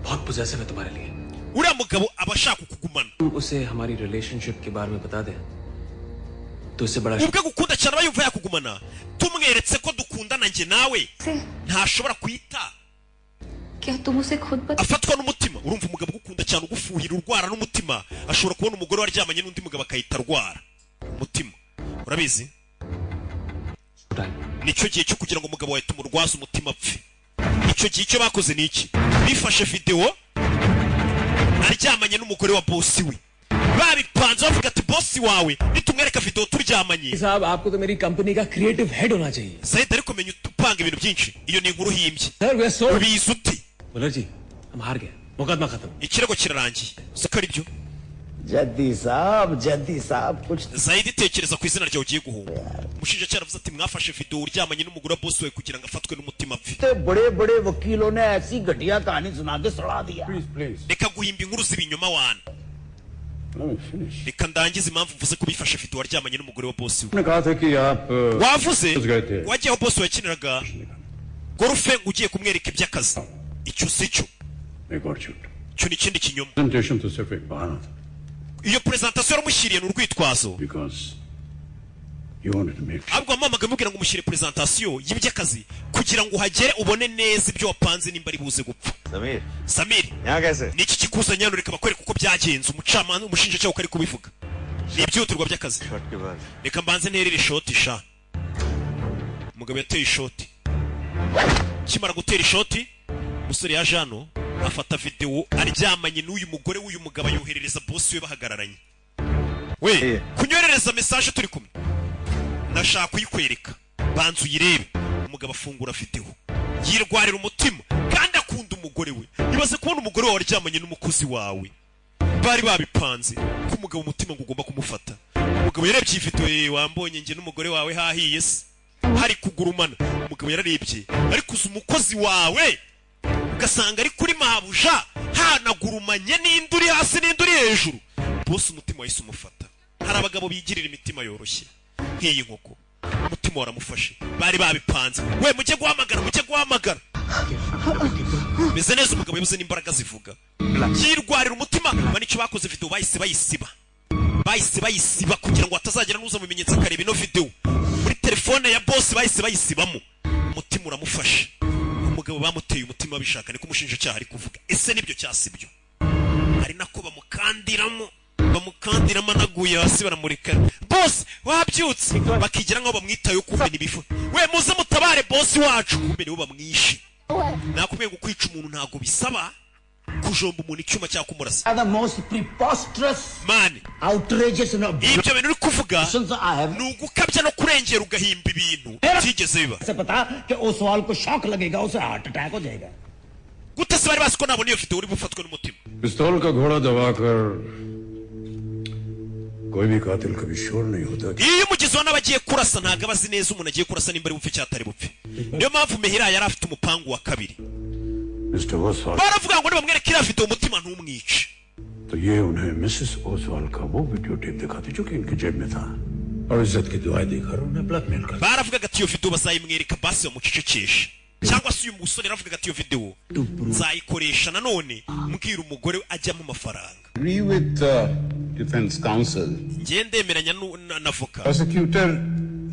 बहुत possessive है तुम्हारे लिए। Uriya mugabo aba ashaka kukugumana. तुम उसे हमारी रिलेशनशिप के बारे में बता दे तो इससे बड़ा Ubwo agukunda cyane aba yumva yakugumana. Tumweretse ko dukundana njye nawe, ntashobora kuhita क्या तुम उसे खुद बता afatwa n'umutima. Urumva, umugabo ugukunda cyane, ugufuhira, urwara n'umutima, ashobora kubona umugore waryamanye n'undi mugabo akahita arwara umutima. Urabizi, nicyo gihe cyo kugira ngo umugabo wawe tumurwaze umutima apfe. Icyo gihe icyo bakoze ni iki? Bifashe videwo aryamanye n'umugore wa boss we, babipanze bavuga ati boss wawe nitumwereka videwo turyamanye. साहब, आपको तो मेरी कंपनी का creative head होना चाहिए। Sayid, ariko menya upanga ibintu byinshi. Iyo ni inkuru uhimbye. Sir, we are Ubizi ute? Muller जी, हम हार गए, मुकदमा खत्म। Ikirego kirarangiye, siko ari byo? जद्दी साहब, जद्दी साहब, कुछ Zayidi, tekereza ku izina ryawe ugiye guhunga. Umushinjacyaha aravuze ati mwafashe videwo uryamanye n'umugore wa boss wawe kugira ngo afatwe n'umutima apfe. बड़े बड़े वकीलों ने ऐसी घटिया कहानी सुना के सड़ा दिया। Please. Reka guhimba inkuru z'ibinyoma wana. Let me finish. Reka ndangize impamvu mvuze ko bifashe videwo aryamanye n'umugore wa boss we. आपने कहा था कि आप Wavuze गए थे। Wagiye aho boss yakiniraga golf ngo ugiye kumwereka iby'akazi. Icyo si cyo. एक और झूठ। Icyo ni ikindi kinyoma. Presentation तो सिर्फ एक बहाना था। Iyo presentation yaramushyiriye ni urwitwazo. Because you wanted to make Ahubwo wamuhamagaye umubwira ngo umushyire presentation y'iby'akazi kugira ngo uhagere ubone neza ibyo wapanze nimba ari buze gupfa. Sameer. Samir. यहाँ कैसे? Ni iki kikuzanye hano? Reka bakwereke uko byagenze. Umucamanza, umushinjacyaha uko ari kubivuga, ni ibyihutirwa by'akazi. Shot के बाद। Reka mbanze nterere ishoti sha. Umugabo yateye ishoti. Akimara gutera ishoti, umusore yaje hano afata videwo aryamanye n'uyu mugore w'uyu mugabo, ayoherereza boss we bahagararanye. We kunyoherereza message turi kumwe, ndashaka kuyikwereka, banza uyirebe. Umugabo afungura videwo, yirwarira umutima kandi akunda umugore we. Ibaze kubona umugore wawe aryamanye n'umukozi wawe, bari babipanze ko umugabo umutima ngo ugomba kumufata. Umugabo yarebye iyi video, ye wambonye njye n'umugore wawe hahiye se hari kugurumana. Umugabo yararebye, ariko uzi umukozi wawe ugasanga ari kuri mabuja hanagurumanye n'indi uri hasi n'indi uri hejuru. Bose umutima wahise umufata. Hari abagabo bigirira imitima yoroshye nk'iyi nkoko, umutima waramufashe. Bari babipanze we, mujye guhamagara, mujye guhamagara. Meze neza. Umugabo yabuze n'imbaraga zivuga, yirwarira umutima. Bane icyo bakoze, video bahise bayisiba, bahise bayisiba kugira ngo hatazagira n'uza mu bimenyetso akareba ino video muri telefone ya boss. Bahise bayisibamo. Umutima uramufashe. Umugabo bamuteye umutima bishaka, niko umushinjacyaha ari kuvuga. Ese nibyo cyangwa si byo? Ari nako bamukandiramo anaguye hasi, baramureka. Boss wabyutse, bakigira nkaho bamwitayeho, kumbe n'ibifu. We muze mutabare boss wacu, kumbe nibo bamwishe. Nakubwiye ngo kwica umuntu ntabwo bisaba kujomba umuntu icyuma cyangwa kumurasa. The most preposterous, Man, outrageous and ibyo bintu uri kuvuga ni ugukabya no kurengera, ugahimba ibintu byigeze biba. से पता कि Oswal को शॉक लगेगा, उसे heart attack हो जाएगा। Gute se bari bazi ko nabona iyo video uri bufatwe n'umutima? पिस्तौल का घोड़ा दबाकर कोई भी कातिल कभी श्योर नहीं होता कि Iyo umugizi wa nabi agiye kurasa, ntabwo aba azi neza umuntu agiye kurasa nimba ari bupfe cyangwa atari bupfe. Niyo mpamvu Mehira yari afite umupangu wa kabiri. Mister Oswal Baravuga ngo nibamwereka iriya video, umutima ntumwice. तो ये उन्हें मिसेस ओसवाल का वो video tape दिखाते जो कि इनकी जेब में था और इज्जत की दुआएं देकर उन्हें ब्लैकमेल कर Baravugaga ati iyo video bazayimwereka basi bamucecekeshe, cyangwa se uyu musore yaravugaga ati iyo video nzayikoresha nanone mbwira umugore we ajyamo amafaranga. Agree with defense counsel. Ngiye ndemeranya na avoka. Prosecutor,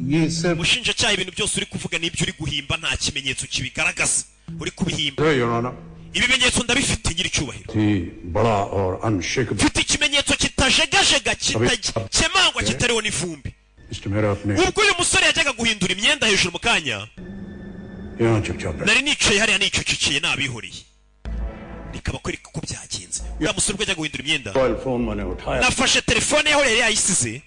ये सिर्फ Umushinjacyaha, ibintu byose uri kuvuga n'ibyo uri guhimba, nta kimenyetso kibigaragaza, uri kubihimba. Your honour. Ibimenyetso ndabifite, nyiricyubahiro. थी बड़ा और unshakable. Mfite ikimenyetso kitajegajega, kitakemangwa, kitariho n'ivumbi. Mister Mehra अपने Ubwo uyu musore yajyaga guhindura imyenda hejuru mu kanya, यहाँ चुपचाप बैठे। nari nicaye hariya nicecekeye, nabihoreye, reka bakwereke uko byagenze. Uriya musore ubwo yajyaga guhindura imyenda, mobile phone मैंने उठाया। nafashe telefone yaho yari yayisize.